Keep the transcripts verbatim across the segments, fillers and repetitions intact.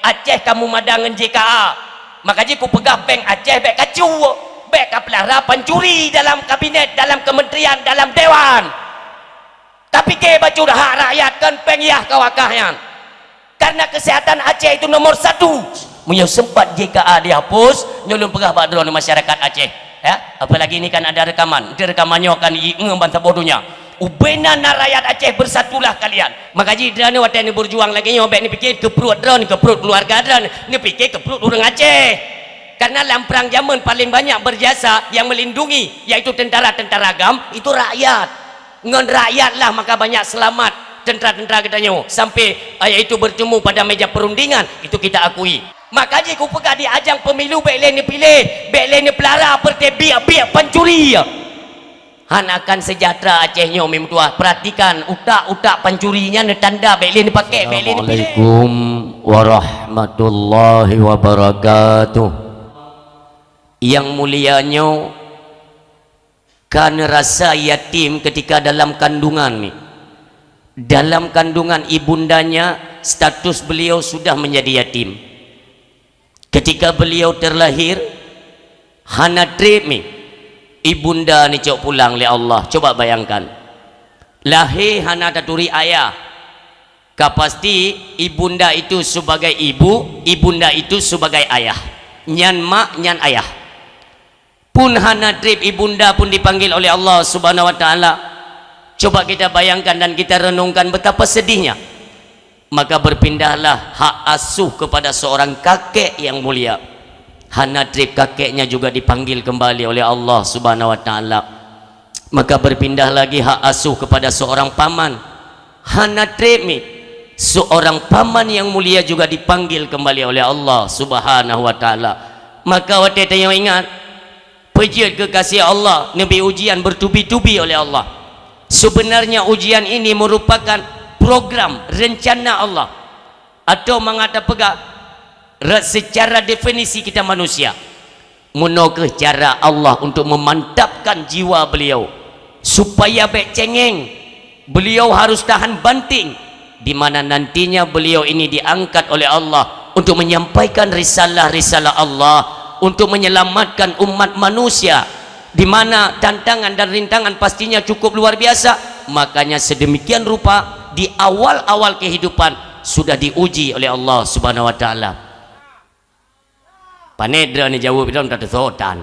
Aceh ka meumadang ngon J K A. Maka jih kupeugah péng Aceh bék kacu, bék kapeulara pancuri dalam kabinet, dalam kementerian, dalam dewan. Tapike bacut hak rakyat kon péng yah ka wakah nyan. Karena kesehatan Aceh itu nomor satu. Meunyoe sempat J K A dihapus, nyoe lôn peugah bak droeneuh masyarakat Aceh, ya. Apalagi ini kan ada rekaman. Nanti rekaman nyoe akan diingat ban saboh donya. Ubena na rakyat Aceh, bersatulah kalian. Maka jih droeneuh watée neuberjuang lagée nyoe bék neupike keu pruet droeneuh, keu pruet keluarga droeneuh, neupike keu pruet ureuëng Aceh. Karena lam perang jameun paling banyak berjasa yang melindungi, yaitu tentara-tentara GAM, itu rakyat. Ngon rakyatlah maka banyak selamat tentara-tentara geutanyoe sampai, eh, yaitu bertemu pada meja perundingan, itu kita akui. Maka jih kupeugah di ajang pemilu bék lé neupiléh, bék lé neupeulara partai biek-biek pancuri. Hana akan sejahtera Aceh nyoe, meutuah. Perhatikan, utak-utak pancuri nyan neutanda bék lé neupakai, bék lé neupiléh. Assalamualaikum warahmatullahi wabarakatuh. Yang mulia nyoe, ka neurasa yatim ketika dalam kandungan ni. Dalam kandungan ibundanya, status beliau sudah menjadi yatim. Ketika beliau terlahir, hana treb mi ibunda neucok pulang lé Allah. Coba bayangkan. Lahé hana taturi ayah. Ka pasti ibunda itu sebagai ibu, ibunda itu sebagai ayah. Nyan mak, nyan ayah. Pun hana treb ibunda pun dipanggil oleh Allah Subhanahu wa Taala. Coba kita bayangkan dan kita renungkan betapa sedihnya. Maka berpindahlah hak asuh kepada seorang kakek yang mulia. Hana treb kakeknya juga dipanggil kembali oleh Allah Subhanahu wa Taala. Maka berpindah lagi hak asuh kepada seorang paman. Hana treb mi, seorang paman yang mulia juga dipanggil kembali oleh Allah Subhanahu wa Taala. Maka watée tanyoe ingat, peujeuet keu kasih Allah, neubi ujian bertubi-tubi oleh Allah. Sebenarnya ujian ini merupakan program rencana Allah. Atau mangat tapeugah, re-, secara definisi kita manusia. Meunoe kheueh cara Allah untuk memantapkan jiwa beliau, supaya bék cengeng. Beliau harus tahan banting, di mana nantinya beliau ini diangkat oleh Allah untuk menyampaikan risalah-risalah Allah, untuk menyelamatkan umat manusia, di mana tantangan dan rintangan pastinya cukup luar biasa. Makanya sedemikian rupa di awal-awal kehidupan sudah diuji oleh Allah Subhanahu wa Taala. Pané droeneuh jaweueb, droeneuh tateusoe tan.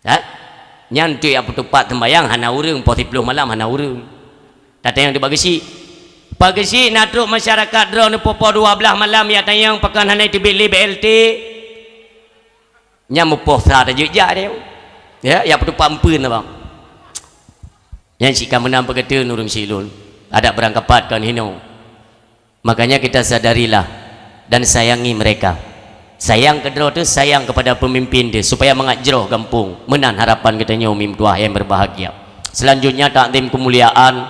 Ha? Nyan tu nyang peutupat seumbahyang hana ureuëng, poh siplôh malam hana ureuëng. Tatanyong di Pak Geuchik. Pak Geuchik, na trok masyarakat droeneuh poh-poh dua blaih malam, ya tanyong pakon hana teubiet lé B L T. Nyan mupoh sa tajak-jak dia. Ya, nyang peutupat empeuen abang. Nyan cit ka meunan peugeuteuon ureuëng Siklon. Adat beurangkapat kon hinoe. Makanya kita sadarilah dan sayangi mereka. Sayang keudroe teuh, sayang kepada pemimpin teuh, supaya mangat jroh gampông. Meunan harapan geutanyoe meutuah nyang berbahagia. Selanjutnya, takzim kemuliaan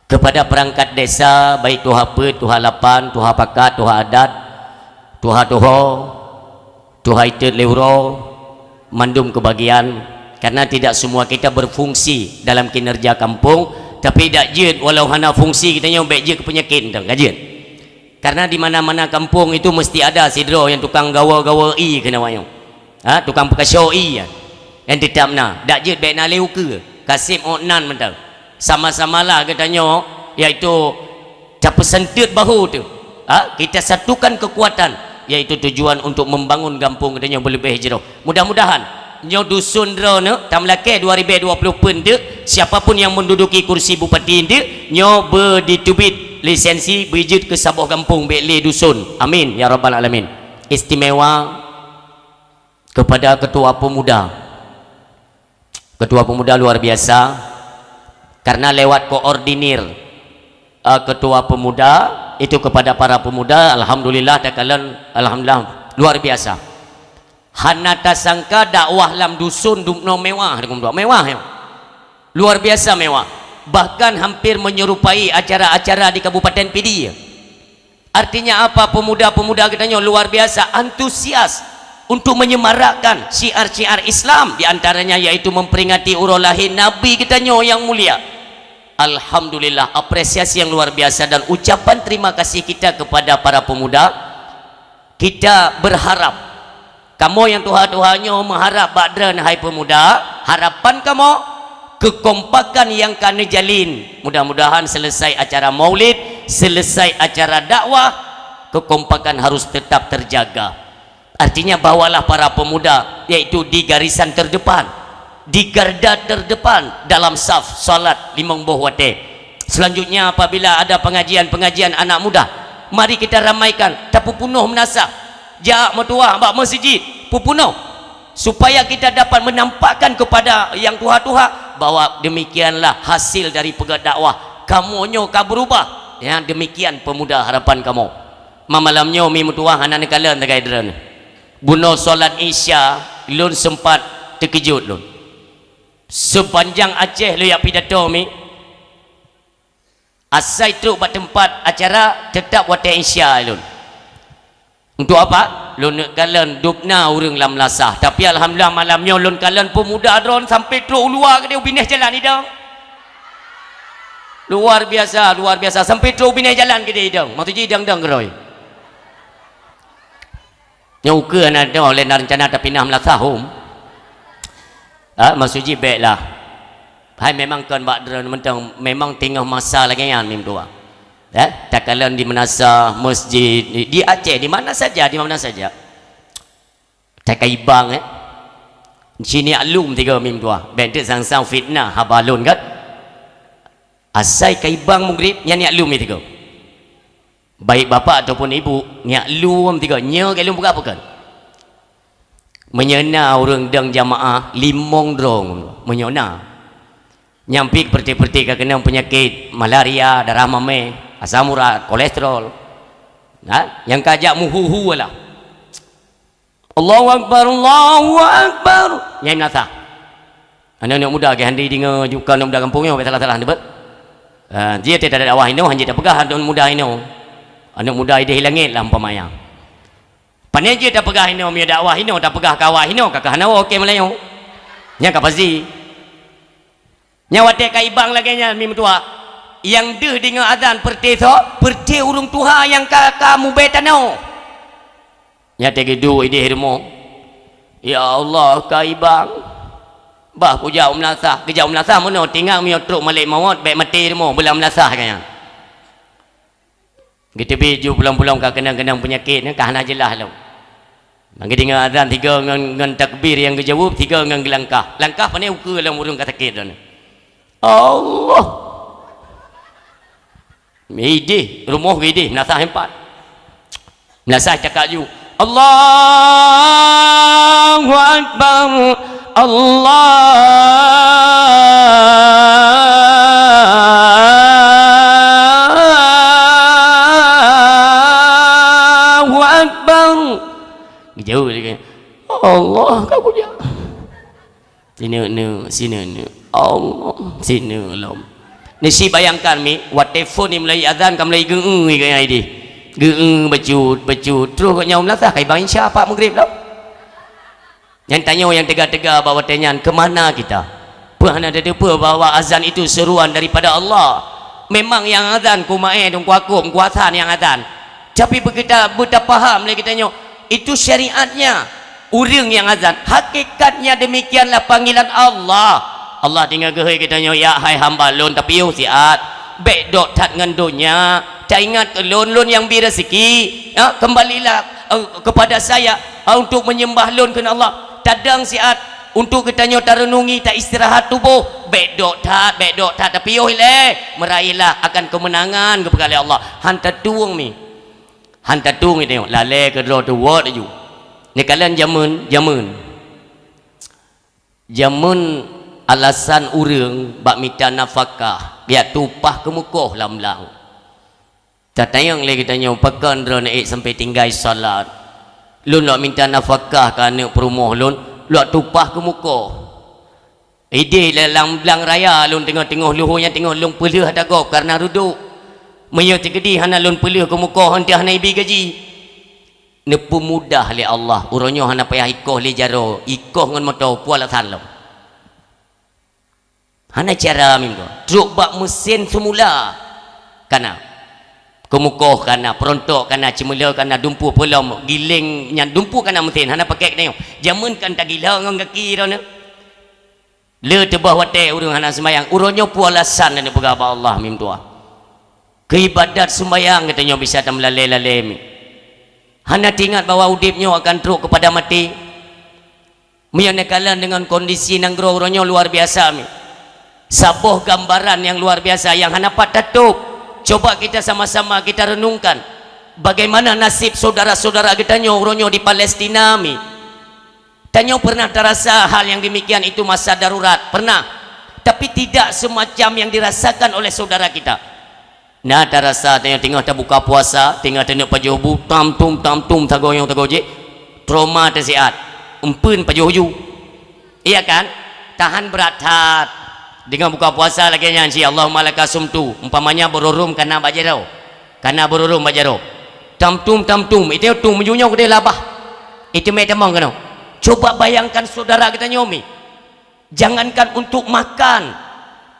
kepada perangkat desa, baik tuha peuet, tuha lapan, tuha pakat, tuha adat, tuha tuho, tuha itot lé uroe, mandum kebagian, karena tidak semua kita berfungsi dalam kinerja kampung, tapi dak jeuet walau hana fungsi geutanyoe bék jeuet keu peunyakét, entong ka jeuet. Karena di mana-mana kampung itu mesti ada sidroe nyang tukang gawa-gawa ie keunoe nyoe. Ha, tukang peukaso ie nyan. Nyang teutap na, dak jeuet bék na lé ukeue, ka seb ôk nan mantong. Sama-samalah geutanyoe, yaitu tapeuseunteuet bahu teuh, ha, kita satukan kekuatan, yaitu tujuan untuk membangun gampông geutanyoe beuleubeh jroh. Mudah-mudahan nyoe dusun droeneuh tameulakée dua ribée dua puluh peuet teuk, siapa pun yang menduduki kursi bupati teuk, nyoe beuditeubiet lisensi beujeuet keu saboh gampông bék lé dusun. Amin ya rabbal alamin. Istimewa kepada ketua pemuda. Ketua pemuda luar biasa, karena lewat koordinir, eh, ketua pemuda itu kepada para pemuda, alhamdulillah, takalon, alhamdulillah, luar biasa. Hana tasangka dakwah lam dusun dumnoe mewah, mewah, ya. Luar biasa mewah. Bahkan hampir menyerupai acara-acara di Kabupaten Pidie. Artinya apa? Pemuda-pemuda geutanyoe luar biasa antusias untuk menyemarakkan syiar-syiar Islam, di antaranya yaitu memperingati uroe lahé Nabi geutanyoe nyang mulia. Alhamdulillah, apresiasi yang luar biasa dan ucapan terima kasih kita kepada para pemuda. Kita berharap, kamoe nyang tuha-tuha nyoe meuharap bak droeneuh hai pemuda, harapan kamoe, keukompakan nyang ka neujalin, mudah-mudahan selesai acara maulid, selesai acara dakwah, keukompakan harus tetap terjaga. Artinya, bawalah para pemuda, yaitu di garisan terdepan, di garda terdepan dalam saf salat limong boh watée. Selanjutnya, apabila ada pengajian-pengajian anak muda, mari kita ramaikan, tapeupunoh meunasah. Jak meutuah bak meuseujid, peupunoh. Supaya kita dapat menampakkan kepada nyang tuha-tuha bahwa demikianlah hasil dari peugét dakwah. Kamoe nyoe ka berubah. Ya, demikian pemuda harapan kamoe. Ma malam nyoe mi meutuah hana neukalon sagai droeneuh. Bunoe salat Isya, lôn sempat teukeujot lôn. Sepanjang Aceh lôn jak pidato mi, asai trok bak teumpat acara, teutap watée Isya lôn. Untuk apa? Lôn neuk kalon dub na ureuëng lam meunasah. Tapi alhamdulillah, malam nyoe lôn kalon peumuda droen sampai trok u luwa keudeh u binéh jalan idong. Luar biasa, luar biasa. Sampai trok u binéh jalan keudeh idong. Maksud jih idong-idong keudroe. Nyoe ukeue hana teuh lé na reuncana tapinah meulasah hom. Ha, maksud jih bék lah. Hai memang kon bak droeneuh mantong, memang teungoh masa lagée nyan mi meutuah. Eh, takalon di meunasah, masjid, di, di Aceh, di mana saja, di mana saja. Takai bang, eh. Siniak lum tiga mi meutuah. Bék teuk sang-sang fitnah haba lôn kan. Asai kai bang mugrib, nyan niak lum tiga. Baik bapak ataupun ibu, niak lom tiga, nyoe keu lôn peugah bukan. Meunyoe na ureuëng dong jamaah limong droe, meunyoe na. Nyang pih peureute-peureute ka keunong peunyakét malaria, darah mamèh, asam urat, kolesterol. Nah, nyang ka jak meuhu-hu lah. Allahu Akbar, Allahu Akbar. Nyai meunasah. Aneuk-aneuk muda geuh hana deungoe, jukon aneuk muda gampông nyoe, salah-salah neubeuet. Ha, jih teuh tadak dakwah inoe, hanjeuet tapeugah aneuk muda inoe. Aneuk muda ideh langét lah umpamanya. Pane jih tapeugah inoe, meunyoe dakwah inoe, tapeugah kawa inoe, ka keuh hana woe, oke Meulayu. Nyang ka pasti. Nyan watée ka ibang lagée nyan mi meutuah. Nyang deuh deungoe azan peureuté soe, peureuté ureuëng tuha nyang ka, ka mubée tanoh. Nyan watée geuduek ideh rumoh. Ya Allah, ka ibang. Bah kujak u meulasah, geujak u meulasah meunoe, tingat meunyoe trok malek mawöt, bék maté rumoh, beulam meulasah ka nyan. Geuteubiet ju pulang-pulang ka keunong-keunong peunyakét nyan ka hana jeulaih lom. Mangke deungoe azan tiga ngon, ngon takbir nyang geujaweueb, tiga ngon geulangkah. Langkah pane ukeue lom ureuëng ka sakét droeneuh. Allah! Ideh, rumoh ideh, meunasah empat. Meunasah cakak ju. Allahu Akbar. Allahu Akbar. Jauh lagi. Allah ka kujak. Sineuk-neuk, sineuk-neuk. Allah, sineuk lom. Ni si bayangkan mi, watée phon ni mulai azan ka mulai geu-eu gaya ideh. Geu-eu bacut, bacut. Terus gobnyan u meulasah ka ibang insya pak mugrib lom. Nyang tanyoe nyang teuga-teuga bak watée nyan, keu mana kita? Peue hana tateupeue bahwa azan itu seruan daripada Allah? Memang nyang azan ku maé dong ku akôm, ku asan nyang azan. Tapi beukita beutapaham lé geutanyoe, itu syariatnya. Ureuëng nyang azan, hakikatnya demikianlah panggilan Allah. Allah tinggai geuhôi geutanyoe, "Ya hai hamba Lôn, tapiôh siat. Bék dok that ngon donya. Taingat keu Lôn, Lôn nyang bi raseuki. Ya, kembalilah, eh, kepada Saya, eh, untuk menyembah Lôn," kheun Allah. Tadong siat untuk geutanyoe tareunungi, taistirahat tuboh. Bék dok that, bék dok that, tapiôh ilée. Meuraihlah akan keumeunangan geupeugah lé Allah. Han tatueng mi. Han tatueng mi tanyoe, lalée keudroe teuwot laju. Neukalon jameun, jameun. Jameun alasan ureuëng bak mita nafakah, jak tupah keumukoh lam blang. Tatanyong lé geutanyoe, pakon droeneuh ék sampai tinggai salat? Lôn lok mita nafakah keu aneuk peurumoh lôn, lok tupah keumukoh. Ideh lé lam blang raya lôn teungoh-teungoh luho nyan teungoh lôn peulheueh ata gob kareuna reudok. Meunyoe teukeudi hana lôn peulheueh keumukoh, eunteuk hana ibi gaji. Neupeumudah lé Allah, uroe nyoe hana payah ikoh lé jaroe, ikoh ngon moto, peue alasan lom. Hana cara meunan. Trok bak meusén seumula. Kana. Keumukoh kana, peurontok kana, ceumeuleu kana, dumpeue peulom, giléng nyan dumpeue kana meusén, hana pakék geutanyoe. Jameun kan tagila ngon gaki droeneuh. Le teubah watée ureuëng hana seumayang, uroe nyoe peue alasan dan peugah bak Allah meutuah. Keu ibadat seumayang geutanyoe bisa tameulalée-lalée mi. Hana teuingat bahwa udeb nyoe akan trok keupada maté. Meunyoe neukalon deungon kondisi nanggroe uroe nyoe luar biasa mi. Saboh gambaran nyang luar biasa nyang hana pat tatôb. Coba kita sama-sama kita renungkan bagaimana nasib saudara-saudara geutanyoe uroe nyoe di Palestina mi. Tanyoe pernah tarasa hal yang demikian itu masa darurat, pernah. Tapi tidak semacam yang dirasakan oleh saudara kita. Na tarasa tanyoe teungoh tabuka puasa, teungoh taneuk pajoh bu, tam tum, tam tum, tagoyong tagoe jih, trauma tasiat, empeuen pajoh ju. Iya kan? Tahan brat that. Deungon buka puasa lagée nyan si Allahumma laka sumtu, umpamanya beururôm kana bak jaroe. Kana beururôm bak jaroe. Tam tum, tam tum, itu tum meunyoe keudeh labah. Itu mé tamong keunoe. Coba bayangkan saudara geutanyoe mi. Jangankan untuk makan.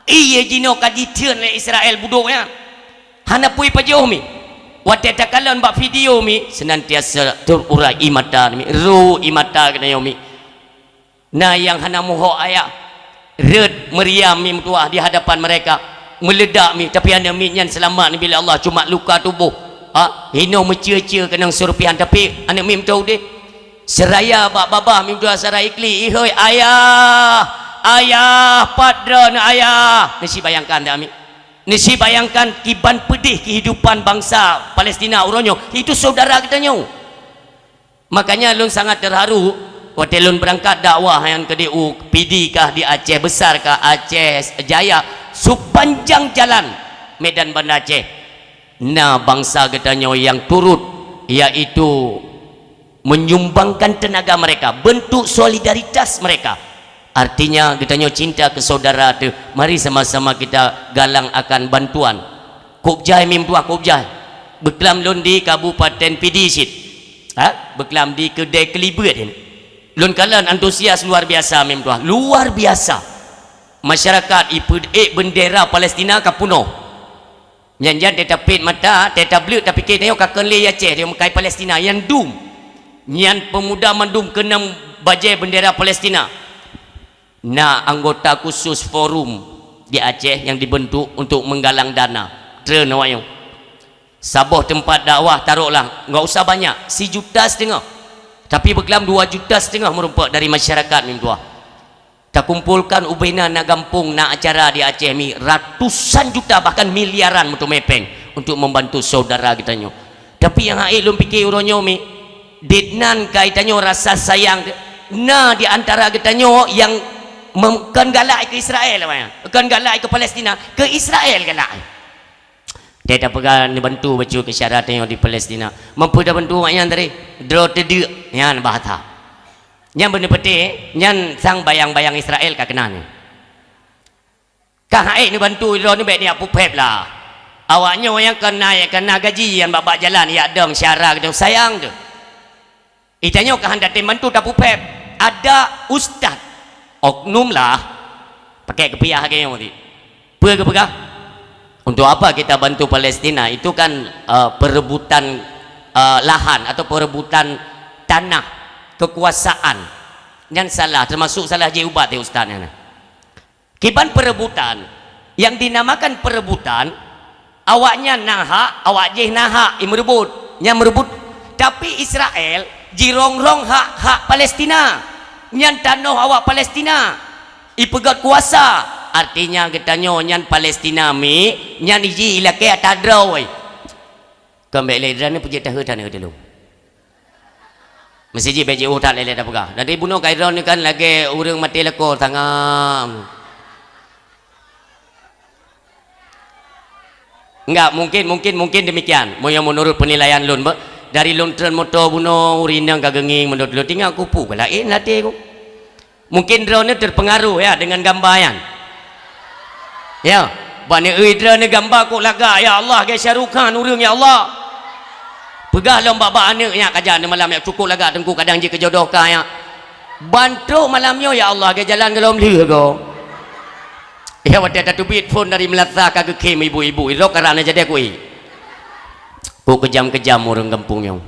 Ié jinoe ka jitreun lé Israel budok nyan. Hana pui pajoh mi. Watée takalon bak video mi, senantiasa terurai ié mata mi, ru ié mata geutanyoe mi. Na nyang hana muhok ayah. Rot meriam mi meutuah di hadapan mereka. Meuledak mi, tapi aneuk miet nyan seulamat neubri lé Allah, cuma luka tuboh. Ha, hinoe meucue-cue keunong seurupihan, tapi aneuk miet meutuah udeb. Seuraya bak babah mi meutuah sarai kli, "Ihôi ayah, ayah, pat droeneuh ayah?" Neusibayangkan dak mi? Neusibayangkan kiban peudeh keuhidupan bansa Palestina uroe nyoe. Itu saudara geutanyoe. Makanya lôn sangat terharu watée lôn beurangkat dakwah nyang keudeh u Pidie kah di Aceh Besar kah, Aceh Jaya, sepanjang jalan Medan Banda Aceh. Na bansa geutanyoe nyang turut, yaitu menyumbangkan tenaga mereka, bentuk solidaritas mereka. Artinya, geutanyoe cinta keu saudara teuh, mari sama-sama kita galang akan bantuan. Kôb jai mi meutuah, kôb jai. Beuklam lôn di Kabupaten Pidie cit. Ha? Beuklam di keudée keulibeuet nyan. Lôn kalon antusias luar biasa mi meutuah, luar biasa. Masyarakat ipeuék bendera Palestina ka peunoh. Nyan jan teuh tapét mata, teuh tableuet, tapike tanyoe ka kheun lé Aceh, tanyoe meukai Palestina, nyan dum. Nyan peumuda mandum keunong bajée bendera Palestina. Na anggota khusus forum di Aceh nyang dibentuk untuk menggalang dana. Treun awak nyoe. Saboh teumpat dakwah, taroklah, enggak usah banyak, sijuta siteungoh. Tapi beuklam dua juta siteungoh meurumpok dari masyarakat mi meutuah. Takumpolkan ubena na gampông, na acara di Aceh mi, ratusan juta, bahkan miliaran meuteumé péng untuk membantu saudara geutanyoe. Tapi nyang hak ék lôn pike uroe nyoe mi, dit nan kai tanyoe rasa sayang, na di antara geutanyoe nyang mem-, kon galak keu Israel, awaknyan. Kon galak keu Palestina, keu Israel galak. Teuh tapeugah neubantu bacut keu syedara tanyoe di Palestina. Mampu tabantu awaknyan tadi, droe teudeuk, nyan bahasa. Nyan beuneupeuteh, nyan sang bayang-bayang Israel ka keunan. Ka hana ék neubantu droeneuh, bék neujak puphép lah. Awaknyoe nyang ka na, ka na gaji nyan bak-bak jalan, jak dong syedara geutanyoe sayang teuh. Geutanyoe ka hana tem bantu tapuphép. Ada ustaz, oknum lah, pakai keupiah lagée nyoe tadi. Peue geupeugah? Untuk apa kita bantu Palestina? Itu kan, eh, perebutan, eh, lahan atau perebutan tanah, kekuasaan. Nyan salah, termasuk salah jih ubat di ustaz nyan. Kiban perebutan, yang dinamakan perebutan, awaknyan na hak, awak jih na hak, i meureubot, nyan meureubot. Tapi Israel jirongrong hak-hak Palestina, nyan tanoh awak Palestina. Ipeugét kuasa, artinya geutanyoe nyan Palestina mi, nyan iji ilakée ata droe. Kon bék lé droeneuh peujeuet tahe taneuk teulông. Meuseujid bék jiôh that lé-lé tapeugah. Dari bunoe kai droeneuh kan lagée ureuëng maté lakoe tanggam. Enggak, mungkin, mungkin, mungkin demikian. Meunyoe meunurot peunilaian lôn, beuh, dari lôn treun moto bunoe, ureuëng inong ka geungieng meunurot lôn, tinggai kupu ka laén até ku. Mungkin droeneuh terpengaruh, ya, dengan gamba nyan. Ya, bak neueu droeneuh gamba kok lagak, "Ya Allah, lagée Shah Rukh Khan ureuëng, ya Allah." Peugah lom bak-bak aneuëk nyan, "Ka jak neumalam nyan, cukôp lagak teungku, kadang jeuet keu jodoh kah nyan." Ban trok malam nyoe, "Ya Allah, lagée jalan gohlom lheueh goe." Pih watée tateubiet phon dari meulasa ka geukhém ibu-ibu, idroe karana jadi kui. Kok keujam-keujam ureuëng gampông nyoe.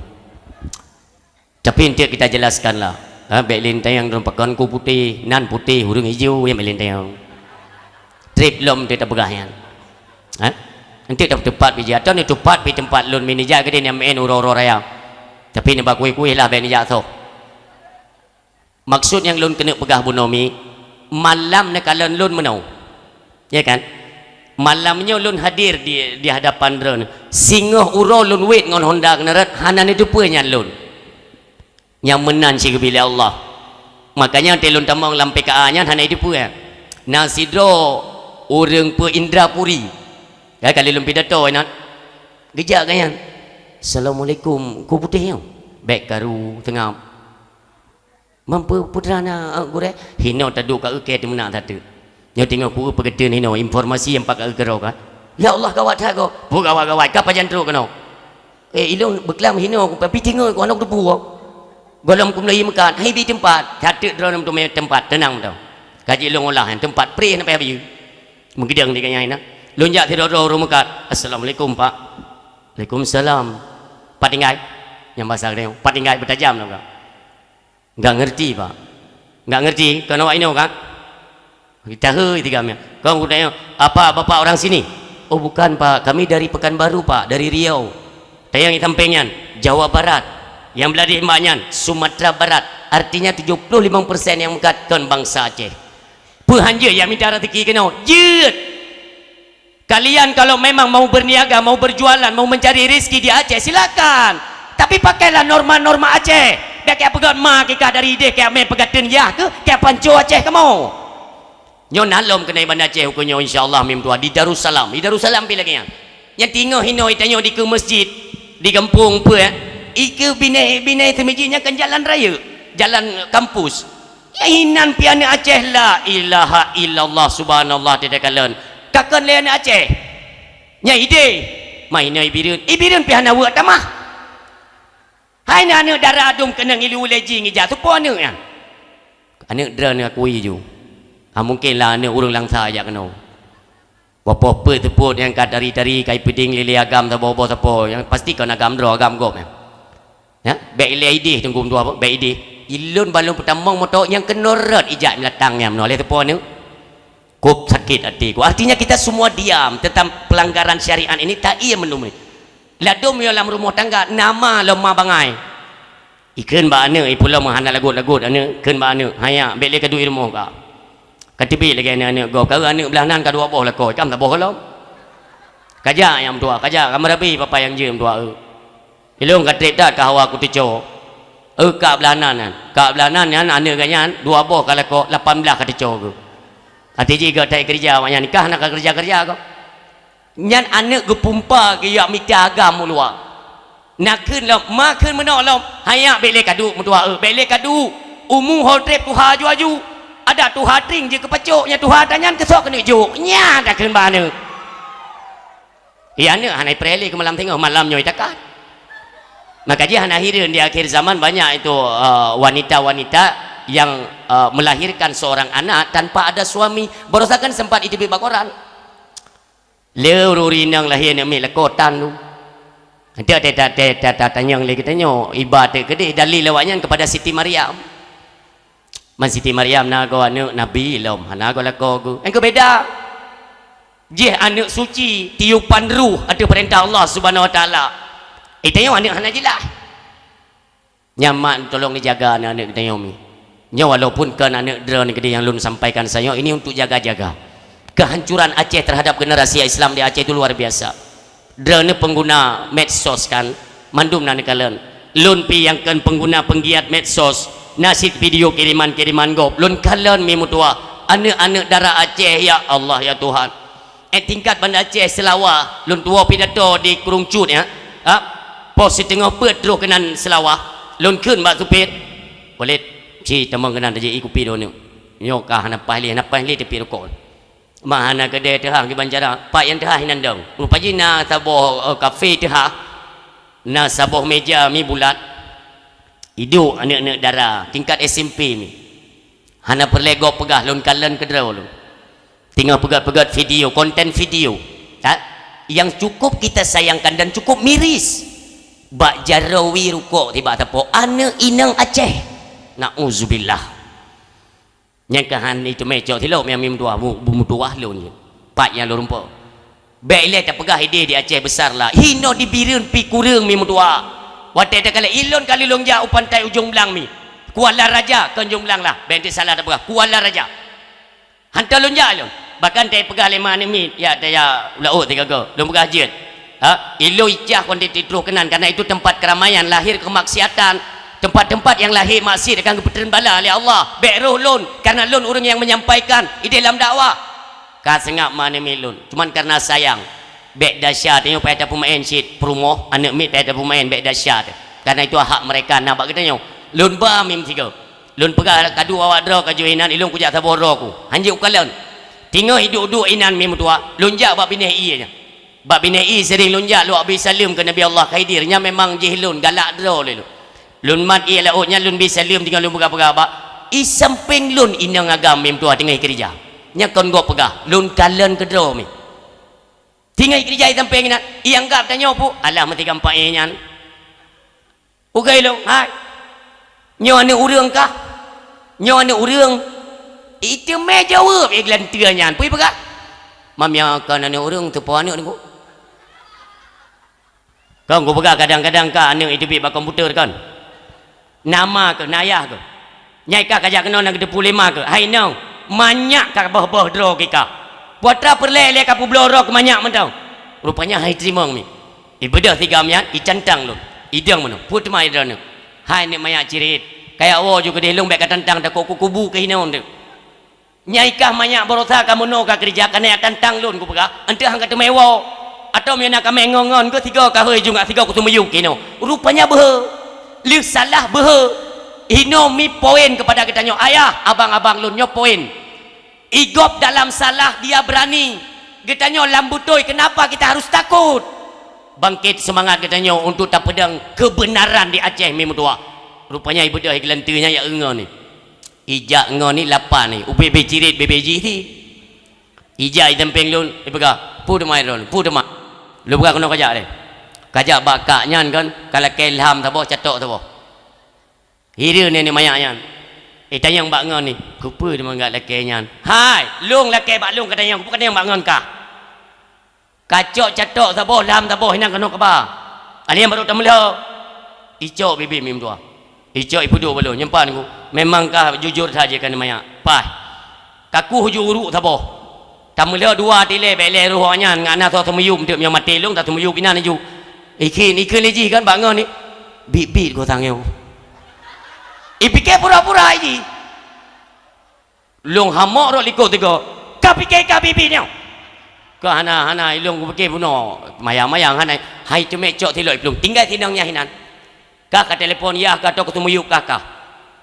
Tapi eunteuk kita jelaskanlah. Ha, bék lintang ureuëng pakon ku putéh, nan putéh ureuëng ijo nyang bék lintang. Treb lom eunteuk tapeugah nyan. Ha? Eunteuk ta-, teumpat pih jih, atau ni teumpat pih teumpat lôn mi neujak keudeh nyang meu'en uroe-uroe raya. Tapi nibak kueh-kueh lah bék neujak soh. Maksud nyang lôn keuneuk peugah bunoe mi, malam neukalon lôn meunoe. Ya kan? Malam nyoe lôn hadir di, di hadapan droeneuh. Singoh uroe lôn wét ngon honda keuneurot hana neuteupeue nyan lôn. Nyang meunan sigeubri lé Allah. Makanya teu lôn tamong lam P K A nyan hana jiteupeue. Na sidroe ureuëng peu Indrapuri. Ya, kali lôn pidato inan. Geujak gobnyan. "Assalamualaikum, ku putéh nyoe." Bék karu teungab. "Mampu putra na, eh, gurée?" Hinoe taduek ka eukée teumeunak that. Nyoe teungoh ku peugeuteueng hinoe informasi nyang pat ka eukée droe ka. Ya Allah, gawat that gob. Peue gawat-gawat, ka pajan trok keunoe. Eh, ilôn beuklam hinoe, tapi teungoh ku hana kuteupeu. Gohlom ku meulayeue meukat, hai bi teumpat. That teuk droeneuh meuteumé teumpat, teunang meudoe. Ka jeuet lôn ulah nyan, teumpat preh hana payah bayeue. Meugeudong di gobnyan na. Lôn jak sidroe-droe ureuëng meukat. "Assalamualaikum, Pak." "Waalaikumsalam." "Pat tinggai?" Nyang basa geutanyoe, "Pat tinggai?" Beutajam lom ka. "Enggak ngerti, Pak." "Enggak ngerti? Kon awak inoe kan?" Geutanyoe tiga mia. "Kon geutanyoe, apa Bapak orang sini?" "Oh, bukan, Pak. Kami dari Pekanbaru, Pak. Dari Riau." "Tayang di sampéng nyan, Jawa Barat. Nyang blah di mbak nyan, Sumatera Barat. Artinya tujuh puluh lima persen nyang meukat kon bansa Aceh." "Peue han jeuet jak mita raseuki keunoe?" "Jeuet!" Kalian kalau memang mau berniaga, mau berjualan, mau mencari rezeki di Aceh, silakan. Tapi pakailah norma-norma Aceh. Bék kaya peugét ma kika dari ideh kaya mé peugateun yah keuh kaya panco Aceh kamoe. Nyoe na lom keunoe Banda Aceh ukeue nyoe, insya Allah, mim tuha di Darussalam. Di Darussalam pi lagée nyan. Nyang teungoh hinoe tanyoe dikeue masjid di gampông peue, eh? Ikeue binéh-binéh seumeujid nyang kan jalan rayeuk, jalan kampus. Nyang hinan pi aneuëk Aceh, la ilaha illallah, subhanallah, teudekalon. Ka kon lé aneuëk Aceh. Nyang ideh, ma hinoe Ibireuen. Ibireuen pi hana weuek tamah. Hai na aneuëk dara dum keunong ilu lé jih ngijak, soe po aneuëk nyan? Aneuëk droeneuh akui ju. Ah, mungkin lah aneuëk ureuëng langsa jak keunoe. Wapoh peuet teupot nyang ka tari-tari, ka ipeuding lé-lé agam saboh-boh sapo, nyang pasti kon agam droe, agam gob nyan. Ya, bék ilée ideh teungku meutuah, bék ideh. Ilôn ban lôn peutamong moto nyang keunoe rot ijak meulatang nyan meunoe lé teupeu aneuëk. Kop sakét até ku. Artinya kita semua diam tentang pelanggaran syariat ini, ta ié meunurut. Ladôm yo lam rumoh tangga, nama lom ma bangai. Ikheun bak aneuëk, ipulo meuhana lagot-lagot aneuëk, kheun bak aneuëk, "Haya, bék lé kaduek i rumoh ka." Ka teubiet lagée aneuëk-aneuëk gob, ka aneuëk blah nan ka dua boh lakoe, ikam saboh gohlom. Ka jak nyang meutuah, ka jak, ka meurabi papa nyang jeuem tuah eu. Ilôn ka treb that ka hawa kuteuco. Eu, ka blah nan nyan. Ka blah nan nyan aneuëk geuh nyan dua boh ka lakoe, lapan blah ka teuco geuh. Até jih geuh that keureuja awak nyan, ka hana ka keureuja-keureuja gob. Nyan aneuëk geupumpa geujak mita agam u luwa. Na kheun lom, ma kheun meunoe lom, "Haya, bék lé kaduek meutuah eu, bék lé kaduek. Umu ho treb tuha aju-aju. Adak tuha tring jeuet keu pacok, nyang tuha tanyan keusoe keuneuk jok." Nyan takheun bak aneuëk. Ya, aneuëk hana ipreh lé keu malam singoh, malam nyoe itakat. Maka jih hana hireuen di akhir zaman banyak itu, eh, wanita-wanita yang, eh, melahirkan seorang anak tanpa ada suami. Barusan kan sempat iteubiet bak koran. Lé ureuëng inong lahé aneuëk miet lakoe tan tu. Teuh ta-, ta-, ta-, ta-, tatanyong lé geutanyoe, iba teuk keudeh dalil awak nyan kepada Siti Maryam. Man Siti Maryam na goe aneuëk nabi lom, hana goe lakoe geuh. Nyang keu beda. Jih aneuëk suci, tiupan ruh ateueh peurintah Allah Subhanahu Wa Taala. Geutanyoe aneuëk hana jeulaih. Nyan mak tolong neujaga aneuëk-aneuëk geutanyoe mi. Nyoe walaupun kon aneuëk droeneuh keudeh nyang lôn sampaikan sayoe, ini untuk jaga-jaga. Kehancuran Aceh terhadap generasi Islam di Aceh itu luar biasa. Droeneuh pengguna medsos kan, mandum na neukalon. Lôn pi nyang kon pengguna penggiat medsos, na cit video kiriman-kiriman gob, lôn kalon mi meutuah. Aneuëk-aneuëk dara Aceh, ya Allah, ya Tuhan. Eh, tingkat Banda Aceh Seulawah, lôn tuwoe pidato di Krueng Cut, ya. Ha? Pos siteungoh peuet troh keunan Seulawah, lôn kheun bak supet, "Walid, ci tamong keunan tajak ié kupi droeneuh. Nyoe ka hana paih lé, hana paih lé tapi rukok. Ma hana keudè teuhah kiban cara, pat nyang teuhah inan dong." Rupa jih na saboh, eh, kafe teuhah, na saboh meja mi bulat. Iduek aneuëk-aneuëk dara, tingkat S M P mi. Hana peureulée gob peugah, lôn kalon keudroe lôn. Tinggai peugét-peugét video, konten video, ha, nyang cukup kita sayangkan dan cukup miris. Bak jaroe wie rukok tibak sapo, aneuk inong Aceh. Nauzubillah. Nyang keuhan itu mecok tilok, nyang meutuah, bu-, bu-, meutuah lôn. Pat nyang lôn rumpok. Bék ilée tapeugah idéh di Aceh besar lah. Hino di Bireuen pi kureueng mi meutuah. Watée takalon ilôn kali lôn jak u pantai Ujong Blang mi. Kuala Raja kon Ujong Blang lah. Bék salah tapeugah. Kuala Raja. Hantom lôn jak lôn. Bahkan tapeugah lé ma aneuk miet, ya, ya, ulak ôt tiga go. Lôn peugah jeuet. Ha? Ilôn icah kon di, di troh keunan, karena itu tempat keramaian, lahir kemaksiatan. Tempat-tempat yang lahir maksiat akan geupeuteun bala lé Allah. Bék roh lôn, karena lôn ureuëng yang menyampaikan idéh lam dakwah. Ka seungab ma aneuk miet lôn, cuman karena sayang. Bék desya tanyoe payah tapeumaén cit peurumoh, aneuk miet payah tapeumaén, bék desya teuh. Karena itu hak mereka na bak geutanyoe. Lôn ba mi meusigoe. Lôn peugah kadu awak droe ka jeuet inan, ilôn kujak saboh droe ku. Hanjeuet ukalon. Tinggai iduek-duek inan mi meutuah, lôn jak bak binéh ié nyan. Bak binéh ié sering lôn jak lôn bi saleuem keu Nabi Allah Khidir, nyan memang jih lôn galak droe lé lôn. Lôn mat ié laôt nyan lôn bi saleuem tinggai lôn peugah-peugah bak i sampéng lôn inong agam mi meutuah tinggai keurija. Nyan kon gob peugah, lôn kalon keudroe mi. Tinggai keurija i sampéng inan, ianggap tanyoe pu, alah meuti gampang ié nyan. Ugai lôn, hai. Nyoe aneuk ureuëng kah? Nyoe aneuk ureuëng. Iteumé jaweueb ié geulanteue nyan. Peue ipeugah? Mamia kon aneuk ureuëng teupo aneuk nunggu. Kon kupeugah kadang-kadang ka aneuk iteubiet bak komputer kon. Nama keuh, nayah keuh. Nyai ka kajak keunoe na geuteupeue lé ma keuh. Hai nong, manyak ka boh-boh droe kika. Putra peureulée lé ka peubloe droe keu manyak mantong. Rupanya hai teurimong mi. Ibeudôh sigam nyan, icantang lôn. Idong meunoe, peue teuma droeneuh? Hai aneuk manyak cirit, kajak woe ju keudeh lôn bék katantang takot kukubu keuh hinoe teuk. Nyai kah manyak baroesa ka meunoe ka keurija, ka na tantang lôn kupeugah, eunteuk han ka teumé woe. Atau meunyoe na kamé ngon-ngon, geuh sigoe ka hôi jungat sigoe kuteumiyueb keunoe. Rupanya beuhe. Lheueh salah beuhe. Hinoe mi poin keupada geutanyoe ayah, abang-abang lôn nyoe poin. Igob dalam salah dia berani. Geutanyoe lam beutôi, kenapa kita harus takut? Bangkit semangat geutanyoe untuk tapeudong keubeunaran di Aceh mi meutuah. Rupanya ibeudôh ié geulanteue nyan ya ngon ni. Ijak ngon ni lapan ni, ubé-bé cirit bébé jih ni. Ijak i sampéng lôn, ipeugah, "Peue teuma droeneuh, peue teuma?" Lôn peugah keunoe kajak lé. Kajak bak kak nyan kon, ka lakée lham saboh, catok saboh. Hireuen nenek manyak nyan. Itanyong bak ngon ni, "Keupeue teuma gat lakée nyan?" "Hai, lôn lakée bak lôn katanyong, keupeue katanyong bak ngon kah?" Kacok catok saboh, lham saboh, inan keunoe kaba. Alien barô tameulhô. Icok bibit mi meutuah. Icok ipeuduek bak lôn, nyimpan ku. Memang ka jujur saja keuneuk manyak. Paih. Kaku ju uruk saboh. Tameulhô dua tilée, bék lé roh awaknyan, ngat na soe seumiyueb teuk meunyoe maté lôn, taseumiyueb inan laju. Ikheun, ikheun lé jih kan bak ngon ni. Bit-bit ku tangieng. Ipike pura-pura jih. Lôn hamok rot likot tiga. Ka pike ka bibi nyoe. Ka hana, hana, ilôn kupike bunoe. Mayang-mayang hana. Hai teumé cok tilok iplueng. Tinggai sinong nyang hinan. Ka, ka telepon yah ka toh kuteumiyueb kah, kah.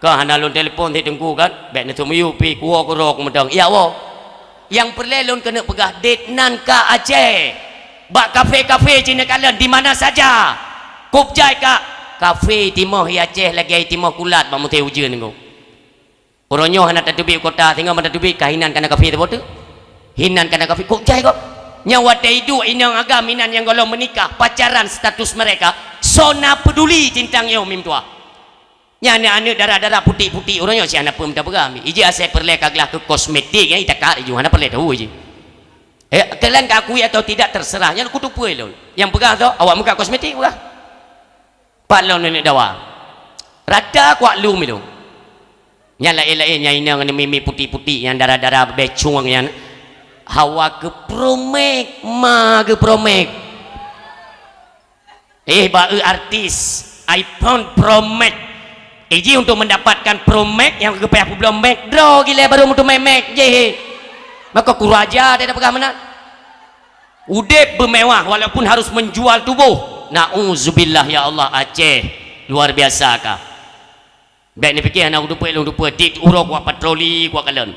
Ka hana lôn telepon si teungku kan. Bék neuteumiyueb pi kuwoe keudroe kumantong. Iya woe. Nyang peureulée lôn keuneuk peugah, det nan ka Aceh. Bak kafe-kafe cit neukalon di mana saja. Kub jai ka. Kafe timoh i Aceh lagée timoh kulat bak musém ujeuen nyoe. Uroe nyoe hana tateubiet kota, singoh ban tateubiet ka hinan kana kafe saboh teuk. Hinan kana kafe, kok jai kok? Nyang watée iduek inong agam inan nyang gohlom meunikah, pacaran status mereka, soe na peuduli tintang nyoe mim tuah. Nyan aneuk-aneuk dara-dara putik-putik uroe nyoe si hana peue mita peugah. Ijih asai peureulée ka glah keu kosmetik, ya, itakat iju hana peureulée tahu ijih. Eh, kalian ka akui atau tidak terserah, nyan kutupeue lôn. Nyang peugah tu awak muka kosmetik peugah. Pat lôn nenek dawa. Rata kuak lum ilung. Nyan laén-laén nyang inong ngon mimi putik-putik nyang dara-dara becung nyan. Hawa keu promek, ma keu promek. Eh, ba eu artis iPhone Pro Max. Iji untuk mendapatkan Pro Max nyang geupayah peubloe Max droe gilée baru meuteumé Max jih. Maka kuraja dia peugah meunan. Udeb beumewah walaupun harus menjual tuboh. Nauzubillah ya Allah, Aceh luar biasa ka. Bék neupike hana kuteupeu lôn teupeu, tiep uroe kuat patroli kuat kalon.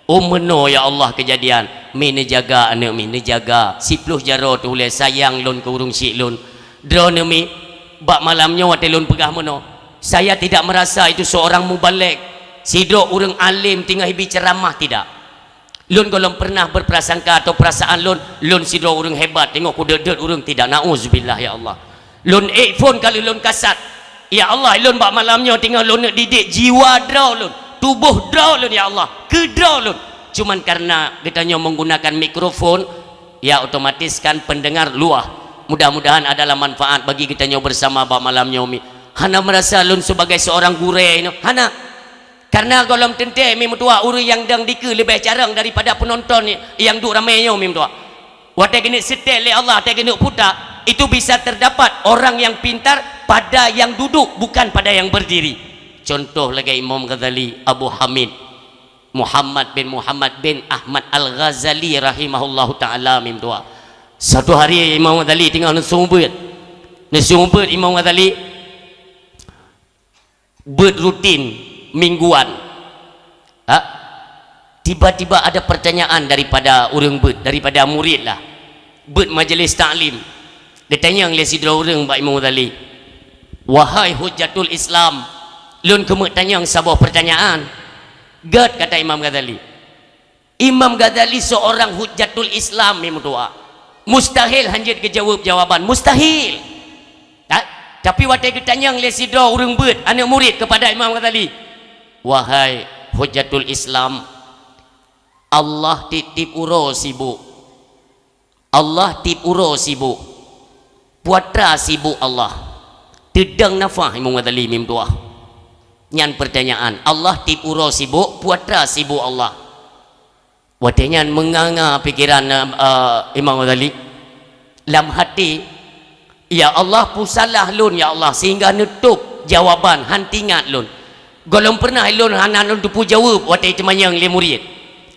Oh meunoe ya Allah keujadian, mi neujaga aneuk mi neujaga, siploh jaroe teuh ulée sayang lôn keu ureuëng syik lôn. Droeneuh mi bak malam nyoe watée lôn peugah meunoe, saya tidak merasa itu seorang mubalek, sidroe ureuëng alem tinggai bi ceramah tidak. Lôn gohlom pernah berprasangka atau perasaan lôn, lôn sidroe ureuëng hebat, teungoh kudeuet-deuet ureuëng tidak, nauzubillah ya Allah. Lôn ék phon ka lheueh lôn kasat. Ya Allah, lôn bak malam nyoe teungoh lôn neuk didik jiwa droe lôn, tuboh droe lôn ya Allah, keu droe lôn. Cuman karena geutanyoe menggunakan mikrofon, ya otomatis kan pendengar luah. Mudah-mudahan adalah manfaat bagi geutanyoe bersama bak malam nyoe mi. Hana merasa lôn sebagai seorang gurée inoe, hana. Karena gohlom teuntée mi meutuah ureuëng nyang dang dikeue leubeh carông daripada penonton nyang duek ramé nyoe mi meutuah. Watée geuneuk seutét lé Allah, watée geuneuk puta, itu bisa terdapat orang yang pintar pada yang duduk, bukan pada yang berdiri. Contoh lagée Imam Ghazali, Abu Hamid, Muhammad bin Muhammad bin Ahmad Al-Ghazali rahimahullahu taala mi meutuah. Satu hari Imam Ghazali teungoh neuseumeubeuet. Neuseumeubeuet Imam Ghazali, beuet rutin mingguan. Ha? Tiba-tiba ada pertanyaan daripada ureuëng beuet, daripada murid lah. Beuet majlis taklim. Geutanyong lé sidroe ureuëng bak Imam Ghazali, "Wahai Hujjatul Islam," lôn keumeuk tanyong saboh pertanyaan. "Gét," kata Imam Ghazali. Imam Ghazali seorang Hujjatul Islam mi meutuah. Mustahil hanjeuet geujaweueb jawaban, mustahil. Ta-, tapi watée geutanyong lé sidroe ureuëng beuet, aneuëk murid kepada Imam Ghazali, "Wahai Hujjatul Islam, Allah tieb-tieb uroe sibuk. Allah tieb uroe sibuk. Peue atra sibuk Allah?" Teudong nafah Imam Ghazali mi meutuah. Nyan pertanyaan, Allah tieb uroe sibuk, peue atra sibuk Allah? Watée nyan meunganga pikeran, eh, Imam Ghazali. Lam hati, "Ya Allah, peue salah lôn, ya Allah, sehingga neutôb jawaban, han teuingat lôn. Gohlom pernah lôn hana lôn teupeue jaweueb watée teumanyong lé murid.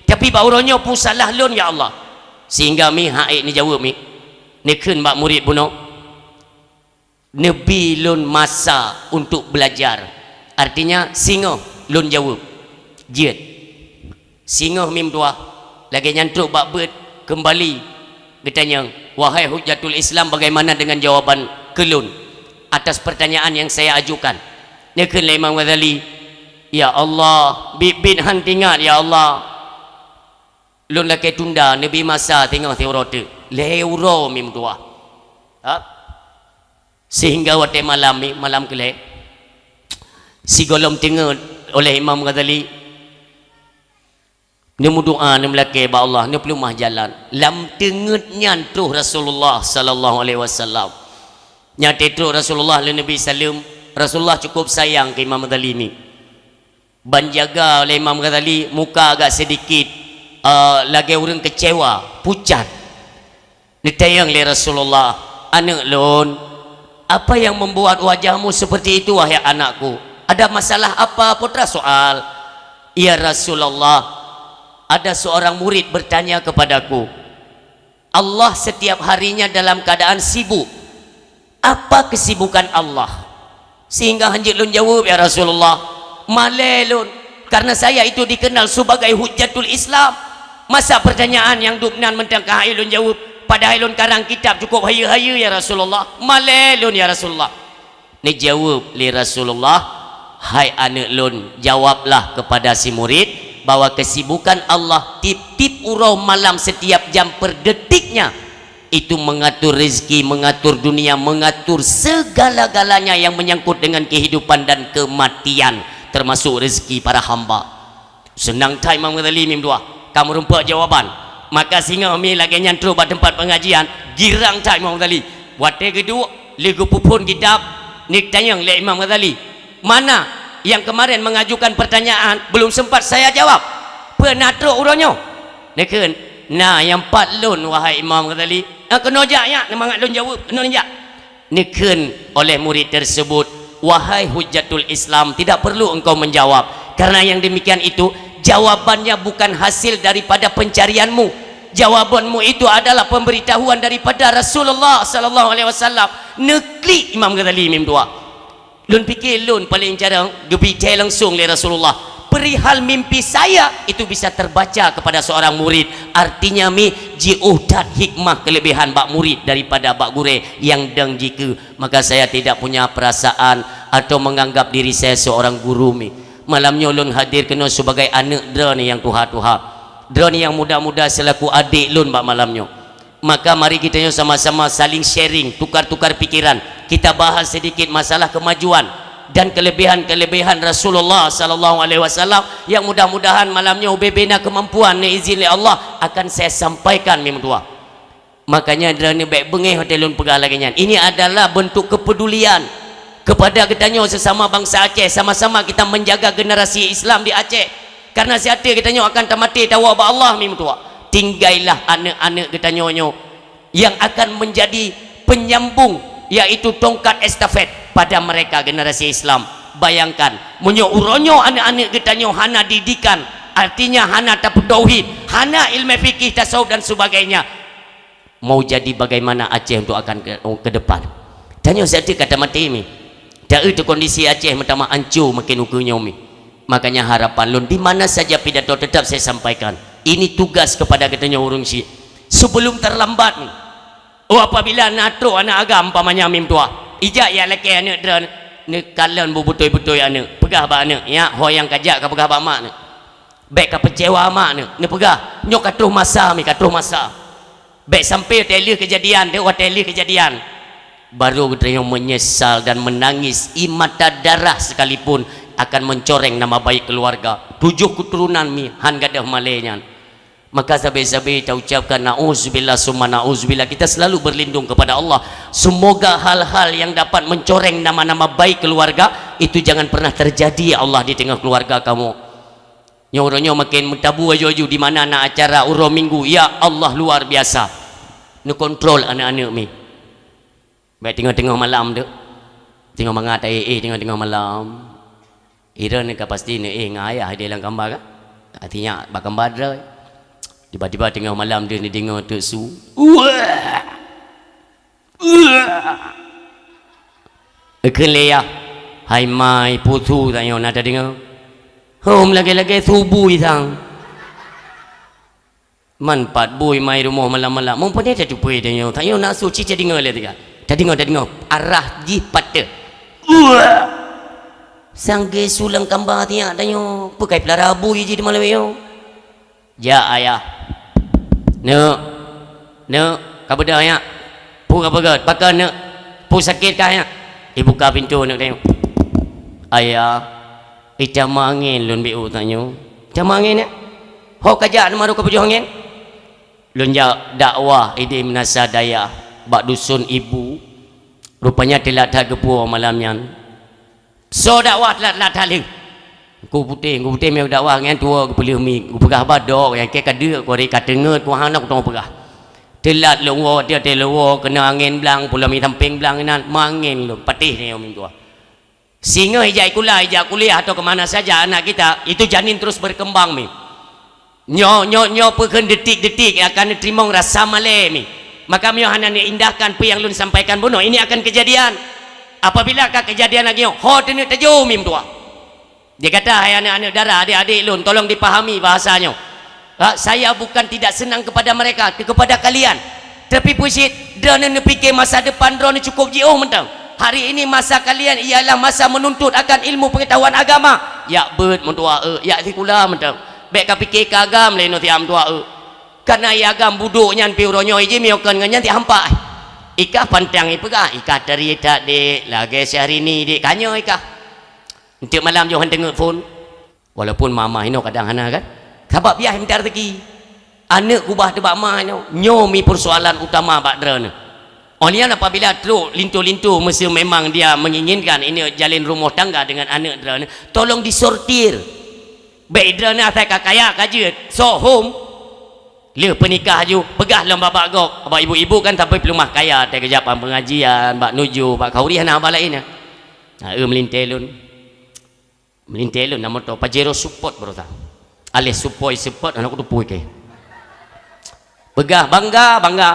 Tapi bak uroe nyoe peue salah lôn, ya Allah, sehingga mi han ék neujaweueb mi?" Neukheun bak murid bunoe, "Neubi lôn masa untuk belajar. Artinya, singoh lôn jaweueb." Jeuet. Singoh mi meutuah, lagée nyan trok bak beuet, keumbali geutanyong, "Wahai Hujjatul Islam, bagaimana dengan jawaban keu lôn atas pertanyaan yang saya ajukan?" Neukheun lé Imam Ghazali, "Ya Allah, biet-biet han teuingat, ya Allah. Lôn lakée tunda, neubi masa singoh siuroe teuk." Lhée uroe mi meutuah. Ha? Sehingga watée malam mi, malam keulhée, sigohlom teungeut oleh Imam Ghazali, neumeudoá, neumeulakée bak Allah, neupeuleumah jalan. Lam teungeut nyan troh Rasulullah sallallahu alaihi wasallam. Nyang teutroh Rasulullah lé Nabi saleuem, Rasulullah cukup sayang keu Imam Ghazali mi. Ban jaga oleh Imam Ghazali, muka agak sedikit, eh, lagée ureuëng keucewa, pucat. Neutanyong lé Rasulullah, "Aneuëk lôn, apa yang membuat wajahmu seperti itu, wahai anakku? Ada masalah apa?" Putra soal, "Ya Rasulullah, ada seorang murid bertanya kepadaku, Allah setiap harinya dalam keadaan sibuk. Apa kesibukan Allah sehingga hanjeuet lôn jaweueb, ya Rasulullah? Malée lôn, karena saya itu dikenal sebagai hujjatul Islam. Masa pertanyaan nyang dum nan mantong ka han ék lôn jaweueb, padahai lôn karang kitab cukup hayeue-hayeue, ya Rasulullah. Malée lôn, ya Rasulullah." Neujaweueb lé Rasulullah, "Hai aneuëk lôn, jawablah kepada si murid bahwa kesibukan Allah tieb-tieb uroe malam, setiap jam per detiknya, itu mengatur rezeki, mengatur dunia, mengatur segala-galanya yang menyangkut dengan kehidupan dan kematian, termasuk rezeki para hamba." Seunang that Imam Ghazali mi meutuah, ka meurumpok jawaban. Maka singoh mi lagée nyan trok bak teumpat pengajian, girang that Imam Ghazali. Watée geuduek, lé geupeuphon kitab, neutanyong lé Imam Ghazali, "Mana yang kemarin mengajukan pertanyaan belum sempat saya jawab? Peue na trok uroe nyoe?" Neukheun, "Na nyang pat lôn, wahai Imam Ghazali." "Ah, keunoe jak nyak, neumangat lôn jaweueb, keunoe jak." Neukheun oleh murid tersebut, "Wahai hujjatul Islam, tidak perlu engkau menjawab, karena yang demikian itu jawabannya bukan hasil daripada pencarianmu. Jawabanmu itu adalah pemberitahuan daripada Rasulullah sallallahu alaihi wasallam." Neuklik Imam Ghazali mi meutuah. Lôn pike lôn paleng carông geubri thée langsong lé Rasulullah. Perihal mimpi saya, itu bisa terbaca kepada seorang murid. Artinya mi jiôh that hikmah keuleubiehan bak murid daripada bak gurée nyang dang jikeue. Maka saya tidak punya perasaan atau menganggap diri saya seorang guru mi. Malam nyoe lôn hadir keunoe sebagai aneuëk droeneuh nyang tuha-tuha. Droeneuh nyang muda-muda selaku adék lôn bak malam nyoe. Maka mari geutanyoe sama-sama saling sharing, tukar-tukar pikiran. Kita bahas sedikit masalah kemajuan dan kelebihan-kelebihan Rasulullah sallallahu alaihi wasallam yang mudah-mudahan malam nyoe ubé-bé na kemampuan, neuizin lé Allah, akan saya sampaikan mi meutuah. Makanya droeneuh bèk beungéh watèe lôn peugah lagèe nyan. Ini adalah bentuk kepedulian kepada geutanyoe sesama bangsa Aceh. Sama-sama kita menjaga generasi Islam di Aceh. Karena siaté geutanyoe akan tamaté tawoe bak Allah mi meutuah. Tinggailah aneuk-aneuk geutanyoe nyoe yang akan menjadi penyambung, yaitu tongkat estafet pada mereka generasi Islam. Bayangkan, meunyoe uroe nyoe aneuk-aneuk geutanyoe hana didikan, artinya hana tapeutauhid, hana ilmu fikih, tasawuf dan sebagainya, mau jadi bagaimana Aceh untuk akan ke, ke depan? Tanyoe siaté ka tamaté mi. Taeu tu kondisi Aceh meutamah anco makin ukeue nyoe mi. Makanya harapan lôn di mana saja pidato tetap saya sampaikan. Ini tugas kepada geutanyoe ureueng syiek. Sebelum terlambat mi. Oh, apabila na trok aneuk agam umpamanya mi meutuah. Ijak ya lakèe aneuk droeneuh neukalon bu beutôi-beutôi aneuk. Peugah bak aneuk, "Ya, ho nyang kajak kapeugah bak mak neuh. Bèk kapeucewa mak neuh." Neupeugah, "Nyoe ka troh masa mi, ka troh masa." Bèk sampai watèe lheueh keujadian, deuh watèe lheueh keujadian. Baru geutanyoe menyesal dan menangis, i mata darah sekalipun akan mencoreng nama baik keluarga. Tujoh keturunan mi han gadôh malèe nyan. Maka sabe-sabe taucapkan nauzubillah summa nauzubillah. Kita selalu berlindung kepada Allah. Semoga hal-hal yang dapat mencoreng nama-nama baik keluarga itu jangan pernah terjadi, ya Allah, di tengah keluarga kamu. Nyoe uroe nyoe makin meutabu aju-aju di mana na acara uroe Minggu. Ya Allah, luar biasa. Neukontrol aneuk-aneuk mi. Bèk teungoh-teungoh malam tu. Teungoh mangat, eh, eh, teungoh-teungoh malam. Droeneuh ka pasti neuéh ngon ayah di lam kamba kan? Artinya bak kamba droe. Tiba-tiba teungoh malam deuh neudeungoe teuk su. Wah! Wah! Ikheun lé yah, "Hai mai, peue su tanyoe na tadeungoe?" "Hom lagèe-lagèe su bui sang." Man pat bui mai rumoh malam-malam. Muphom teupeue tanyoe. Tanyoe na su cit tadeungoe lé teuka. Tadeungoe, tadeungoe. Arah jih pat teuh. Uah! Sang geusu lam kamba tiak tanyoe. Peue kai peulara bui jih di malam nyoe. Jak ayah. Neuk. Neuk, ka beudôh nyak. Peue ka peugah? Pakon neuk? Peue sakét kah nyak? Ibuka pintoe aneuk tanyoe. Ayah, itama angén lôn beu tanyoe. Itama angén nyak? Ho kajak neumaru ka pajoh angén? Lôn jak dakwah idéh meunasah dayah bak dusun Ibu. Rupanya teulat that geupuwoe malam nyan. Soe dakwah teulat-teulat that lheueh? Teungku Putéh, Teungku Putéh meunyoe dakwah ngon tuwoe geupeuleueh mi, geupeugah haba dok nyang kèe ka deuk, ku hari ka teungeut, ku hana kuteungoh peugah. Teulat lôn woe, tiep-tiep lôn woe, keunoe angén blang, pulo mi sampéng blang inan, mangén lôn, patéh nyoe meutuah. Singoh ijak sikula, ijak kuliah atau ke mana saja anak kita, itu janin terus berkembang mi. Nyoe, nyoe, nyoe peue kheun detik-detik akan neuteurimong rasa malèe mi. Maka meunyoe hana neuindahkan peue nyang lôn sampaikan bunoe, ini akan kejadian. Apabila ka kejadian lagèe nyoe, ho teuneuk tajô mi meutuah. Di gata hai aneuk-aneuk dara, adik-adik lôn, tolong dipahami bahasa nyoe. Ha, saya bukan tidak senang kepada mereka, tapi kepada kalian. Tapi peue cit, droeneuh neupike masa depan droeneuh cukup jiôh mantong. Hari ini masa kalian ialah masa menuntut akan ilmu pengetahuan agama. Jak beuet meutuah eu, jak sikula mantong. Bèk kapike ka agam lé nyoe siat meutuah eu. Kana i agam budok nyan pih uroe nyoe iji miyokon ngon nyan siat hampa. Ikah pantang ipeugah, ikah tari that dek, lagèe Syahrini dek, ka nyoe ikah. Enteuk malam jih han teungeut phon. Walaupun mama inoe kadang hana kan. Sabab yah minta rezeki. Aneuk kubah teuh bak ma nyoe, nyoe mi persoalan utama bak droeneuh. Óh lheueh nyan apabila trok linto-linto meuseu memang dia menginginkan ini jalin rumoh tangga dengan aneuk droeneuh, tolong disortir. Bèk droeneuh asai ka kaya ka jeuet, sohom. Lheueh peunikah aju, peugah lom bak-bak gob. Bak ibu-ibu kan sampai peuleumah kaya, teuh geujak bak pengajian, bak nuju, bak khauri hana haba laén. Nah, eu meulintèe lôn. Meulintèe lôn na moto Pajero Sport baroesa. Aléh Supoi Sport hana kuteupue kèe. Peugah bangga, bangga.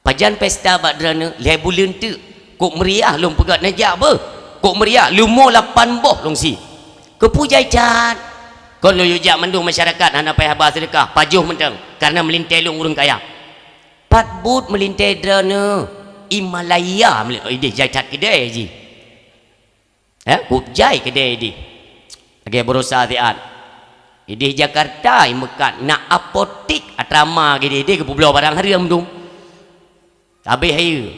Pajan pesta bak droeneuh lhèe buleuen teuk. Kok meriah lôn peugah neujak beuh. Kok meriah leumo lapan boh lôn sie. Keupeue jai that. Kon lôn yue jak mandum masyarakat hana payah haba seudeukah, pajoh mantong karena meulintèe lôn ureueng kaya. Pat buet meulintèe droeneuh? I Malaya meuli-, idéh jai that keudè jih. Eh, kok jai keudè idéh. Lagèe baroesa siat. Ideh Jakarta, i meukat na apotik, atrama gideh-deh geupubloe barang hareuem dum. Habéh hayeue.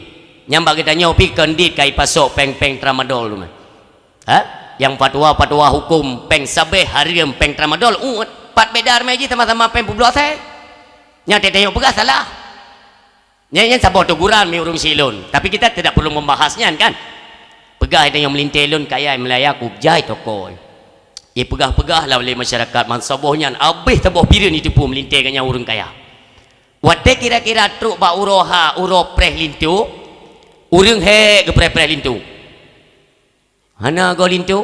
Nyang bak geutanyoe pih kondit ka ipasok péng-péng tramadol dum. Ha? Nyang fatwa-fatwa huköm péng sabeh hareuem péng tramadol, uet. Pat beda ramé jih sama-sama péng publoe asèe. Nyang teutanyoe peugah salah. Nyan, nyan saboh teguran mi ureuëng silôn, tapi kita tidak perlu membahas nyan kan. Peugah tanyoe meulintèe lôn kaya meulaya kujai toko. Ipeugah-peugah lah oleh masyarakat bansaboh nyan, abéh saboh pireuen jiteupeue meulintèe geuh nyan ureuëng kaya. Watèe kira-kira trok bak uroe ha, uroe preh linto, ureuëng hék geupreh-preh linto. Hana goe linto.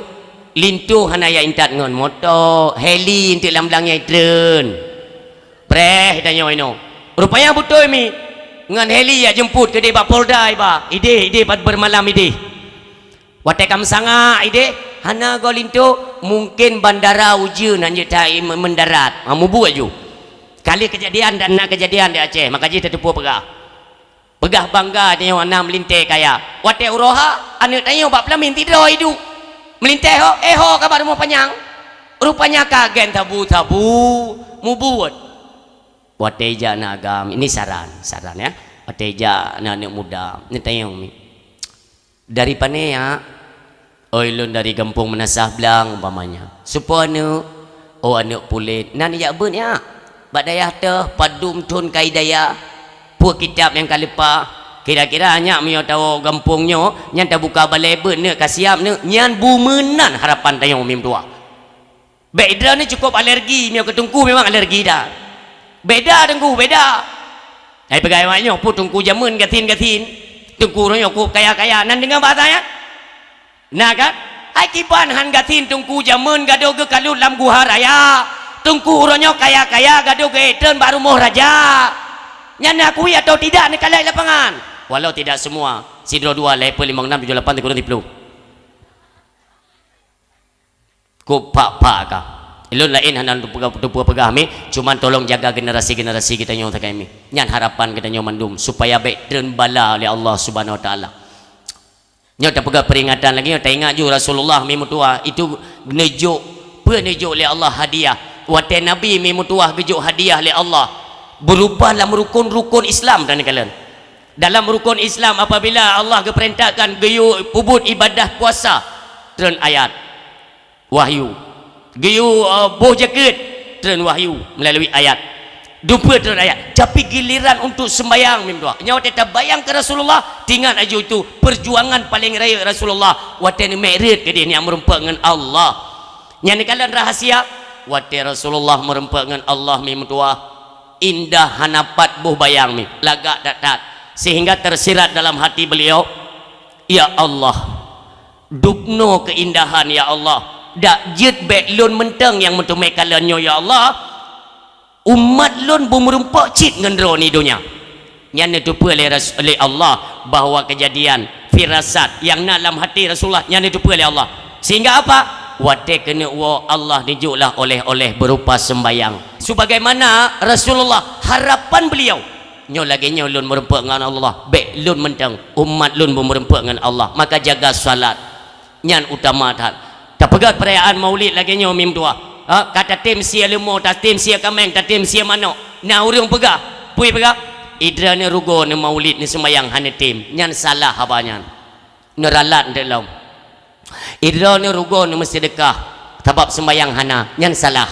Linto hana ya intat ngon moto, heli enteuk lam blang nyang treun. Preh tanyoe inoe. Rupanya beutôi mi. Ngon heli ya jemput keudeh bak Polda iba. Ideh, ideh pat bermalam ideh. Watèe ka meusangak ideh, hana goe linto, mungkin bandara ujeuen hanjeuet that mendarat. Ha, mubuet ju. Kali kejadian dan na kejadian di Aceh, maka jih tateupeue peugah. Peugah bangga tanyoe na meulintèe kaya. Watèe uroe ha, aneuk tanyoe bak peulamin sidroe iduek. Meulintèe ho, eh ho ka bak rumoh panyang. Rupanya ka gen sabu-sabu mubuet. Watèe jak na agam, ini saran, saran ya. Watèe jak na aneuk muda, neutanyong mi. Dari pane ya? Oi, lôn dari gampông Meunasah Blang umpamanya. Soe po aneuk? Oh, aneuk puléh. Nan jak beuet nyak? Bak dayah teuh, padum thon ka i dayah. Peue kitab nyang ka leupah? Kira-kira nyak meunyoe tawoe gampông nyoe, nyan tabuka balèe beuet neuk ka siap neuk, nyan bu meunan harapan tanyoe mi meutuwah. Bèk droeneuh cukôp alergi, meunyoe keu teungku memang alergi that. Beda teungku, beda. Hai peugah awak nyoe, peue teungku jameun gasien-gasien. Teungku uroe nyoe kôp kaya-kaya, nan deungoe bahasa nyan? Na kan? Hai kiban han gasien teungku jameun gadôh geukalut lam guha raya. Teungku uroe nyoe kaya-kaya gadôh geuék treun bak rumoh raja. Nyan neukui atau tidak neukalon lapangan. Walau tidak semua, sidroe dua lhèe peuet limong nam tujoh lapan sikureueng siplôh. Kôp pak-pak ka. Ulôn laén hana teupeugah, teupeugah mi, cuman tolong jaga generasi-generasi geutanyoe sagai mi. Nyan harapan geutanyoe mandum, supaya bèk treun bala lé Allah Subhanahu Wa Taala. Nyoe tapeugah peringatan lagèe nyoe, taingat ju Rasulullah mi meutuwah, itu neujok, peue neujok lé Allah hadiah. Watèe Nabi mi meutuwah geujok hadiah lé Allah, berupa lam rukun-rukun Islam dan kalon. Dalam rukun Islam, apabila Allah geupeurintahkan geuyue peubuet ibadah puasa, treun ayat. Wahyu. Geuyue, eh, boh jakeuet, treun wahyu meulalu ayat. Dupeue treun ayat. Tapi giliran untuk sembayang mi meutuwah. Nyoe watèe tabayang keu Rasulullah, tingat aju itu perjuangan paleng rayeuk Rasulullah. Watèe neumi'raj keudeh neujak meurumpok ngon Allah. Nyan neukalon rahasia. Watèe Rasulullah meurumpok ngon Allah mi meutuwah, indah hana pat boh bayang mi, lagak that-that. Sehingga tersirat dalam hati beliau, "Ya Allah, dubnoe keuindahan, ya Allah. Dak jeuet bèk lôn mantong nyang meuteumé kalon nyoe, ya Allah. Umat lôn beumeurumpok cit ngon droeneuh donya." Nyan neuteupeue lé Ras-, lé Allah bahwa kejadian firasat nyang na lam hati Rasulullah nyan neuteupeue lé Allah. Sehingga apa? Watèe keuneuk woe Allah neujok lah oleh-oleh berupa sembayang. Sebagaimana Rasulullah harapan beliau, "Nyoe lagèe nyoe lôn meurumpok ngon Allah, bèk lôn mantong, umat lôn beumeurumpok ngon Allah, maka jaga salat." Nyan utama that. Tapeugah perayaan Maulid lagèe nyoe mi meutuwah. Ha, ka tatem sie leumo, tatem sie kaméng, tatem sie manok. Na ureuëng peugah, peue peugah? Idroeneuh rugoe neumaulid neuseumbayang hana tem. Nyan salah haba nyan. Neuralat nteuk lom. Idroeneuh rugoe neumeuseudeukah sabab seumbayang hana. Nyan salah.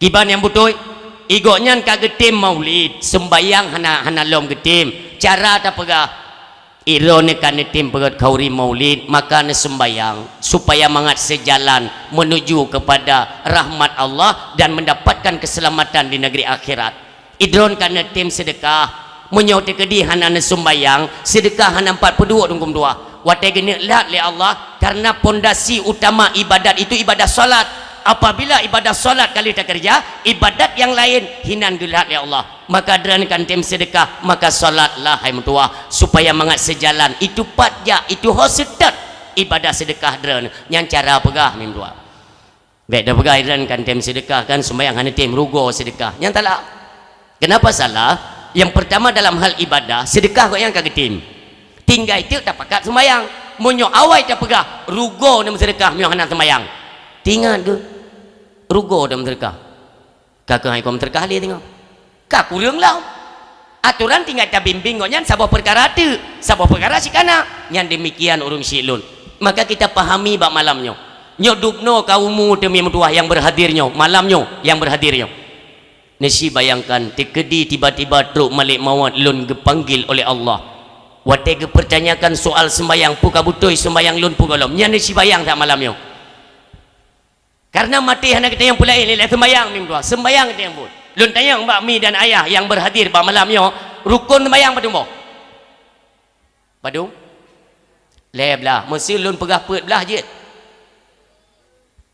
Kiban nyang beutôi, i gobnyan ka geutem maulid, seumbayang hana, hana lom geutem. Cara tapeugah, idroeneuh ka neutem peugöt khauri maulid, maka neuseumbayang, supaya mangat seujalan menuju kepada rahmat Allah dan mendapatkan keselamatan di negeri akhirat. Idroeneuh ka neutem seudeukah, Meunyoe teukeudi hana neuseumbayang, seudeukah hana meupat peuduek dungkum dua. Watée geuneuk lat lé Allah, karena pondasi utama ibadat itu ibadah salat. Apabila ibadah salat ka lheueh takeureuja, ibadat nyang laén hinan geulat lé Allah. Maka droeneuh kan tem seudeukah, maka salatlah hai meutuwah, supaya mangat seujalan. Itu pat jak, itu ho seutôt ibadah seudeukah droeneuh. Nyan cara peugah meutuwah. Bék tapeugah droeneuh kan tem seudeukah, kan seumbayang hana tem, rugoe seudeukah. Nyan salah. Kenapa salah? Yang pertama, dalam hal ibadah, seudeukah gobnyan ka geutem. Tinggai teuk tapakat seumbayang. Meunyoe awai tapeugah, rugoe neumeuseudeukah meunyoe hana seumbayang. Teuingat geuh. Rugoe dan meuseudeukah. Ka keuh hai kon meuseudeukah lé teungoh. Ka kureueng lom. Atoran tinggai tabimbéng gobnyan saboh peukara teuk, saboh peukara sikana. Nyan demikian ureuëng syiek lôn. Maka kita pahami bak malam nyoe. Nyoe dubnoe ka umu teumé meutuwah nyang berhadir nyoe, malam nyoe nyang berhadir nyoe. Neusi bayangkan, teukeudi tiba-tiba trok malaikat maut lôn geupanggil oleh Allah. Watée geupeurtanyakan soal seumbayang, peue ka beutôi seumbayang lôn peue gohlom. Nyan neusi bayang that malam nyoe. Karena maté hana geutanyong peue laén, lé seumbayang mi meutuwah, seumbayang geutanyong buet. Lôn tanyong bak mi dan ayah nyang berhadir bak malam nyoe, rukon seumbayang padum boh? Padum? Lhée blaih. Meuseu lôn peugah peuet blaih jeuet.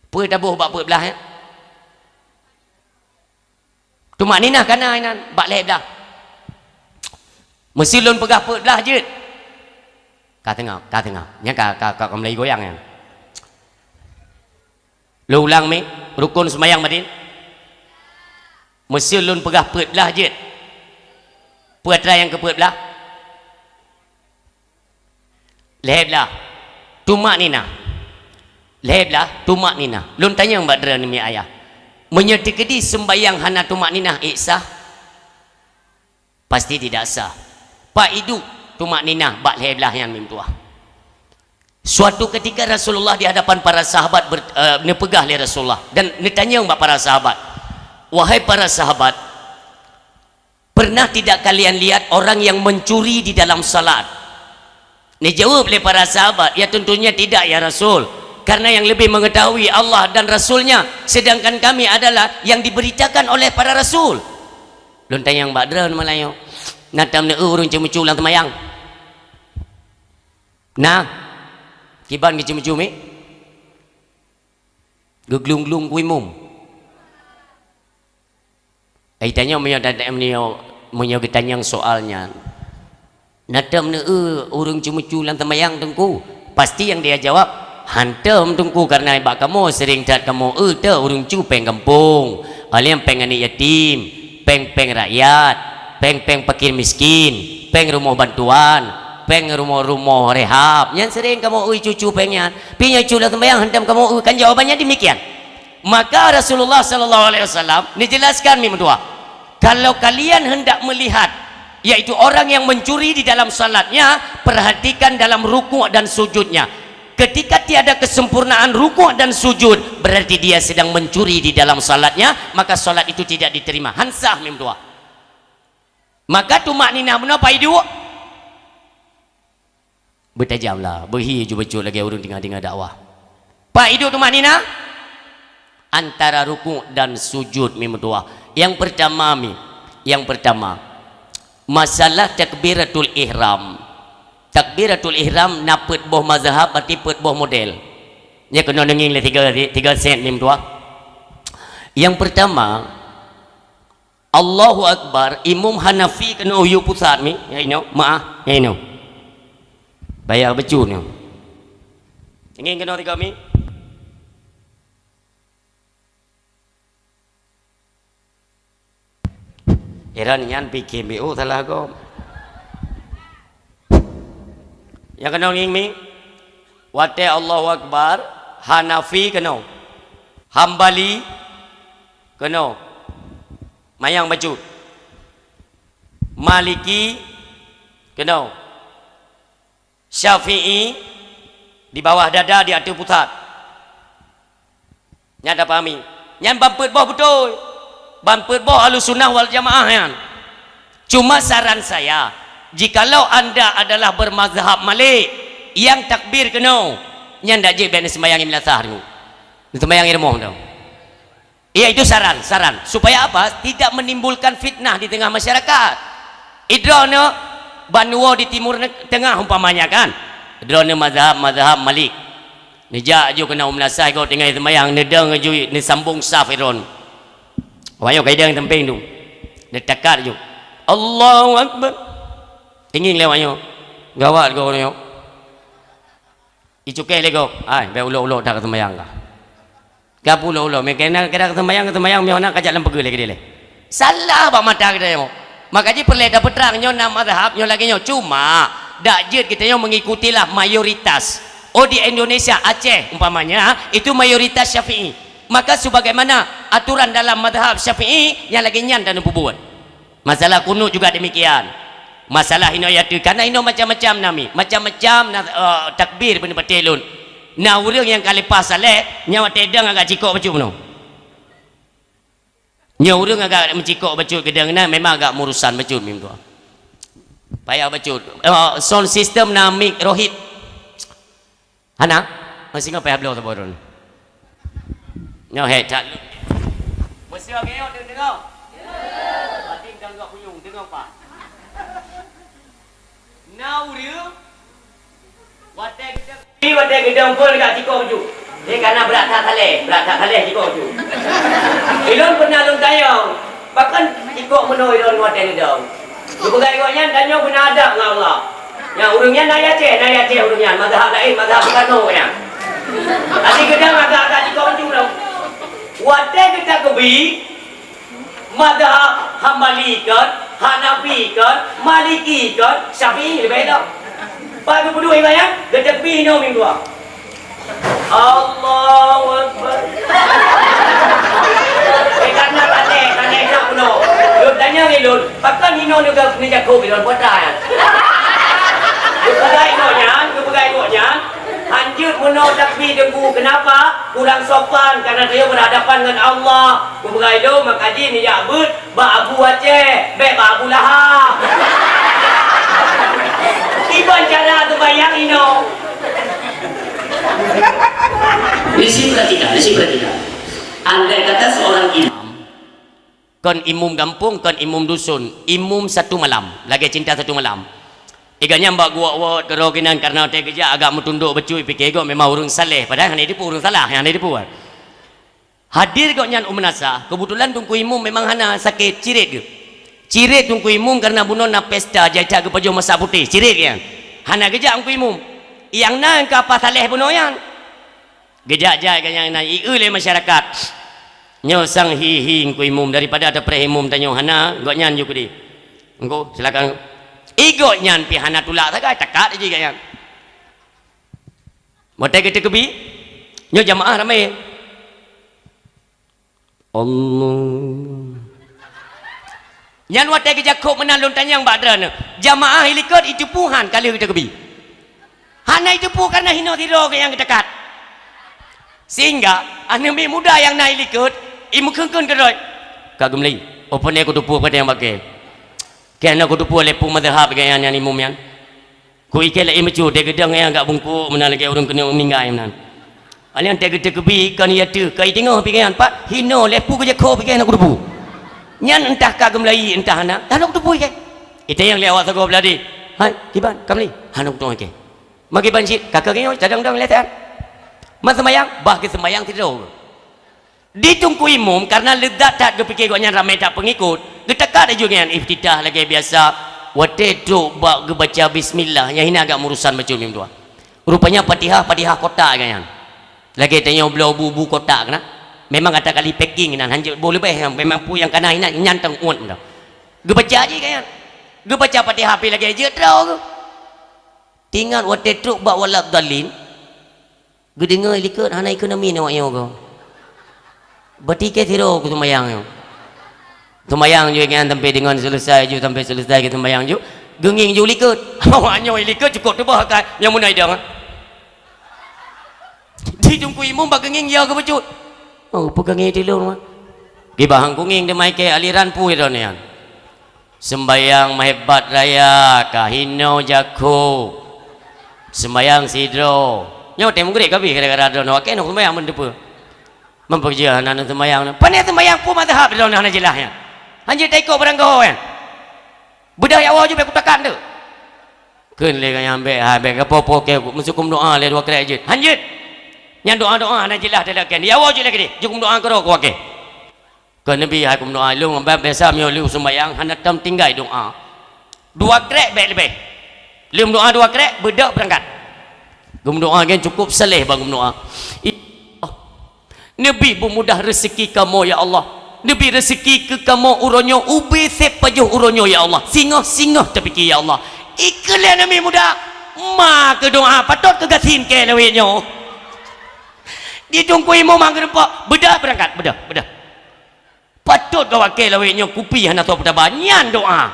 Peue taboh bak peuet blaih, eh? Tumakninah ka na inan bak lhée blaih. Meuseu lôn peugah peuet blaih jeuet. Ka teungoh, ka teungoh. Nyan ka, ka, ka, ka mulai goyang nyan. Lôn ulang mi, rukon seumbayang madin. Meuseu lôn peugah peuet blaih jeuet. Peue atra nyang keu peuet blaih? Lhée blaih. Tumakninah. Lhée blaih, tumakninah. Lôn tanyong bak droeneuh mi ayah. Meunyoe teukeudi seumbayang hana tumakninah, ék sah? Pasti tidak sah. Pak idup tumakninah bak lhée blaih nyan mi meutuwah. Suatu ketika Rasulullah di hadapan para sahabat ber-, eh, neupeugah lé Rasulullah dan neutanyong bak para sahabat, "Wahai para sahabat, pernah tidak kalian lihat orang yang mencuri di dalam salat?" Neujaweueb lé para sahabat, "Ya, tentunya tidak, ya Rasul, karena yang lebih mengetahui Allah dan Rasul-Nya, sedangkan kami adalah yang diberitakan oleh para rasul." Lôn tanyong bak droeneuh malam nyoe, na tam neu ureuëng ceumeucue lam seumayang? Na? Kiban geuceumeucue mi? Geuglung-glung kuimum. Ai tanyong meunyoe, meunyoe, meunyoe geutanyong soal nyan, na tam neu ureuëng ceumeucue lam seumayang Teungku? Pasti nyang dia jawab, "Hantom Teungku, karena bak kamoe sering that kamoe eu teu ureuëng cue péng gampông, alem péng aneuk yatim, péng-péng rakyat, péng-péng fakir miskin, péng rumoh bantuan, péng rumoh-rumoh rehab. Nyan sering kamoe eu cucu péng nyan. Pi nyoe cue lam seumayang hantom kamoe eu." Kan jawabannya demikian. Maka Rasulullah sallallahu alaihi wasallam neujelaskan mi meutuwah, "Kalau kalian hendak melihat, yaitu orang yang mencuri di dalam salatnya, perhatikan dalam rukuk dan sujudnya. Ketika tiada kesempurnaan rukuk dan sujud, berarti dia sedang mencuri di dalam salatnya, maka salat itu tidak diterima." Han sah mi meutuwah. Maka tumakninah bunoe pai duek. Beutajam lah, beuhi ju bacut lagée ureuëng teungoh-teungoh dakwah. Pak idup tumakninah antara rukuk dan sujud mi meutuwah. Yang pertama mi, yang pertama, masalah takbiratul ihram. Takbiratul ihram na peuet boh mazhab, berarti peuet boh model. Nyan keunoe neungieng lé tiga, tiga set mi meutuwah. Yang pertama, Allahu Akbar, imum Hanafi keunoe yue pusat mi, ya inoe, maah, ya inoe. Bayar becu nyoe. Ingin keunoe tiga mi? Iran nyan P K B O salah gob. Nyang keunoe ngieng mi, watée Allahu Akbar, Hanafi keunoe, Hambali keunoe, manyang bacut, Maliki keunoe, Syafi'i di bawah dada di ateueh pusat. Nyan tapahami. Nyan ban peuet boh beutôi. Ban peuet boh Ahlussunnah wal Jamaah nyan. Cuma saran saya, jikalau anda adalah bermazhab Malik, nyang takbir keunoe, nyan dak jeuet bèk neuseumbahyang i meulasah teungku. Neuseumbahyang i rumoh teungku. Iya, itu saran, saran. Supaya apa? Tidak menimbulkan fitnah di tengah masyarakat. Idroeneuh ban woe di Timur Tengah umpamanya kan. Droeneuh mazhab, mazhab Malik. Neujak ju keunoe u meulasah gob tinggai seumayang, neudong ju neusambong saf idroeneuh. Awak nyoe ka idong teumpéng tu. Neutakat ju. Allahu Akbar. Tinggi lé awak nyoe. Gawat gob nyoe. Icukéh lé gob. Hai, bèk ulok-ulok that ka seumayang kah. Ka peuulok-ulok, meukeuna kira ka seumayang, ka seumayang meuhana ka jak lam peugeuh lé keudeh lé. Salah bak mata geutanyoe. Maka jih peureulèe tapeutrang nyoe na mazhab nyoe lagèe nyoe. Cuma, dak jeuet geutanyoe mengikutilah mayoritas. Oh, di Indonesia, Aceh umpamanya, itu mayoritas Syafi'i. Maka sebagaimana aturan dalam mazhab Syafi'i, nyang lagèe nyan tanyoe peubuet. Masalah kunut juga demikian. Masalah inoe yateuh, karena inoe macam-macam nami, macam-macam na, eh, takbir beuneupeuté lôn. Na ureueng nyang ka leupah saleh, nyan watèe deueng agak cikok bacut bunoe. Nyoe ureueng agak meucikok bacut keudeueng na memang agak meurusan bacut mim tuha. Payah bacut. Eh, sound system na mic rohit. Hana? Masih ngapa payah bloe saboh droeneuh? Nyoe he that lôn. Meuseuh geuyo deungoe. Berarti deungoe kuyung, deungoe pat. Na ureueng watèe geudeung, watèe geudeung pun gak cikok ju. Nyan karena brat that saleh, brat that saleh cikok ju. Ilôn pernah lôn tanyong, pakon cikok meunoe ilôn watèe geudeung. Geupeugah gobnyan tanyoe beuna adab ngon Allah. Nyang ureueng nyan na Aceh, na Aceh ureueng nyan, mazhab laén, mazhab Kano nyan. Tapi geudeung agak-agak cikok ju lom. Watèe geutakeubi, mazhab Hambali kon, Hanafi kon, Maliki kon, Syafi'i leubeh lom. Pat geupeuduek ibadat, geuteukbir inoe minggu. Allahu Akbar. Eh, kana tandai, tandai nak bunoe. Lôn tanyong ilôn, pakon inoe neuga-, neujakôb ilôn puasa nyan? Geupeugah inoe nyan, geupeugah inoe nyan. Hanjeuet meunoe takbir teungku, kenapa? Kurang sopan, karena dia berhadapan dengan Allah. Geupeugah ilôn, maka jih neujak beuet bak Abu Aceh, bèk bak Abu Lahab. Kiban cara teubayang inoe. Di sini perhatikan, di sini perhatikan. Andai kata seorang imam, kon imum gampông, kon imum dusun, imum satu malam, lagèe cinta satu malam. Iga nyan bak guwot-wot keudroe keunan karena watèe geujak agak meutundok bacut, pike gob memang ureueng saleh, padahai hana jiteupeue ureueng salah, hana jiteupeue. Hadir gobnyan u meunasah, keubeutulan Teungku Imum memang hana sakét, cirét geuh. Cirét Teungku Imum kareuna bunoe na pesta, jai that geupajoh masa putéh, cirét geuh nyan. Hana geujak Teungku Imum. Nyang na ka apa saleh bunoe nyan. Geujak-jak gobnyan na ié lé masyarakat. Nyoe sang hi-hi Teungku Imum, daripada tapreh imum tanyoe hana, gobnyan ju keudeh. Teungku, silakan. Ié gobnyan pih hana tulak sagai, takat jih gobnyan. Watèe geuteukeubi, nyoe jamaah ramé. Allah. Nyan watèe geujakôb meunan lôn tanyong bak droeneuh, jamaah ilikot iteupeue han ka lheueh geuteukeubi? Hana iteupeue kareuna hinoe sidroe geuh nyang geutakat. Sehingga aneuk miet muda nyang na ilikot, imeukheun-kheun keudroe. Ka geumeuli, oh pane kuteupeue pane nyang bakée. Keu hana kuteupeue lé peue mazhab geuh nyan, nyan imum nyan. Ku ikei laén bacut, deh geudong nyang agak bungkôk meunan lagèe ureueng keuneuk meuninggai meunan. Alèh watèe geuteukeubi kon ié teuh, ka iteungoh piké nyan, pat hinoe lé peue geujakôb piké hana kuteupeue. Nyan entah ka geumeulayi entah hana, hana kuteupeue ikei. Itanyong lé awak sagoe blah deh, "Hai, kiban, ka meuli?" "Hana kuteupeue ikei." "Ma kiban cit?" "Ka keu nyoe, tadong-dong lé that." "Ma seumayang?" "Bah geuseumayang sidroe." Di Teungku Imum, kareuna leuzat that geupiké gobnyan ramé that peungikot, geutakat laju nyan iftitah lagèe biasa, watèe trok bak geubaca bismillah, nyang hina agak meurusan bacut mim tuha. Rupanya Fatihah, Fatihah kotak gobnyan. Lagèe tanyoe bloe bu-bu kotak keunan. Memang ata kali packing keunan, hanjeuet boh leubeh, memang peue nyang kana inan, nyan teuh uet meunan. Geubaca jih gobnyan. Geubaca Fatihah pih lagèe jeuet droe geuh. Teuingat watèe trok bak waladdallin, geudeungoe ilikot hana ikot amin awak nyoe goe. Berarti keu sidroe ku seumayang nyoe. Seumayang ju nyan sampai deungon selesai ju, sampai selesai keu seumayang ju. Geungieng ju likot. Awak nyoe ilikot cukôp teuboh akai nyang meunoe idong. Di Teungku Imum bak geungieng ya geuh bacut. Oh, peue geungieng tilong, Mak? Kiban han kungieng teuma ikei aliran peue droeneuh nyan. Seumbayang meuhebat raya ka hinoe jakôb. Seumbayang sidroe. Nyoe teuh meugreb ka abéh gara-gara droeneuh. Wakèe nyoe seumbayang meuteupeue. Meupeujeuet hana neuseumayang. Pane seumbayang peue mazhab droeneuh hana jeulaih nyan. Hanjeuet taikot barangkaho nyan. Beudôh ya Allah jeuet bèk kutakan teuh. Kheun lé gobnyan bèk, hai bèk, ka po-po keu meusukum doa lé dua krek jeuet. Hanjeuet. Nyan doa-doa hana jeulaih teuh lakèe. Ya Allah jeuet lagèe deh. Jeuet meudoa keudroe keu wakèe. Kheun Nabi, hai peumeudoa, lôn biasa meunyoe lheueh seumayang hana tom tinggai doa. Dua krek bèk leubeh. Lheueh meudoa dua krek, beudôh beurangkat. Geumeudoa gèt cukôp saleh ban geumeudoa. Ya Allah, neubi beumudah reuseuki kamoe ya Allah. Neubi reuseuki keu kamoe uroe nyoe ubé sép pajoh uroe nyoe ya Allah. Singoh-singoh tapike ya Allah. Ikheun lé aneuk miet muda, ma keu doa patot keu gasien keu lawét nyoe. Di Teungku Imum han geureumpok, beudôh beurangkat, beudôh, beudôh. Patot gawakée lawét nyoe kupi hana soe peutaba, nyan doá.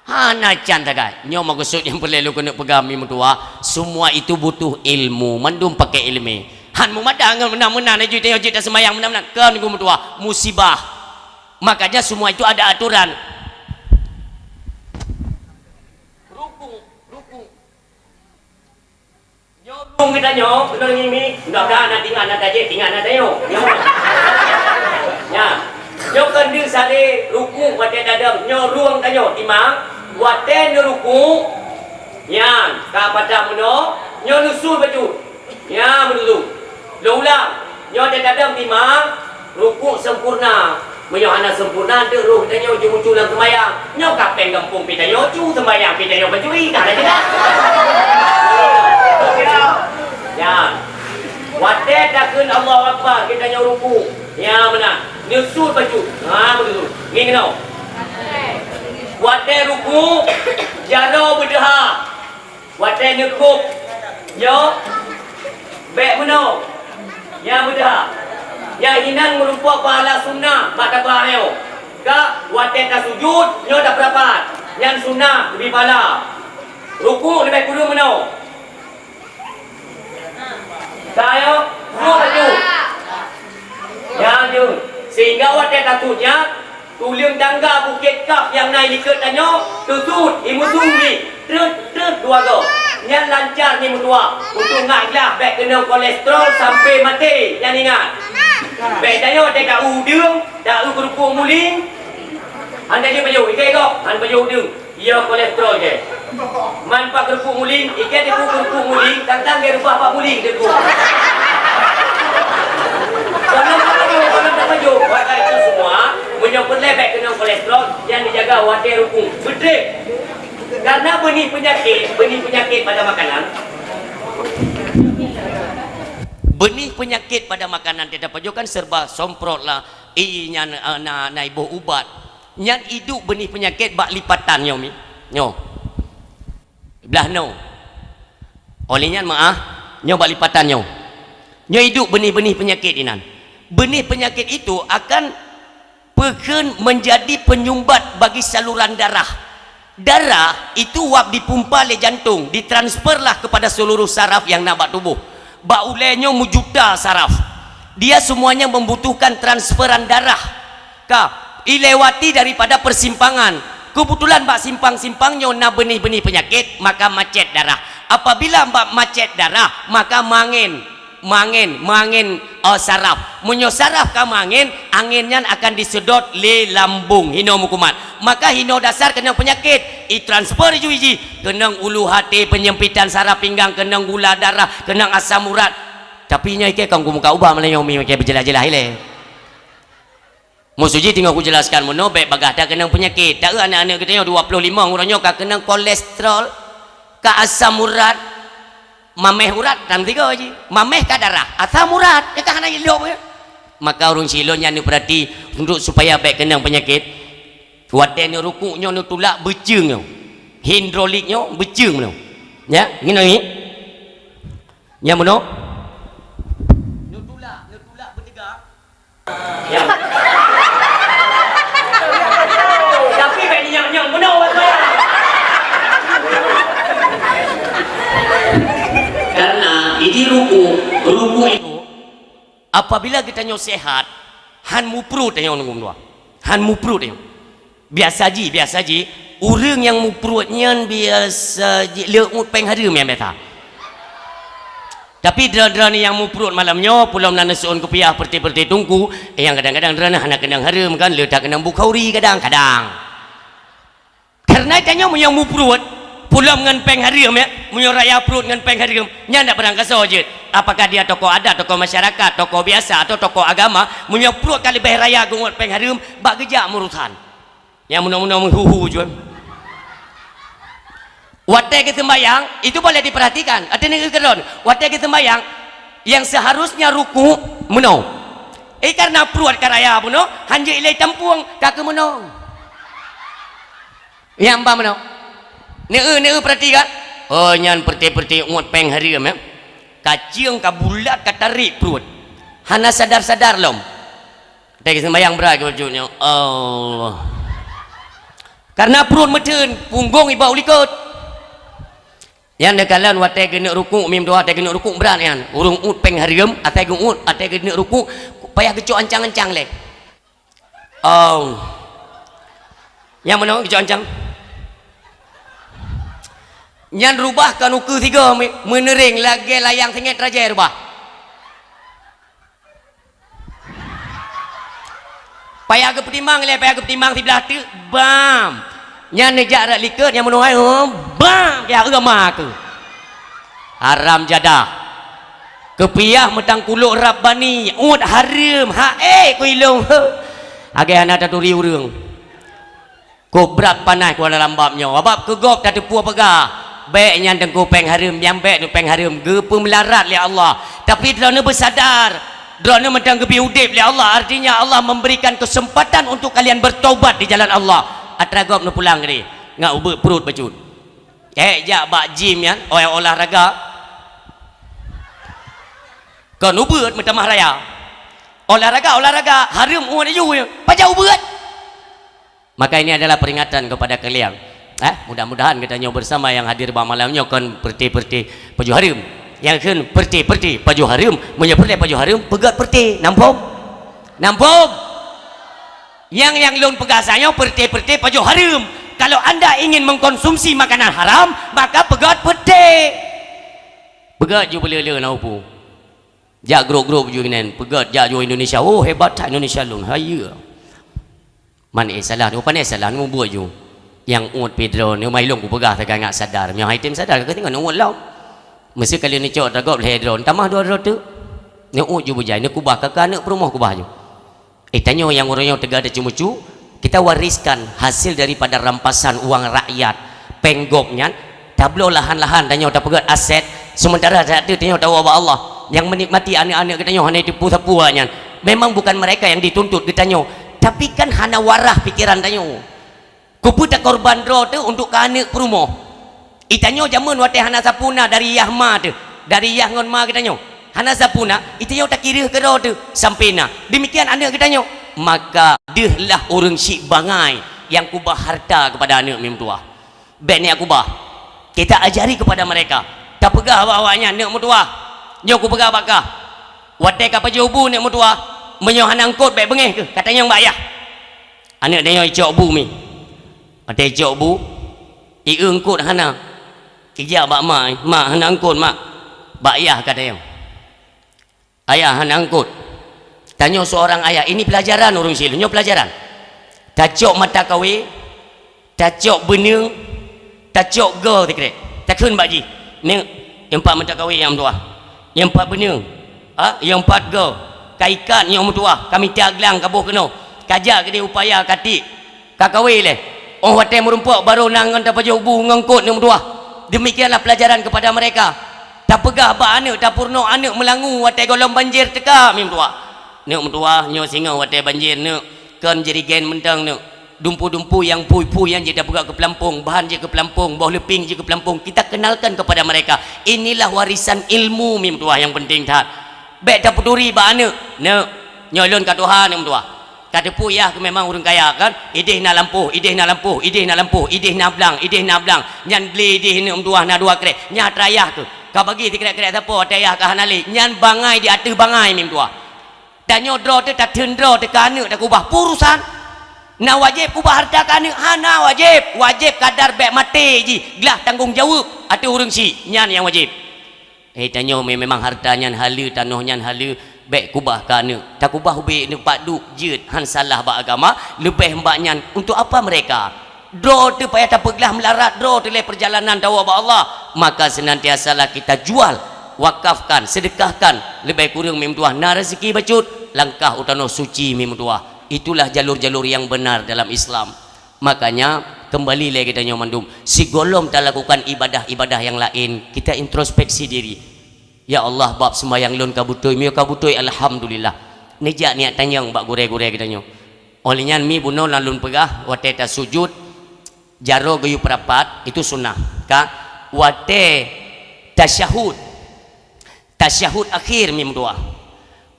Hana can tagai. Nyoe meukeusut nyang peureulée lôn keuneuk peugah mi meutuah, semua itu butuh ilmu, mandum pakai ileumé. Han meumadah ngon meunan-meunan, jeuet tanyoe jeuet taseumbahyang meunan-meunan, kon geumeudua, musibah. Makanya semua itu ada aturan. Rukuk, rukuk. Nyoe rueng geutanyoe, keunoe ngieng mi, mudah-mudahan na tinggai na tajép, tinggai na tanyoe. Nyoe. Nya. Nyoe kon deuh salé rukuk watée tadong, nyoe rueng tanyoe, timang, watée neurukuk, nyan, ka patah meunoe, nyoe neusul bacut. Nya, meududu. Lôn ulang. Nyoe teugadang timang, rukuk sempurna. Meunyoe hana sempurna, deuh roh geutanyoe jimuncul lam seumayang. Nyoe kapéng gampông pih tanyoe cu seumayang pih tanyoe pancuri, ka lagée nyan. Nyan. Watée takheun Allahu Akbar, geutanyoe rukuk. Nya meunan. Neusul bacut. Ha, meududu. Ngieng keunoe. Watée rukuk, jaroe beudeuha. Watée neukôb, nyoe, bék meunoe. Nyang beudeuha. Nyang hinan meurumpok pahala sunnah bak tabah nyoe. Ka watée tasujut, nyoe tapeurapat. Nyan sunnah leubeh pahala. Rukuk leubeh kureueng meunoe. Ka nyoe, sujut laju. Nyan jeuet. Sehingga watée tasujut nyan, tuleueng tangga bukét kaf nyang na i likot tanyoe, teusut, imusu jih, treut-treut dua goe. Nyan lancar nyoe meutuah, untuk ngat glah bék keunong kolesterol sampai maté, nyan ingat. Bék tanyoe teuka u udeueng, ta u keurupuk muling. Hana jeuet pajoh, ikei gob, hana pajoh udeueng. Iya kolesterol ke. Man pak keurupuk muling, ikei teupeu keurupuk muling, tantang ke rubah pak muling teupeu. Konon tak pajoh, konon tak pajoh. Maka itu semua, meunyoe peureulée bék keunong kolesterol, nyan dijaga watée rukuk. Beutôi. Karena benih penyakit, benih penyakit pada makanan. Benih penyakit pada makanan teuka pajoh kan serba somprot lah. Ih, nyan, eh, na, na iboh ubat. Nyan iduek benih penyakit bak lipatan nyoe mi. Nyoe. Blah nyoe. Oleh nyan meuah, nyoe bak lipatan nyoe. Nyoe iduek benih-benih penyakit inan. Benih penyakit itu akan peukheun menjadi penyumbat bagi saluran darah. Darah itu wab dipumpa lé jantong, ditransferlah kepada seluruh saraf yang na bak tuboh. Bak ulée nyoe meujuta saraf. Dia semuanya membutuhkan transferan darah. Ka, ilewati daripada persimpangan. Kebetulan bak simpang-simpang nyoe na benih-benih penyakit, maka macet darah. Apabila bak macet darah, maka mangén, mangén, mangén, eh, saraf. Meunyoe saraf ka mangén, angén nyan akan disedot lé lambung, hinoe meukumat. Maka hinoe dasar keunong penyakit, itransfer ju jih, keunong ulu hati, penyempitan saraf pinggang, keunong gula darah, keunong asam urat. Tapi nyoe ikei kon kumuka ubah malam nyoe mi ikei beujeulaih-jeulaih ilée. Maksud jih teungoh kujelaskan meunoe bék bagaih that keunong peunyakét. Taeu aneuk-aneuk geutanyoe dua ploh limong uroe nyoe ka keunong kolesterol, ka asam urat, maméh urat tam tiga jih. Maméh ka darah, asam urat, nyan ka hana ilop ya. Maka ureuëng silon nyan neupeurati untuk supaya bék keunong peunyakét. Watée neurukuk nyoe neutulak beuceueng nyoe. Hidrolik nyoe beuceueng meunoe. Ya, ngieng nyoe. Nyang meunoe. Neutulak, neutulak beuteugah. Ya. Tapi bék nyang-nyang meunoe, Wan Toya. Karena ini ruku, ruku itu, apabila geutanyoe sehat, han mupruet tanyoe nunggu dua. Han mupruet tanyoe. Biasa jih, biasa jih. Ureuëng nyang mupruet nyan biasa jih le ngut péng hareuem nyang biasa. Tapi droeneuh-droeneuh nyang mupruet malam nyoe, peulom na neuseuôn kupiah peureute-peureute teungku, nyang kadang-kadang droeneuh hana keunong hareuem kan, le that keunong Bukhari kadang-kadang. Karena tanyoe meunyoe mupruet, peulom ngon péng hareuem ya, meunyoe raya pruet ngon péng hareuem, nyan dak barangkasoe jeuet. Apakah dia tokoh adat, tokoh masyarakat, tokoh biasa atau tokoh agama, meunyoe pruet ka leubeh raya geungot péng hareuem, bak geujak meurusan. Nyang meunoe-meunoe meuhuhu jeuet. Watée geuseumbahyang, itu boleh diperhatikan. Artinya keudroe, watée geuseumbahyang, yang seharusnya ruku meunoe. Eh, karena pruet ka raya bunoe, hanjeuet ilée tampueng, ka keumeunoe. Nyang ba meunoe. Neu-eu, neu-eu peuratikan. Oh, nyan peureute-peureute ngot péng hareuem, ya. Kacieng ka bulat, ka tarék pruet. Hana sadar-sadar lom. Watée geuseumbahyang brat geubacut nyoe, Allah. Karena pruet meutheun, punggong iba u likot. Nyan neukalon watée geuneuk rukuk, mim doa watée geuneuk rukuk brat nyan. Ureuëng uet péng hareuem, watée geuuet, watée geuneuk rukuk, payah geucok ancang-ancang lé. Oh. Nyang meunoe geucok ancang. Nyan rubah kon ukeue sigoe, meuneureng lagée layang sengét rajée rubah. Payah geupeutimang lé, payah geupeutimang siblah teuk, bam. Nyan neujak rot likot nyang meunoe, oh, bam, ya, eu ma keu. Haram jadah. Keupiah meutangkulok Rabbani, uet hareuem, ha, eh, ku ilong, he. Agée hana taturi ureuëng. Kok brat panas kuala lambab nyoe, sabab keu gob tateupeue peugah. Bék nyan teungku péng hareuem, nyang bék nyan péng hareuem, geupeumelarat lé Allah. Tapi droeneuh beusadar, droeneuh mantong geubri udeb lé Allah, artinya Allah memberikan kesempatan untuk kalian bertobat di jalan Allah. Atra gob neupulang keudeh, ngat ubeuet pruet bacut. Eh, jak bak gym nyan, oh, olahraga. Kon ubeuet meutamah raya. Olahraga, olahraga, hareuem uet laju, pajan ubeuet. Maka ini adalah peringatan kepada kalian. Eh, mudah-mudahan geutanyoe bersama yang hadir bak malam nyoe kon peureute-peureute pajoh hareuem. Nyang kheun peureute-peureute pajoh hareuem, meunyoe peureulée pajoh hareuem, peugét peureute. Nampôm? Nampôm? Nyang, nyang lôn peugah sanyoe peureute-peureute pajoh hareuem. Kalau anda ingin mengkonsumsi makanan haram, maka peugét peureute. Peugét ju beuleu-leu na upu. Jak grup-grup ju geunen, peugét jak ju Indonesia. Oh, hebat that Indonesia lôn. Hayeue. Man, eh, salah, nyoe pane salah, nyoe buet ju. Nyang uet pih droeneuh, mai lôn kupeugah sagai ngat sadar. Meunyoe hai tem sadar, ka teuingat uet lom. Meuseu ka lheueh neucok atra gob lhée droe, tamah dua droe teuk. Nyoe uet ju beujai, nyoe kubah, ka keu aneuëk peurumoh kubah ju. Eh, tanyoe nyang uroe nyoe teuga tacumucu, kita wariskan hasil daripada rampasan uang rakyat, péng gob nyan, tabloe lahan-lahan tanyoe tapeugét aset, sementara saat tu tanyoe tawoe bak Allah. Nyang menikmati aneuëk-aneuëk geutanyoe hana jiteupeue sapeue nyan. Memang bukan mereka yang dituntut geutanyoe, tapi kan hana warah pikeran tanyoe. Keupeue takorban droe teuh untuk keu aneuëk peurumoh? Geutanyoe jameun watée hana sapeue na dari yah ma teuh, dari yah ngon ma geutanyoe. Hana sapeue na, geutanyoe takireuh keudroe teuh sampoe na. Demikian aneuëk geutanyoe. Maka deuhlah ureuëng syiek bangai nyang kubah hareuta keupada aneuëk meutuwah. Bék neujak kubah. Kita ajari kepada mereka. Tapeugah bak awaknyan, "Neuk meutuwah, nyoe kupeugah bak kah. Watée ka pajoh bu neuk meutuwah, meunyoe hana eungkot bék beungéh keuh, ka tanyong bak yah." Aneuëk tanyoe icok bu mi. Watée icok bu, i eungkot hana. Ijak bak ma, "Ma, hana eungkot, Mak." Bak yah ka tanyong. Ayah hana eungkot. Tanyoe seorang ayah, ini pelajaran ureuëng syiek lôn, nyoe pelajaran. Tacok mata kawé, tacok beuneung, tacok goe sikrek. Takheun bak jih, "Neuk, nyang pat mata kawé nyang meutuwah, nyang pat beuneung, ha, nyang pat goe, ka ikat nyang meutuwah, ka mita glang ka boh keunoe, ka jak keudeh upaya ka tiek." Ka kawé lé. Óh watée meurumpok barô na ngon tapajoh bu ngon eungkot neuk meutuwah. Demikianlah pelajaran kepada mereka. Tapeugah bak aneuëk, tapeurunoe aneuëk meulangue watée gohlom banjir teuka mi meutuwah. "Neuk meutuwah, nyoe singoh watée banjir neuk, kon jirigen mantong neuk. Dumpu-dumpu nyang phui-phui nyan jeuet tapeugah keu peulampong, bahan jeuet keu peulampong, boh leuping jeuet keu peulampong." Kita kenalkan kepada mereka. Inilah warisan ilmu mi meutuwah nyang penting that. Bék tapeuturi bak aneuëk, "Neuk, nyoe lôn ka tuha neuk meutuwah." Ka teupeue yah keuh memang ureuëng kaya kan? Ideh na lampôh, ideh na lampôh, ideh na lampôh, ideh na blang, ideh na blang. Nyan glé ideh neuk meutuwah na dua krek. Nyan atra yah keuh. Ka bagi sikrek-krek sapo, atra yah ka hana lé. Nyan bangai di ateueh bangai mi meutuwah. Tanyoe droe teuh tatheun droe teuh keu aneuëk takubah. Peue urusan? Na wajéb kubah hareuta keu aneuëk? Hana wajéb. Wajéb kadar bék maté jih. Glah tanggong jaweueb ateueh ureuëng syiek. Nyan nyang wajéb. Eh, tanyoe me-, memang hareuta nyan haleue, tanoh nyan haleue, bék kubah keu aneuëk. Takubah ubé aneuëk pat duek jeuet, han salah bak agama, leubeh bak nyan, untuk apa mereka? Droe teuh payah tapeuglah meularat droe teuh lé peurjalanan tawoe bak Allah. Maka senantiasalah kita jual, wakafkan, sedekahkan, leubeh kureueng mi meutuwah na rezeki bacut, langkah u tanoh suci mi meutuwah. Itulah jalur-jalur yang benar dalam Islam. Makanya, kembali lé geutanyoe mandum, sigohlom talakukan ibadah-ibadah nyang laén, kita introspeksi diri. "Ya Allah, bab seumayang lôn ka beutôi, meunyoe ka beutôi, alhamdulillah." Neujak neujak tanyong bak gurée-gurée geutanyoe. Óh lheueh nyan mi bunoe lam lôn peugah, watée tasujut, jaroe geuyue peurapat, itu sunnah. Ka, watée tasyahud, Tasyahud akhir mi meutuah.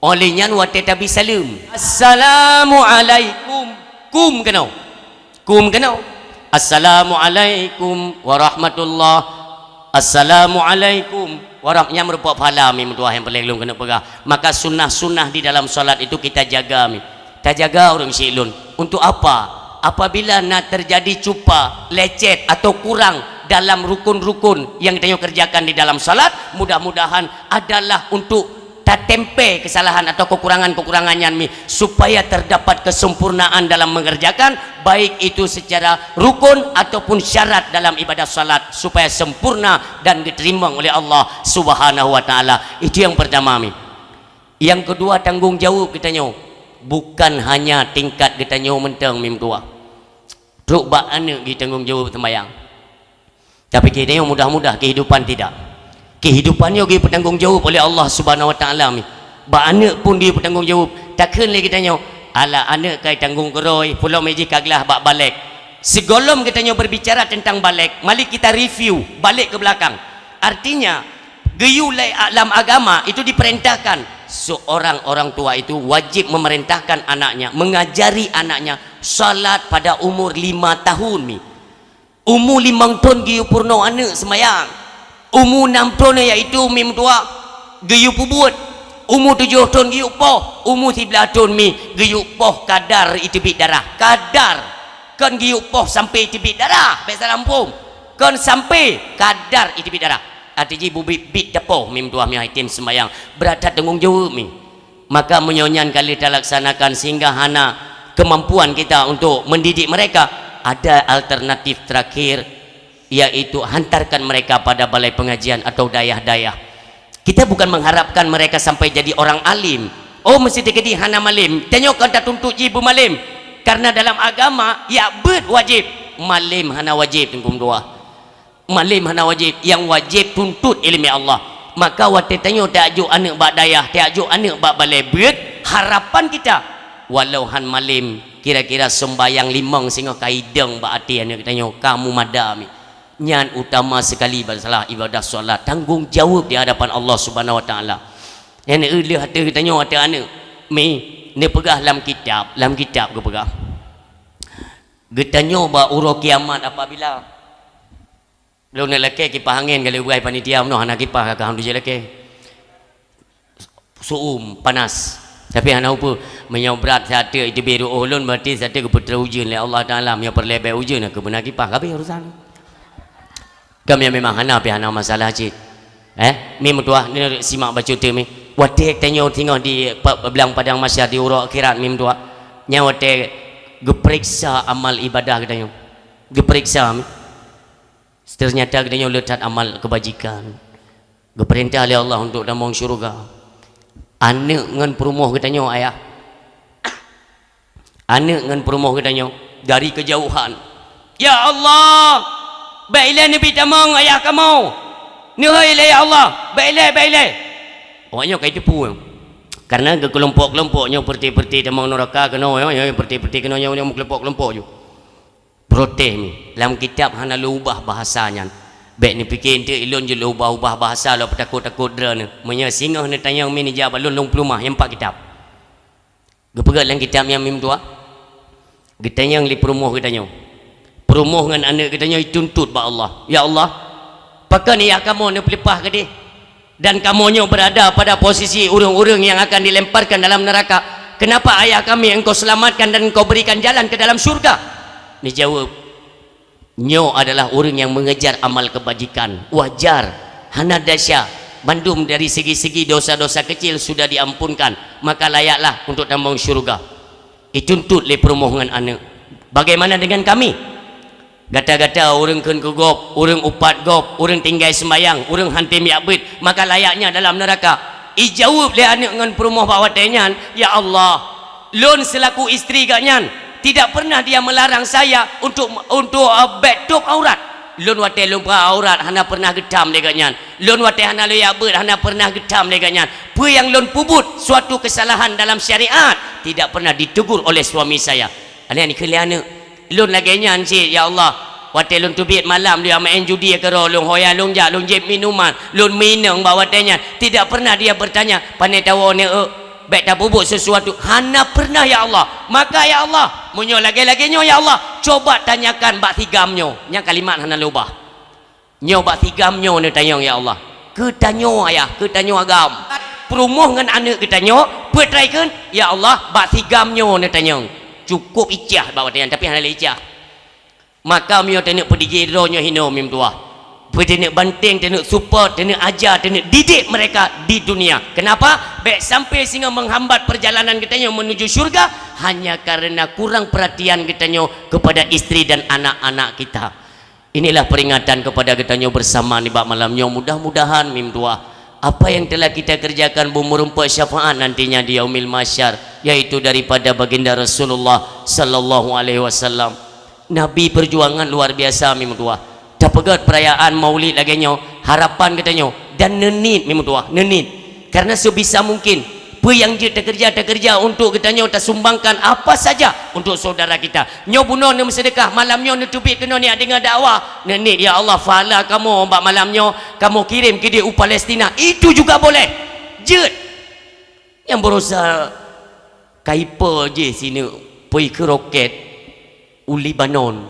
Oleh nyan watée tabi saleuem, "Assalamualaikum." Kum keunoe. Kum keunoe. "Assalamualaikum warahmatullah. Assalamualaikum warah-," Nyan meureumpok pahala mi meutuah nyang peureulée lôn keuneuk peugah. Maka sunnah-sunnah di dalam salat itu kita jaga mi. Tajaga ureuëng syiek lôn. Untuk apa? Apabila na terjadi cupa, lecet atau kurang dalam rukun-rukun yang geutanyoe kerjakan di dalam salat, mudah-mudahan adalah untuk tatempé kesalahan atau kekurangan-kekurangan nyan mi, supaya terdapat kesempurnaan dalam mengerjakan, baik itu secara rukun ataupun syarat dalam ibadah salat, supaya sempurna dan diterima oleh Allah Subhanahu wa Taala. Itu yang pertama mi. Yang kedua, tanggung jawab geutanyoe bukan hanya tingkat geutanyoe mantong mi meutuah. Trok bak aneuëk geutanggong jaweueb seumayang. Tapi geutanyoe mudah-mudah, kehidupan tidak. Kehidupan nyoe geupeutanggong jaweueb oleh Allah Subhanahu Wa Taala mi. Bak aneuëk pun geupeutanggong jaweueb. Takheun lé geutanyoe, "Alah, aneuëk ka tanggong keurôi, peulom jih ka glah bak balek." Sigohlom geutanyoe berbicara tentang balek, mari kita review balik ke belakang. Artinya, geuyue lé a-, lam agama itu diperintahkan, seorang orang tua itu wajib memerintahkan anaknya, mengajari anaknya salat pada umur lima tahun mi. Umu limong thon geuyue peurunoe aneuëk seumayang. Umu nam thon, yaitu mi meutuah, geuyue peubuet. Umu tujoh thon geuyue poh. Umu siblaih thon mi geuyue poh kadar iteubiet darah. Kadar. Kon geuyue poh sampai iteubiet darah. Bék salah muphom. Kon sampai kadar iteubiet darah. Arti jih bubit-bit tapoh mi meutuah mi item seumayang. Brat that tanggong jaweueb mi. Maka meunyoe nyan ka lheueh talaksanakan sehingga hana kemampuan kita untuk mendidik mereka, ada alternatif terakhir, yaitu hantarkan mereka pada balai pengajian atau dayah-dayah. Kita bukan mengharapkan mereka sampai jadi orang alim. Oh, meusti teukeudi hana malem. Tanyoe kon tatuntut jih beumalem. Karena dalam agama, jak beuet wajéb. Malem hana wajéb, Teungku meutuah. Malem hana wajéb, nyang wajéb tuntut ileumèe Allah. Maka watèe tanyoe tajok aneuëk bak dayah, tajok aneuëk bak balè beuet, harapan kita, walau han malem, kira-kira seumbayang limong singoh ka idong bak até aneuëk tanyoe, ka mumada mi. Nyan utama sekali masalah ibadah solat, tanggong jaweueb di hadapan Allah Subhanahu Wa Taala. Nyan lheueh ateueh geutanyoe ateueh aneuëk, mi, neupeugah lam kitab, lam kitab geupeugah. Geutanyoe bak uroe kiamat apabila Lôn neuk lakèe kipah angén, ka lheueh beuet panitia meunoe hana kipah, ka keuh lôn jilakèe. Su'um, panas. Tapi hana upeue, meunyoe brat sateuk iteubiet ru'oh lôn, berarti sateuk geupeutrön ujeuen lé Allah Taala. Meunyoe peureulèe bèk ujeuen, keuh beuna kipah, ka habéh urusan. Kami memang hana, pih hana masalah cit. Eh, mi meutuah, neusimak bacut teuk mi. Watèe tanyoe singoh di pa-, blang padang mahsyar di uroe akhirat mi meutuah. Nyan watèe geupeuriksa amal ibadah geutanyoe. Geupeuriksa mi. Teunyata geutanyoe le that amal keubajikan. Geupeurintah lé Allah untuk tamong syeuruga. Aneuëk ngon peurumoh geutanyoe, ayah. Aneuëk ngon peurumoh geutanyoe dari keujauhan. "Ya Allah, bèk ilèe neubi tamong ayah kamoe. Neuhôi ilèe, ya Allah, bèk ilèe, bèk ilèe." Awaknyoe ka jiteupeue. Karena geukeulumpok-keulumpok nyoe, peureuté-peureuté tamong nuraka keunoe, nyoe, nyoe, peureuté-peureuté keunoe, nyoe, nyoe, meukeulumpok-keulumpok ju. Protes mi. Lam kitab hana lôn ubah bahasa nyan. Bèk neupiké eunteuk ilôn jeuet lôn ubah-ubah bahasa lôn peutakot-takot droeneuh. Meunyoe singoh neutanyong mi neujak bak lôn, lôn peuleumah nyang pat kitab. Geupeugah lam kitab nyan mi meutuah. Geutanyong lé peurumoh geutanyoe. Peurumoh ngon aneuëk geutanyoe jituntut bak Allah. "Ya Allah, pakon ayah kamoe neupeuleupah keudeh?" Dan kamoe nyoe berada pada posisi ureuëng-ureuëng nyang akan dilemparkan dalam neraka. Kenapa ayah kami Engkau selamatkan dan Engkau berikan jalan ke dalam syurga? Neujaweueb, "Nyoe adalah ureuëng nyang mengejar amal kebajikan. Wajar, hana desya, bandum dari segi-segi dosa-dosa kecil sudah diampunkan, maka layaklah untuk tamong syurga." Dituntut lé peurumoh ngon aneuëk. Bagaimana dengan kami? Gata-gata ureuëng kheun keu gob, ureuëng upat gob, ureuëng tinggai seumbayang, ureuëng han tem jak beuet, maka layaknya dalam neraka. Ijaweueb lé aneuëk ngon peurumoh bak watèe nyan, "Ya Allah, lôn selaku istri geuh nyan, tidak pernah dia melarang saya untuk, untuk, eh, bèk tôb aurat. Lôn watèe lôn buka aurat hana pernah geutham lé geuh nyan. Lôn watèe hana lôn jak beuet hana pernah geutham lé geuh nyan. Peue nyang lôn peubuet suatu kesalahan dalam syariat tidak pernah ditegur oleh suami saya." Aneuëk neukheun lé aneuëk, "Lôn lagèe nyan cit, ya Allah. Watée lôn teubiet malam, dia maén judi keudroe, lôn hoya, lôn jak, lôn jieb minuman, lôn minong bak watée nyan. Tidak pernah dia bertanya, "Pane tawoe neuek, bék tapeubuet sesuatu." Hana pernah, ya Allah. Maka, ya Allah, meunyoe lagée-lagée nyoe, ya Allah, coba tanyakan bak si Gam nyoe. Nyang kalimat hana lôn ubah. Nyoe bak si Gam nyoe neutanyong, ya Allah. Keu tanyoe ayah, keu tanyoe agam. Peurumoh ngon aneuëk geutanyoe, peutraikon, ya Allah, bak si Gam nyoe neutanyong. Cukup icah bak watée nyan, tapi hana lé icah. Maka meunyoe taneuk peudijih droe nyoe hinoe mim tuah. Peue taneuk banting, taneuk support, taneuk aja, taneuk didik mereka di dunia. Kenapa? Bék sampai singoh menghambat perjalanan geutanyoe menuju syurga hanya karena kurang perhatian geutanyoe kepada istri dan anak-anak kita. Inilah peringatan kepada geutanyoe bersama nibak malam nyoe. Mudah-mudahan mim tuah, apa yang telah kita kerjakan beumeureumpok syafaat nantinya di Yaumil Mahsyar, yaitu daripada Baginda Rasulullah sallallahu alaihi wasallam. Nabi perjuangan luar biasa mim tuah. Tapeugét perayaan Maulid lagée nyoe, harapan geutanyoe dan neuniet mim tuah, neuniet. Karena sebisa mungkin, peue nyang jeuet takeureuja, takeureuja untuk geutanyoe, tasumbangkan apa saja untuk saudara kita. Nyoe bunoe neumeuseudeukah, malam nyoe neuteubiet keunoe neujak deungoe dakwah. Neuniet, ya Allah, pahala kamoe bak malam nyoe, kamoe kirém keudeh u Palestina. Itu juga boleh. Jeuet. Nyang berusaha kaipo jih sineuk pui keu roket u Lebanon.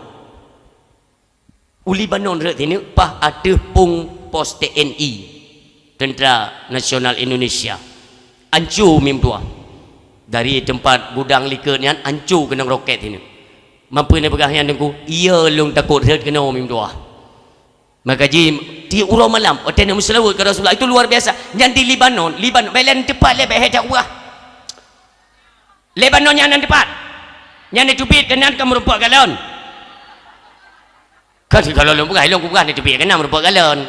U Lebanon rot sineuk paih ateueh pong pos T N I, Tentara Nasional Indonesia. Anco mim tuah. Dari teumpat gudang likot nyan anco keunong roket sineuk. Mampu neupeugah nyan Teungku, iya lôn takot rot keunoe mim tuah. Maka jih tiep uroe malam, watée neumeuseulaweuet keu Rasulullah, itu luar biasa. Nyan di Lebanon, Lebanon, bék lé teupat lé, bék hai jak uah. Lebanon nyan nan teupat. Nyan neuteubiet keunan ka meurumpok galon. Kan kalau lôn peugah, lôn peugah neuteubiet keunan meurumpok galon.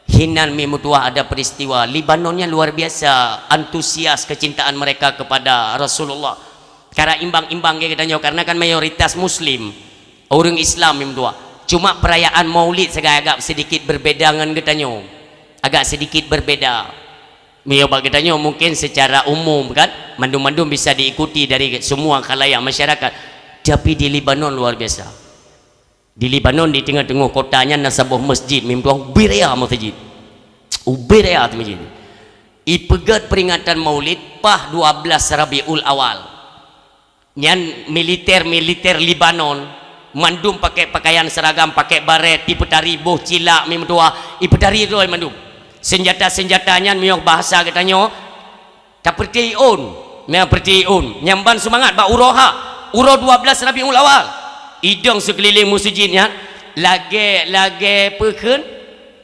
Hinan mim tuah ada peristiwa. Lebanon nyan luar biasa antusias kecintaan mereka kepada Rasulullah. Karena imbang-imbang geutanyoe, karena kan mayoritas muslim. Ureuëng Islam mim tuah. Cuma perayaan Maulid sagai agak sedikit berbeda ngon geutanyoe. Agak sedikit berbeda. Meunyoe bak geutanyoe mungkin secara umum kan, mandum-mandum bisa diikuti dari semua khalayak masyarakat. Tapi di Lebanon luar biasa. Di Lebanon, di teungoh-teungoh kota nyan na saboh masjid, mim tuah ubé raya masjid. Ubé raya masjid. Ipeugét peringatan Maulid paih dua belas Rabiul Awal. Nyan militer-militer Lebanon, mandum pakai pakaian seragam, pakai baret, ipeutari boh cilak mim tuah, ipeutari droe mandum. Senjata-senjata nyan meunyoe bahasa geutanyoe, tapeurtiun, meupeurtiun. Nyan ban seumangat bak uroe ha, uroe dua belas Rabiul Awal. Idong seukeulileng meuseujid nyan lagée, lagée peukheun,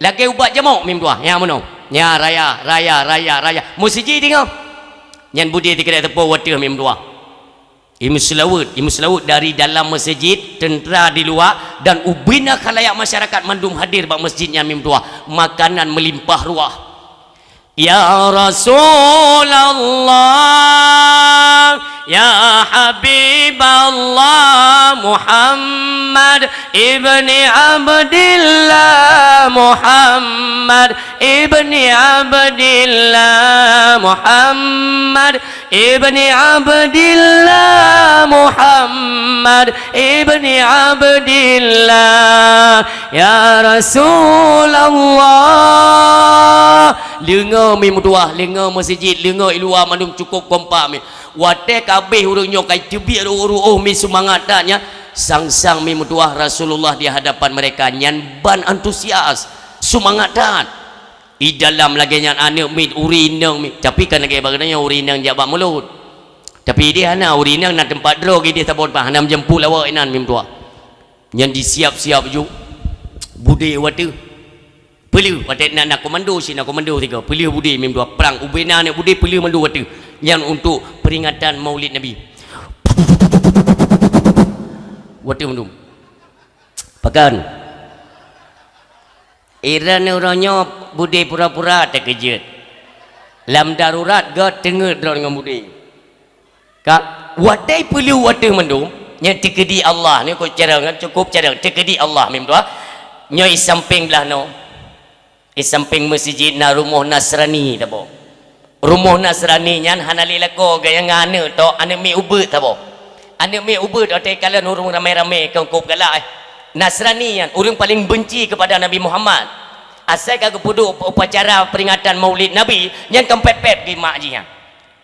lagée ubat jamok mim tuah. Nyan meunoe. Nyan raya, raya, raya, raya. Meuseujid deungoe. Nyan budé teukeudek teupeu wateueh mim tuah. Imeuseulaweuet, imeuseulaweuet dari dalam masjid, tentara di luwa, dan ubina khalayak masyarakat mandum hadir bak masjid nyan mim tuah. Makanan meulimpah ruah. Ya Rasulullah, ya Habiballah, Muhammad ibni Abdillah, Muhammad ibni Abdillah, Muhammad ibni Abdillah, Muhammad ibni Abdillah, ya Rasulullah. Leungoe mim tuah, leungoe masjid, leungoe i luwa mandum cukup kompak mim. Watée ka abéh ureuëng nyoe ka teubiet ruôh-ruôh mim seumangat that nyan, sang-sang mim tuah Rasulullah di hadapan mereka nyan ban antusias, seumangat that. I dalam lagée nyan aneuëk miet, ureuëng inong miet. Tapi kan lagée bagaimana ureuëng inong jak bak mulod. Tapi ideh hana, ureuëng inong na teumpat droe ideh saboh teumpat, hana meujampu lawak inan mim tuah. Nyan disiap-siap ju. Budé wateueh. Peuleueh, watée na, na komando si, na komando tiga. Peuleueh budé mim tuah. Prang, ubena aneuëk budé peuleueh mandum wateueh. Nyan untuk peringatan Maulid Nabi. Wateueh mandum. Pakon? Ireuen uroe nyoe budé pura-pura teukeujeuet. Lam darurat göt teungeut droe ngon budé. Ka, watée peuleueh wateueh mandum, nyan teukeudi Allah, nyoe kok carông, cukup carông, teukeudi Allah mim tuah. Nyoe i sampéng blah noe. I sampéng meuseujid na rumoh Nasrani saboh. Rumoh Nasrani nyan hana lé lakoe gaya ngon aneuëk tok, aneuëk miet ubeut saboh. Aneuëk miet ubeut watée kalon ureuëng ramé-ramé keu kop galak, eh. Nasrani nyan, ureuëng paléng beunci keupada Nabi Muhammad. Asai ka geupeuduek upacara peuringatan Maulid Nabi, nyan ka meupép-pép geuh mak jih nyan.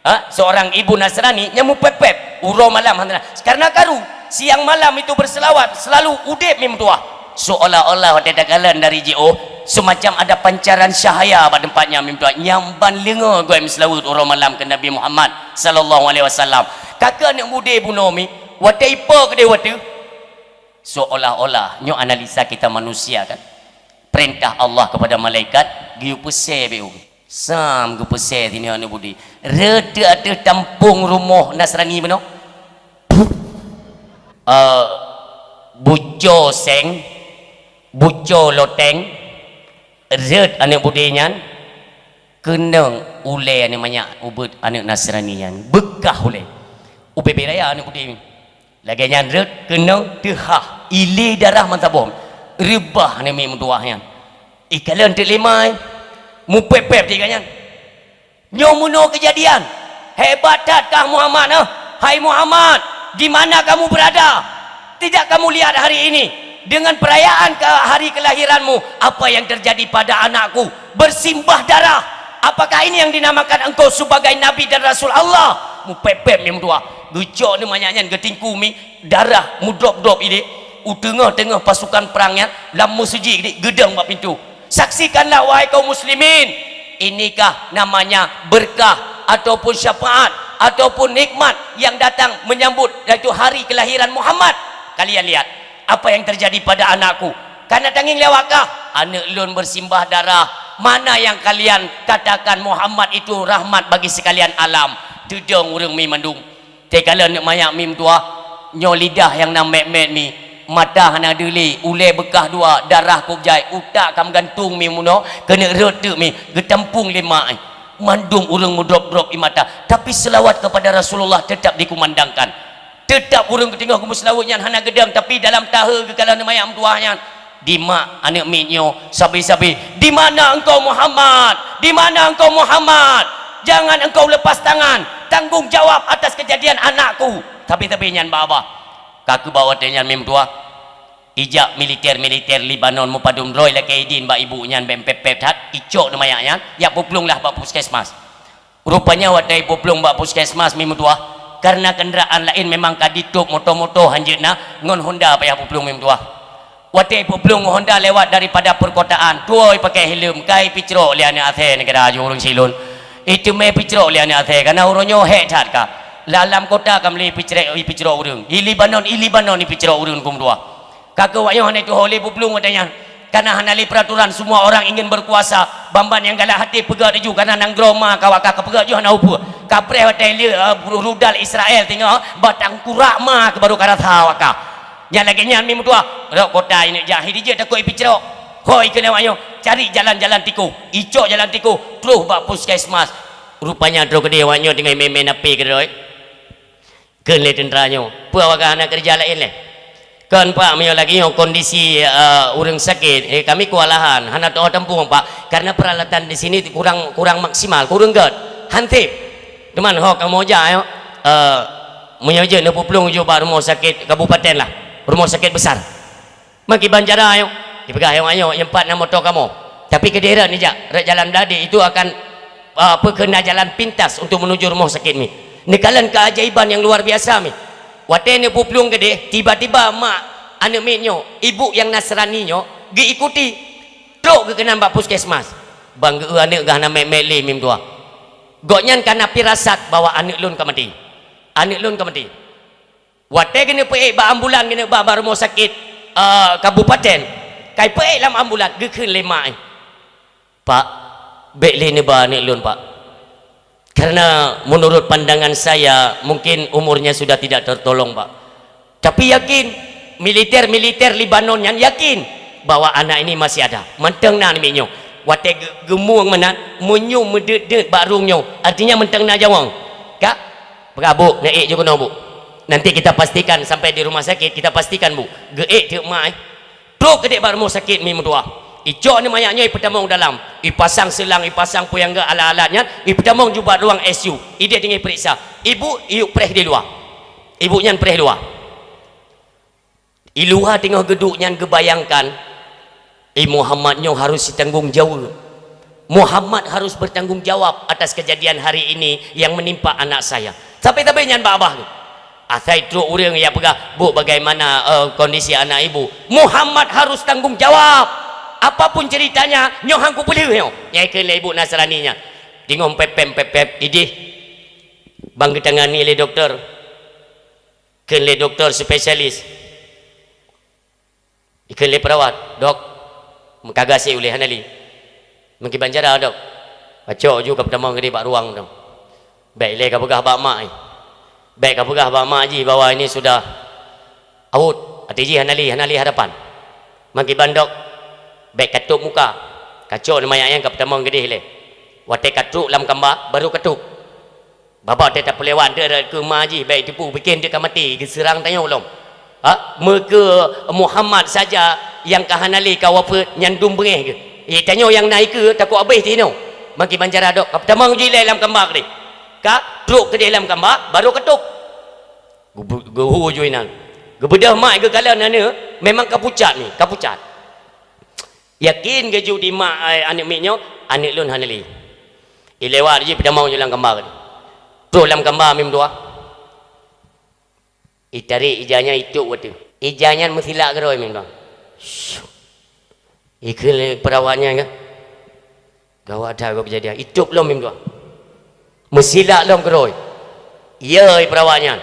Ha? Seorang ibu Nasrani nyang meupép-pép uroe malam hana. Karena karu, siang malam itu berselawat, selalu udeb meutuah. Seolah-olah watée takalon dari jiôh, semacam ada pancaran cahaya bak teumpat nyan meutuah. Nyang ban leungoe geuh meuseulaweuet uroe malam keu Nabi Muhammad sallallahu alaihi wasallam. Ka keuh aneuk mudé bunoe mi, watée ipo keudeh watée, seolah-olah, nyoe analisa kita manusia kan. Perintah Allah kepada malaikat, geuyue peusé beu. Sam geupeusé sinoe aneuk mudé. Reuteuk ateueh tampông rumoh Nasrani meunoe. Eh, buco seng, buco loteng, reuet aneuk mudé nyan, keunong ulée aneuk manyak ubeuet aneuk Nasrani nyan. Beukah ulée. Ubé-bé raya aneuk mudé. Lagée nyan rhot keunoe teuhah, ilée darah meusaboh, reubah aneuk miet meutuwah nyan. Ikalon teuk lé ma, mupép-pép tiga nyan. Nyoe meunoe keujadian, hebat that kah Muhammad, eh? Hai Muhammad, di mana kamu berada? Tidak kamu lihat hari ini, dengan perayaan ke hari kelahiranmu, apa yang terjadi pada anakku? Bersimbah darah. Apakah ini yang dinamakan engkau sebagai nabi dan rasul Allah? Mupép-pép mi meutuwah. Geucok ni manyak nyan geutingku mi, darah mudrop-drop idéh. U teungoh-teungoh pasukan perang nyan lam meuseujid idéh geudong bak pintoe. Saksikanlah wahai kaum muslimin, inikah namanya berkah ataupun syafaat ataupun nikmat yang datang menyambut yaitu hari kelahiran Muhammad. Kalian lihat apa yang terjadi pada anakku. Kana tangieng lewat kah? Aneuk lôn bersimbah darah. Mana yang kalian katakan Muhammad itu rahmat bagi sekalian alam? Teudong ureuëng mi mandum. Teukalon aneuk manyak mi meutuwah, nyoe lidah nyang na mét-mét mi, mata hana deuli, ulée beukah dua, darah kôb jai, utak ka meugantung mi meunoe, keuneuk rhot teuk mi, geutampong lé mak. Mandum ureuëng meudrop-drop ie mata, tapi seulawat kepada Rasulullah tetap dikumandangkan. Teutap ureuëng geuteungoh geumeuseulaweuet nyan hana geudong, tapi dalam tahe geukalon aneuk manyak meutuwah nyan, "Di mak aneuk miet nyoe sabe-sabe, di mana engkau Muhammad? Di mana engkau Muhammad? Jangan engkau lepas tangan, tanggung jawab atas kejadian anakku." Sabe-sabe nyan bak babah. Ka keuh bak watée nyan mi meutuwah, ijak militer-militer Lebanon meupadum droe lakée idin bak ibu nyan, bèk pép-pép that, icok aneuk manyak nyan, jak peuplueng lah bak puskesmas. Rupanya watée ipeuplueng bak puskesmas mi meutuwah, kareuna keundaraan laén memang ka ditôb, moto-moto hanjeuet na, ngon honda payah peuplueng mi meutuwah. Watée ipeuplueng ngon honda lewat daripada perkotaan, tuwoe ipakée helm, ka ipicrok lé aneuk asée neugara jih ureuëng silon. Iteumé ipicrok lé aneuk asée, kareuna uroe nyoe hék that ka. Lam kota ka meulé ipicrek, ipicrok ureuëng. I Lebanon, i Lebanon ipicrok ureuëng keu meutuwah. Ka keuh awak nyoe hana tuho lé peuplueng watée nyan. Kareuna hana lé peuraturan, semua orang ingin berkuasa. Ban-ban nyang galak até peugét laju, kareuna nanggroe ma ka awak ka peugét jih hana upeue. Kapreh watée lé, eh, rudal Israel teungoh, batang kurak ma keuh baru ka rasa awak ka. Nyang lagée nyan mi meutuwah, rot kota ineuk jak, hi dijeuet takot ipicrok. Hôi keuneuk awak nyoe, cari jalan-jalan tikus. Icok jalan tikus, troh bak puskesmas. Rupanya troh keudeh awak nyoe teungoh imé-imé napi keudroe. Kheun lé teuntra nyoe, "Peue awak ka hana keureuja laén lé? Kon pak meunyoe lagée nyoe kondisi, eh, ureuëng sakét, eh, kami keuwalahan, hana teuoh tampông pak, kareuna peuralatan di sini kurang, kurang maksimal, kurang gét, han sép. Teuma ho kamoe jak nyoe, eh, meunyoe jeuet neupeuplueng jih bak rumoh sakét kabupaten lah, rumoh sakét besar." Meukiban cara nyoe, ipeugah nyoe, "Nyoe, nyoe pat na moto kamoe. Tapi keudeh rot neujak, rot jalan Bladé itu akan, ah, peue kheun na jalan pintas untuk menuju rumoh sakét mi." Neukalon keajaiban nyang luar biasa mi. Watée neupeuplueng keudeh, tiba-tiba mak aneuk miet nyoe, ibu nyang Nasrani nyoe, geuikuti, trok geukeunan bak puskesmas. Ban geu-eu aneuk gah na mét-mét lé mi meutuwah. Gobnyan ka na pirasat bahwa aneuk lôn ka maté. Aneuk lôn ka maté. Watée keuneuk peuék bak ambulan, keuneuk ba bak rumoh sakét, eh, kabupaten, ka ipeuék lam ambulan, geukheun lé mak, "Pak, bék lé neuba aneuk lôn, Pak. Karena menurut pandangan saya, mungkin umurnya sudah tidak tertolong, Pak. Tapi yakin, militer-militer Lebanon nyan yakin bahwa anak ini masih ada." Mantong na namiet nyoe. Watée ge-, geumueng meunan, meunyoe meudeuet-deuet bak rueng nyoe, artinya mantong na nyawöng. Ka? Peugah, "Bu, neuék ju keunoe, Bu. Nanti kita pastikan sampai di rumah sakit, kita pastikan, Bu." Geuék teuk mak, eh. Trok keudeh bak rumoh sakét mi meutuwah. Icok aneuk manyak nyoe ipeutamong dalam. Ipasang seulang, ipasang peue nyang gét alat-alat nyan, ipeutamong ju bak ruang I C U. Idéh teungoh iperiksa. Ibu, iyup preh di luwa. Ibu nyan preh luwa. I luwa teungoh geuduek nyan geubayangkan, "Eh, Muhammad nyoe harus sitanggong jaweueb. Muhammad harus bertanggung jawab atas kejadian hari ini yang menimpa anak saya." Sabe-sabe nyan bak babah geuh. Asai trok ureuëng nyang peugah, "Bu, bagaimana, eh, kondisi anak ibu?" "Muhammad harus tanggung jawab. Apapun ceritanya, nyoe han kupeulheueh nyoe." Nyang kheun lé ibu Nasrani nyan. Teungoh pep-pep, pep-pep, ideh. Ban geutangani lé doktor. Kheun lé doktor spesialis. Ikheun lé perawat, "Dok, meukaga sit ulée hana lé." "Meukiban cara, Dok?" "Pacok ju kapeutamong keudeh bak ruang tu. Bék ilée kapeugah bak mak, eh. Bék kapeugah bak mak jih bahwa ini sudah awot, até jih hana lé, hana lé harapan. Meukiban, Dok, bék katôb muka. Kacok nyan manyak nyan kapeutamong keudeh ilée. Watée katrok lam kamba, baru katôb." Babah teuh tapeulewat deuh rot keu ma jih, bék teupeu piké deuh ka maté, geuseurang tanyoe lom. Ha? Meukeu Muhammad saja nyang ka hana lé ka wafeuet, nyan dum beungéh geuh. Eh, tanyoe nyang na ikeue takot abéh tinoe. Meukiban cara, Dok, kapeutamong ju ilée lam kamba keudeh. Katrok keudeh lam kamba, baru katôb. Geubu-, geuhu ju inan. Geubeudôh mak geukalon aneuk, memang kapucat ni, kapucat. Yakin geuju di mak, eh, aneuk miet nyoe, aneuk lôn hana lé. Ilewat jih peutamong ju lam kamba. Troh lam kamba meutuah. Itarek ija nyan itôb watée. Ija nyan meusilak keudroe meutuah. Ikheun lé perawat nyan kan. Gawat that gob kejadian. Itôb lom meutuah. Meusilak lom keudroe. Iya, perawat nyan.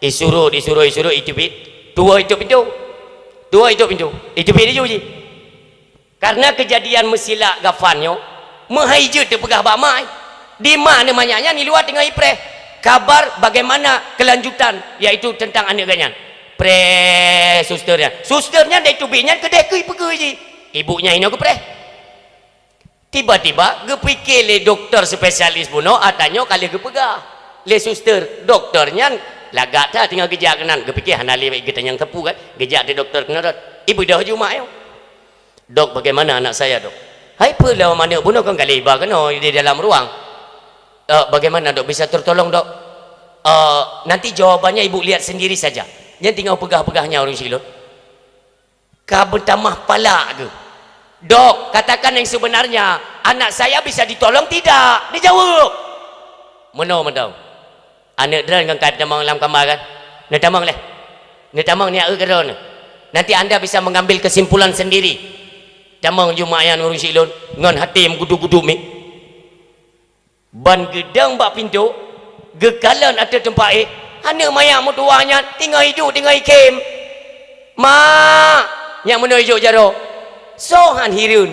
Isurot, isurot, isurot, iteubiet. Tuwoe itôb pintoe. Tuwoe itôb pintoe. Iteubiet laju jih. Karena kejadian meusilak gafan nyoe, meuhai jeuet teupeugah bak mak. Di mak aneuk manyak nyan di luwa teungoh ipreh. Kabar bagaimana kelanjutan, yaitu tentang aneuk geuh nyan. Preh suster nyan. Suster nyan dari teubiet nyan keudeh keu ipeugah jih. Ibu nyan inoe geupreh. Tiba-tiba geupiké lé doktor spesialis bunoe, ata nyoe ka lheueh geupeugah lé suster. Doktor nyan lagak that teungoh geujak keunan, geupiké hana lé geutanyong sapeue kan, geujak di doktor keunan rot. Ibeudôh ju mak nyoe. "Dok, bagaimana anak saya, Dok?" "Hai peue lom aneuk bunoe kon ka lheueh iba keunoe di dalam ruang." "Eh, bagaimana, Dok? Bisa tertolong, Dok?" "Eh, nanti jawabannya Ibu lihat sendiri saja." Nyan teungoh peugah-peugah nyan ureuëng sikloe. Ka meutamah palak geuh. "Dok, katakan yang sebenarnya, anak saya bisa ditolong tidak?" Dijaweueb. Meunoe mantong. Aneuk droeneuh nyang ka tamong lam kama kan? Neutamong lé. Neutamong neujak eu keudroe neuh. Nanti anda bisa mengambil kesimpulan sendiri. Tamong ju mak nyan ureuëng sikloe ngon até meugudu-gudu miet. Ban geudong bak pintoe, geukalon ateueh teumpat éh, aneuk manyak meutuwah nyan teungoh iduek teungoh ikhém. "Mak!" Nyan meunoe ijok jaroe. Soe han hireuen.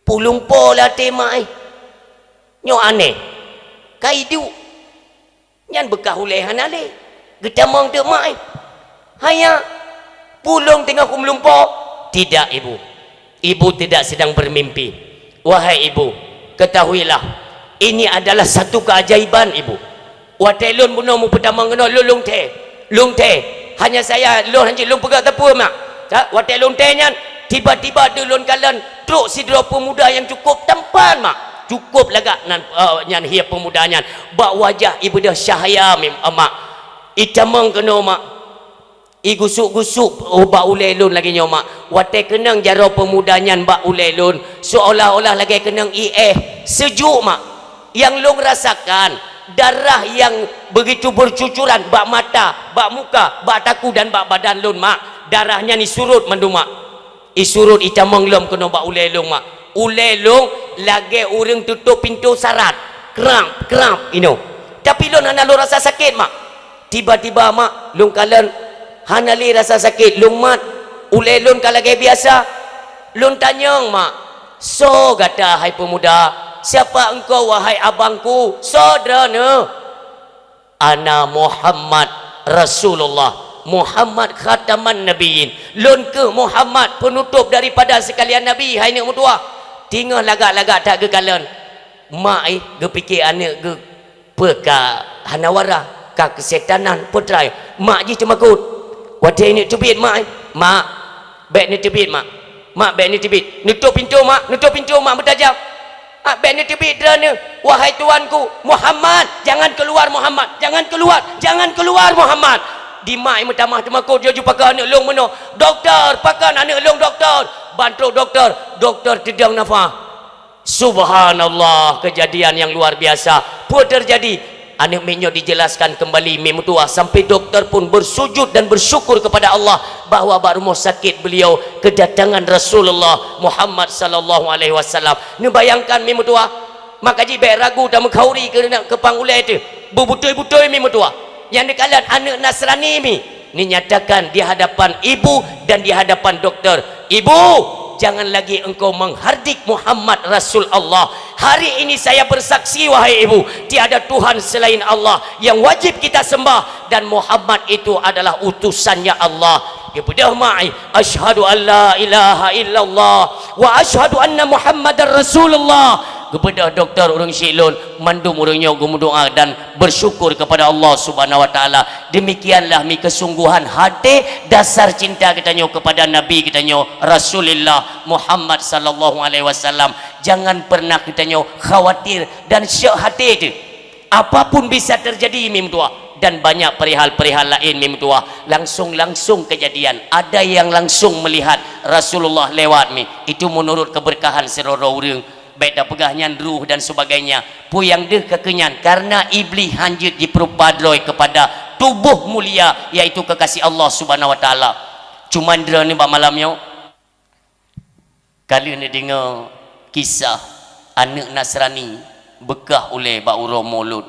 Pulung po lam até mak éh. Nyoe aneh. Ka iduek. Nyan beukah ulée hana lé. Geutamong teuk mak, eh. "Haya, pulung teungoh kumeulumpo." "Tidak, Ibu. Ibu tidak sedang bermimpi. Wahai Ibu, ketahuilah, ini adalah satu keajaiban, Ibu. Watée lôn bunoe meupeutamong keunoe, lôn lungté. Lungté. Hanya saya, lôn hanjeuet lôn peugah teupeu, Mak. Sa-, watée lungté nyan, tiba-tiba deuh lôn kalon trok sidroe peumuda nyang cukup tampan, Mak. Cukup lagak nan, eh, nyan hiep peumuda nyan. Bak wajah ibeudôh cahya mim-, eh, Mak. Itamong keunoe, Mak. Igusuk-gusuk, oh, bak ulée lôn lagée nyoe, Mak. Watée keunong jaroe peumuda nyan bak ulée lôn, seolah-olah lagée keunong iéh. Sejuk, Mak. Nyang lôn rasakan, darah nyang begitu bercucuran bak mata, bak muka, bak taku dan bak badan lôn, Mak. Darah nyan isurot mandum, Mak. Isurot itamong lom keunoe bak ulée lôn, Mak. Ulée lôn lagée ureuëng tutôp pintoe sarat. Krab, krab, inoe. Tapi lôn hana lôn rasa sakét, Mak. Tiba-tiba, Mak, lôn kalon hana lé rasa sakét. Lôn mat, ulée lôn ka lagée biasa. Lôn tanyong, Mak, "Soe gata, hai peumuda? Siapa engkau, wahai abangku? Soe droeneuh?" "Ana Muhammad Rasulullah, Muhammad khataman nabiyyin." "Lôn kheueh Muhammad, peunutôp daripada seukalian nabi, hai neuk meutuwah." Teungoh lagak-lagak that geukalon. Mak, eh, geupike aneuëk geuh peue ka hana waras, ka keusetanan, peue teuma. Mak jih teumakot. Watée neuk teubiet, Mak, eh, "Mak, bék neuteubiet, Mak. Mak, bék neuteubiet. Neutôp pintoe, Mak. Neutôp pintoe, Mak, meutajam. Mak, bék neuteubiet droeneuh. Wahai tuanku, Muhammad, jangan keluar, Muhammad. Jangan keluar, jangan keluar, Muhammad." Di mak meutamah teumakot, jih pakai aneuk lôn meunoe. "Doktor, pakon aneuk lôn, doktor?" Ban trok doktor, doktor teudong nafah. Subhanallah, kejadian yang luar biasa. Peue terjadi? Aneuk miet nyoe dijelaskan kembali, mi meutuah, sampai doktor pun bersujud dan bersyukur kepada Allah bahwa bak rumoh sakit beliau kedatangan Rasulullah Muhammad sallallahu alaihi wasallam. Neubayangkan, mi meutuah, maka jih bék ragu dan meukhauri keu, keu pang ulée teuh. Beubutôi-butôi, mi meutuah. Nyang neukalon aneuk Nasrani, mi. Dinyatakan di hadapan ibu dan di hadapan doktor, "Ibu, jangan lagi engkau menghardik Muhammad Rasul Allah. Hari ini saya bersaksi, wahai ibu, tiada Tuhan selain Allah yang wajib kita sembah, dan Muhammad itu adalah utusannya Allah." Geubeudôh mak, "Asyhadu an la ilaha illallah wa asyhadu anna Muhammadar Rasulullah." Geubeudôh doktor, ureuëng syiek lôn, mandum ureuëng nyoe geumeudoá dan bersyukur kepada Allah Subhanahu wa Taala. Demikianlah mi kesungguhan hati dasar cinta geutanyoe kepada Nabi geutanyoe, Rasulullah Muhammad sallallahu alaihi wasallam. Jangan pernah geutanyoe khawatir dan syok hati teuh. Apapun bisa terjadi, mi meutuah, dan banyak perihal-perihal lain, mi meutuah. Langsung-langsung kejadian, ada yang langsung melihat Rasulullah lewat, mi. Itu menurut keberkahan sidroe-droe ureuëng. Bék tapeugah nyan ruh dan sebagainya. Peue nyang deuh ka keu nyan, karena Iblih hanjeuet jipeurupa droe kepada tuboh mulia, yaitu kekasih Allah Subhanahu wa Taala. Cuma droeneuh bak malam nyoe, ka lheueh neudeungoe kisah aneuk Nasrani beukah ulée bak uroe Molot.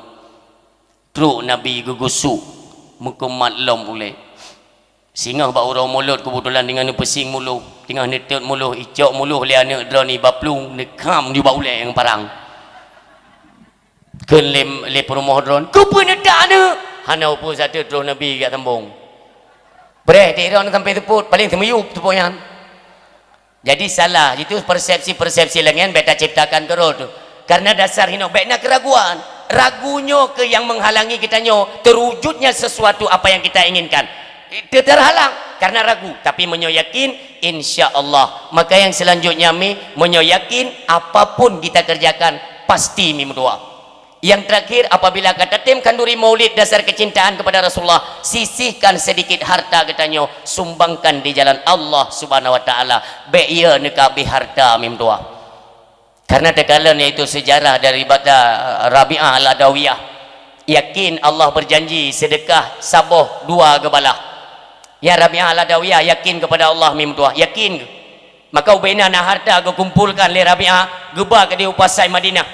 Trok Nabi geugusuk, meukumat lom ulée. Singoh bak uroe Molot keubeutulan teungoh neupeusieng muloh, teungoh neutot muloh, icok muloh lé aneuk droeneuh bak plueng, neukham di bak ulée nyang parang. Kheun lé, lé peurumoh droeneuh, "Keupeue neutak aneuk?" "Hana peue sateue, troh Nabi geujak sambong." Preh di droeneuh sampai seupôt, paleng seumiyueb seupôt nyan. Jadi salah, itu persepsi-persepsi lagée nyan bék taciptakan keudroe teuh. Karena dasar hinoe bék na keuraguan. Ragu nyoe keuh nyang menghalangi geutanyoe terwujudnya sesuatu apa yang kita inginkan. Itu terhalang karena ragu. Tapi meunyoe yakin, insya Allah. Maka yang selanjutnya mi, meunyoe yakin, apapun kita kerjakan, pasti mi meutuah. Yang terakhir, apabila ka tatem khanduri maulid dasar kecintaan kepada Rasulullah, sisihkan sedikit harta geutanyoe, sumbangkan di jalan Allah Subhanahu wa Taala. Bék ie neuka abéh harta, mi meutuah. Karena teukalon, yaitu sejarah daripada Rabi'ah Al-Adawiyah. Yakin Allah berjanji sedekah saboh dua geubalah. Ya, Rabi'ah Al-Adawiyah yakin kepada Allah, mi meutuah, yakin. Maka ubena na harta geukumpolkan lé Rabi'ah, geuba keudeh u pasai Madinah.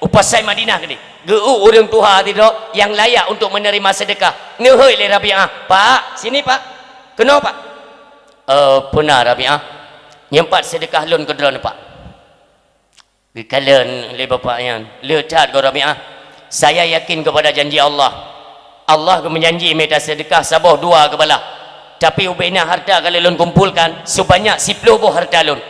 U pasai Madinah keudeh. Geu-, ureuëng tuha sidroe nyang layak untuk menerima sedekah. Neuhôi lé Rabi'ah, "Pak, sini, Pak. Keunoe, Pak." "Eh, peuna, Rabi'ah?" "Nyoe pat sedekah lôn keu droeneuh, Pak." Geukalon lé bapak nyan, "Le that goe Rabi'ah, saya yakin kepada janji Allah. Allah geumeujanji mita sedekah saboh dua geubalah. Tapi ubena harta ka lheueh lôn kumpolkan, sebanyak siploh boh harta lôn.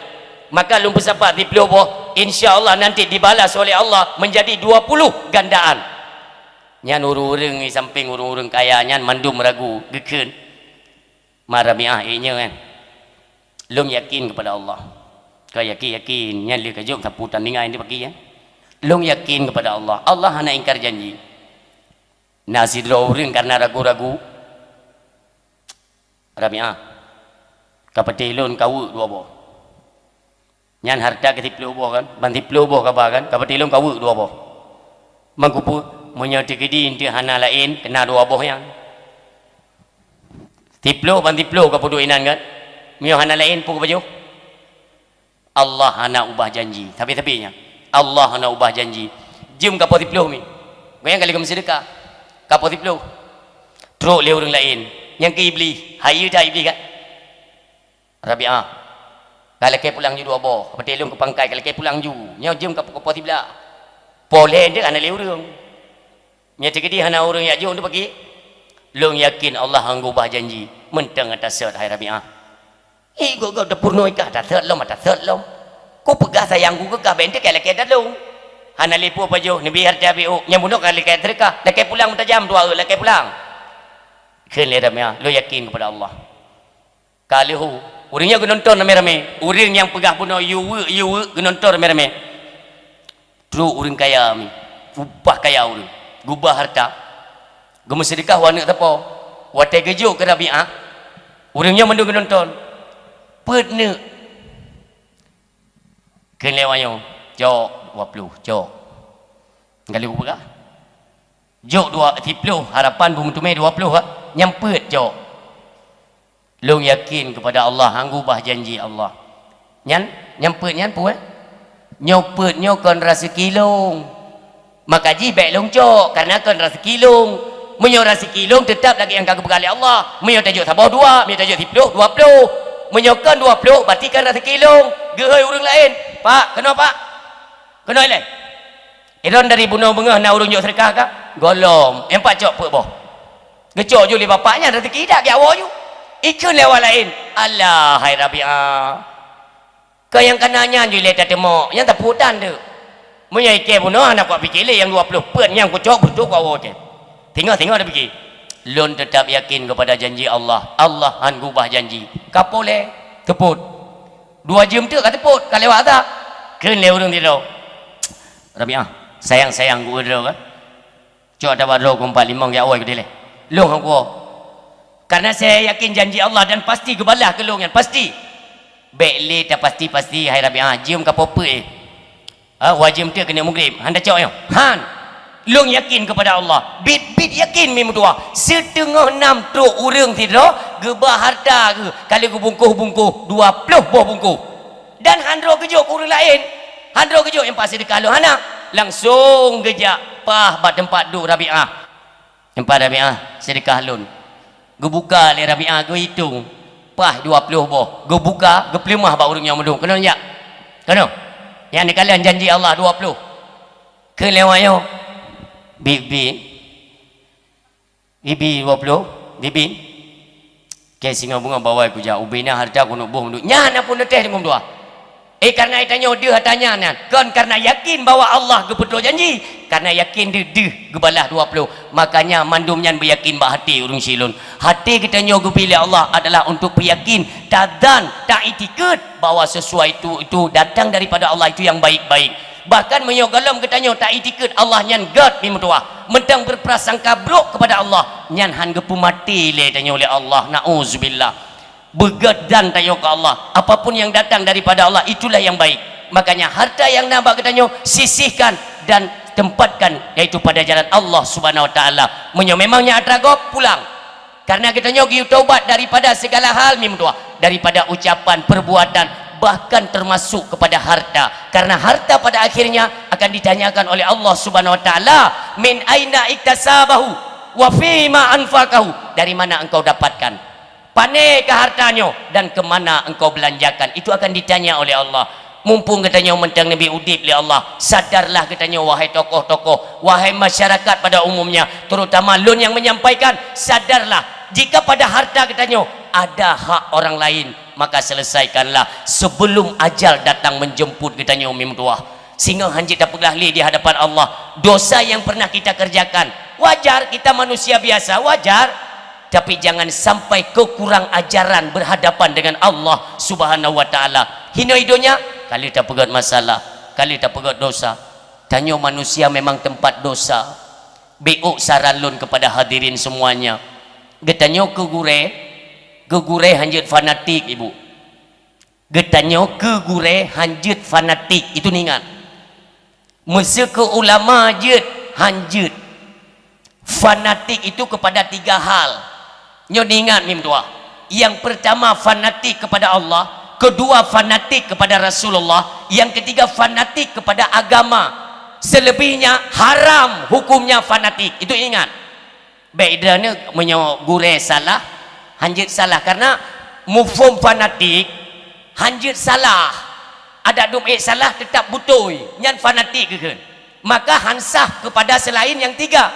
Maka lôn peusapat siploh boh, insya Allah nanti dibalas oleh Allah menjadi dua puluh gandaan." Nyan ureuëng-ureuëng di sampéng ureuëng-ureuëng kaya nyan mandum ragu, geukheun. Ma Rabi'ah, "Eh, nyoe kan, lôn yakin kepada Allah." Ka yakin-yakin, nyan lé ka jok sapu tandingan di pagi, ya. "Lôn yakin kepada Allah. Allah hana ingkar janji." Na sidroe ureuëng karena ragu-ragu, "Rabi'ah, ka patéh lôn kaweuek dua boh." Nyan harta keu siploh boh kan, ban siploh boh kaba kan, ka patéh lôn kaweuek dua boh. Meukeupeu, meunyoe teukeudi eunteuk hana laén, keu na dua boh nyan. Siploh ban siploh ka peuduek inan kan? Meunyoe hana laén, peue ka pajoh? Allah hana ubah janji. Sabe-sabe nyan. Allah hana ubah janji. Jeuem ka poh siploh mi. Gobnyan ka lheueh geumeuseudekah. Ka poh siploh. Trok lé ureuëng laén. Nyang keu Iblih. Hai, yue that Iblih kan? Rabi'ah, ka lakée pulang ju dua boh, patéh lôn keu pangkai, ka lakée pulang ju. Nyoe jeuem ka peuko poh siblaih. Poh lhée deuek hana lé ureuëng. Nyoe teukeudi hana ureuëng jak jok untuk pagi. Lôn yakin Allah hana ubah janji. Mantong ata sot, hai Rabi'ah. Ih, gok-gok teupeurunoe kah, ata sot lom, ata sot lom. Kupeugah sayang ku keu kah, bék teuka lakée that lôn. Hana lé peue pajoh, neubi hareuta biôk. Nyang bunoe ka lakée teuka, lakée pulang meutajam dua, lakée pulang. Kheun lé Rabi'ah, lôn yakin kepada Allah. Ka lheueh, ureuëng nyan geunonton ramé-ramé. Ureuëng nyang peugah bunoe, "Yue weuek, yue weuek," geunonton ramé-ramé. Trok ureuëng kaya mi, ubah kaya ureuëng, geuba hareuta, geumeuseudekah u aneuëk sapo. Watée geujok keu Rabi'ah, ureuëng nyoe mandum geunonton. Peuet neuk. Kheun lé awak nyoe, "Cok, dua ploh, cok." Galak geupeugah. Jok dua, siploh, harapan beumeuteumé dua ploh, ha? Nyang peuet, cok. Lôn yakin keupada Allah, han geubah janji Allah. Nyan, nyang peuet nyan peue? Nyoe peuet nyoe kon raseuki lôn. Maka jih bék lôn cok, kareuna kon raseuki lôn. Meunyoe raseuki lôn, teutap lagée nyang ka geupeugah lé Allah. Meunyoe tajok saboh dua, meunyoe tajok siploh, dua ploh. Meunyoe kon dua ploh, berarti kon raseuki lôn. Geuhôi ureuëng laén, "Pak, keunoe, Pak. Keunoe ilée." Idong dari bunoe beungoh na ureuëng jok seudeukah ka? Gohlom. Nyang pat cok peuet boh. Geucok ju lé bapak nyan, raseuki dak geujak woe ju. Ikheun lé awak laén, "Alah, hai Rabi'ah. Keu nyang kana nyan ju ilée tateumok, nyang tapeutan teuk. Meunyoe ikée bunoe hana kupiké lé nyang dua ploh peuet nyang kucok beutôi kuwoe cit." Singoh-singoh tapike. Lôn teutap yakin keupada janji Allah. Allah han geubah janji. Ka po lé, teupot. Dua jeuem teuk ka teupot, ka lewat ata. Kheun lé ureuëng sidroe, "Rabi'ah, sayang-sayang geuh droe kan. Cok ata bak droe keu empat limong jak woe keu dilée. Lôn han kuwoe. Kareuna saya yakin janji Allah dan pasti geubalah keu lôn nyan, pasti. Bék lé tapasti-pasti, hai Rabi'ah, jeuem ka po peuet." Ha, wajéb teuk keuneuk mugrib. Han tacok nyoe. Han. Lôn yakin keupada Allah. Bit-bit yakin mi meutuwah. Siteungoh nam trok ureuëng sidroe geuba hareuta geuh ka lheueh geubungkôh-bungkôh dua ploh boh bungkôh. Dan han droe geujok keu ureuëng laén. Han droe geujok nyang pat seudeukah lôn hana. Langsong geujak paih bak teumpat duek Rabi'ah. Teumpat Rabi'ah seudeukah lôn. Geubuka lé Rabi'ah geuitong, paih dua ploh boh. Geubuka, geupeuleumah bak ureuëng nyang mandum. Keunoe jak. Keunoe. Nyan neukalon janji Allah dua ploh. Kheun lé awak nyoe, "Bibi, bibi dua ploh, bibi." Keu singoh beungoh bak woe kujak, ubena hareuta keuneuk boh mandum. Nyan na pun neuteh deungon dua. Eh, kareuna tanyoe deuh ata nyan, nyan. Kon kareuna yakin bahwa Allah geupeutoh janji, kareuna yakin deuh, deuh geubalah dua ploh. Makanya mandum nyan beuyakin bak até ureuëng sidroe. Até geutanyoe geubri lé Allah adalah untuk peuyakin, tazan, taiktikeuet bahwa sesuatu itu datang daripada Allah, itu yang baik-baik. Bahkan meunyoe gohlom geutanyoe taiktikeuet Allah nyan gét mi meutuwah, mantong beuprasangka brok keupada Allah, nyan han geupeumaté lé tanyoe lé Allah. Nauzubillah. Beugét zan tanyoe keu Allah. Apapun yang datang daripada Allah, itulah yang baik. Makanya harta yang na bak geutanyoe sisihkan dan tempatkan, yaitu pada jalan Allah Subhanahu Wa Taala. Meunyoe memang nyan atra gob, pulang. Karena geutanyoe geuyue taubat daripada segala hal mi meutuwah, daripada ucapan, perbuatan, bahkan termasuk kepada harta. Karena harta pada akhirnya akan ditanyakan oleh Allah Subhanahu Wa Taala, "Min aina iktasabahu wa fima anfaqahu?" Dari mana engkau dapatkan? Pane ka harta nyoe dan ke mana engkau belanjakan? Itu akan ditanya oleh Allah. Mumpung geutanyoe mantong neubri udeb lé Allah, sadarlah geutanyoe, wahai tokoh-tokoh, wahai masyarakat pada umumnya, terutama lôn nyang menyampaikan, sadarlah, jika pada harta geutanyoe ada hak orang lain, maka selesaikanlah sebelum ajal datang menjemput geutanyoe mi meutuwah. Singoh han jeuet tapeugah lé di hadapan Allah dosa yang pernah kita kerjakan. Wajar, kita manusia biasa, wajar. Tapi jangan sampai keu kurang ajaran berhadapan dengan Allah Subhanahu Wa Taala. Hinoe donya, ka lheueh tapeugét masalah, ka lheueh tapeugét dosa. Tanyoe manusia memang tempat dosa. Bék ôk saran lôn kepada hadirin semuanya. Geutanyoe keu gurée, keu gurée han jeuet fanatik, Ibu. Geutanyoe keu gurée han jeuet fanatik, itu niingat. Meuseu keu ulama jeuet, han jeuet. Fanatik itu kepada tiga hal. Nyoe niingat mi meutuwah. Yang pertama fanatik kepada Allah, kedua fanatik kepada Rasulullah, yang ketiga fanatik kepada agama. Selebihnya haram hukumnya fanatik. Itu ingat. Bék droeneuh meunyoe gurée salah, han jeuet salah, karena muphom fanatik han jeuet salah. Adak dum ék salah teutap beutôi, nyan fanatik geukheun. Maka han sah kepada selain yang tiga,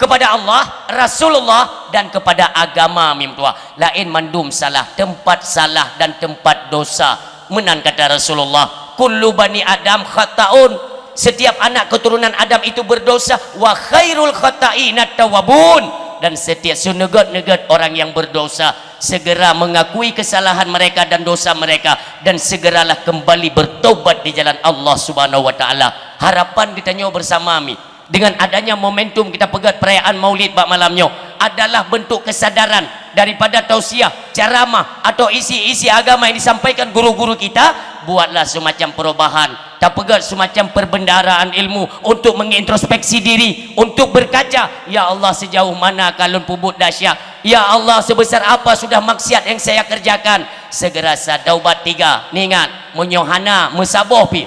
kepada Allah, Rasulullah, dan kepada agama mi meutuwah. Laén mandum salah, tempat salah dan tempat dosa. Meunan kata Rasulullah, "Kullu bani Adam khata'un." Setiap anak keturunan Adam itu berdosa. "Wa khairul khata'ina tawwabun." Dan setiap seuneugot-neugot orang yang berdosa segera mengakui kesalahan mereka dan dosa mereka, dan segeralah kembali bertobat di jalan Allah Subhanahu Wa Taala. Harapan geutanyoe bersama mi, dengan adanya momentum kita peugét perayaan Maulid bak malam nyoe, adalah bentuk kesadaran daripada tausiah, ceramah, atau isi-isi agama yang disampaikan guru-guru kita, buatlah semacam perubahan, tapeugét semacam perbendaharaan ilmu untuk mengintrospeksi diri, untuk berkaca, "Ya Allah, sejauh mana ka lôn peubuet dahsyat? Ya Allah, sebesar apa sudah maksiat yang saya kerjakan?" Segera sa taubat tiga. Ingat, meunyoe hana, meusaboh pih.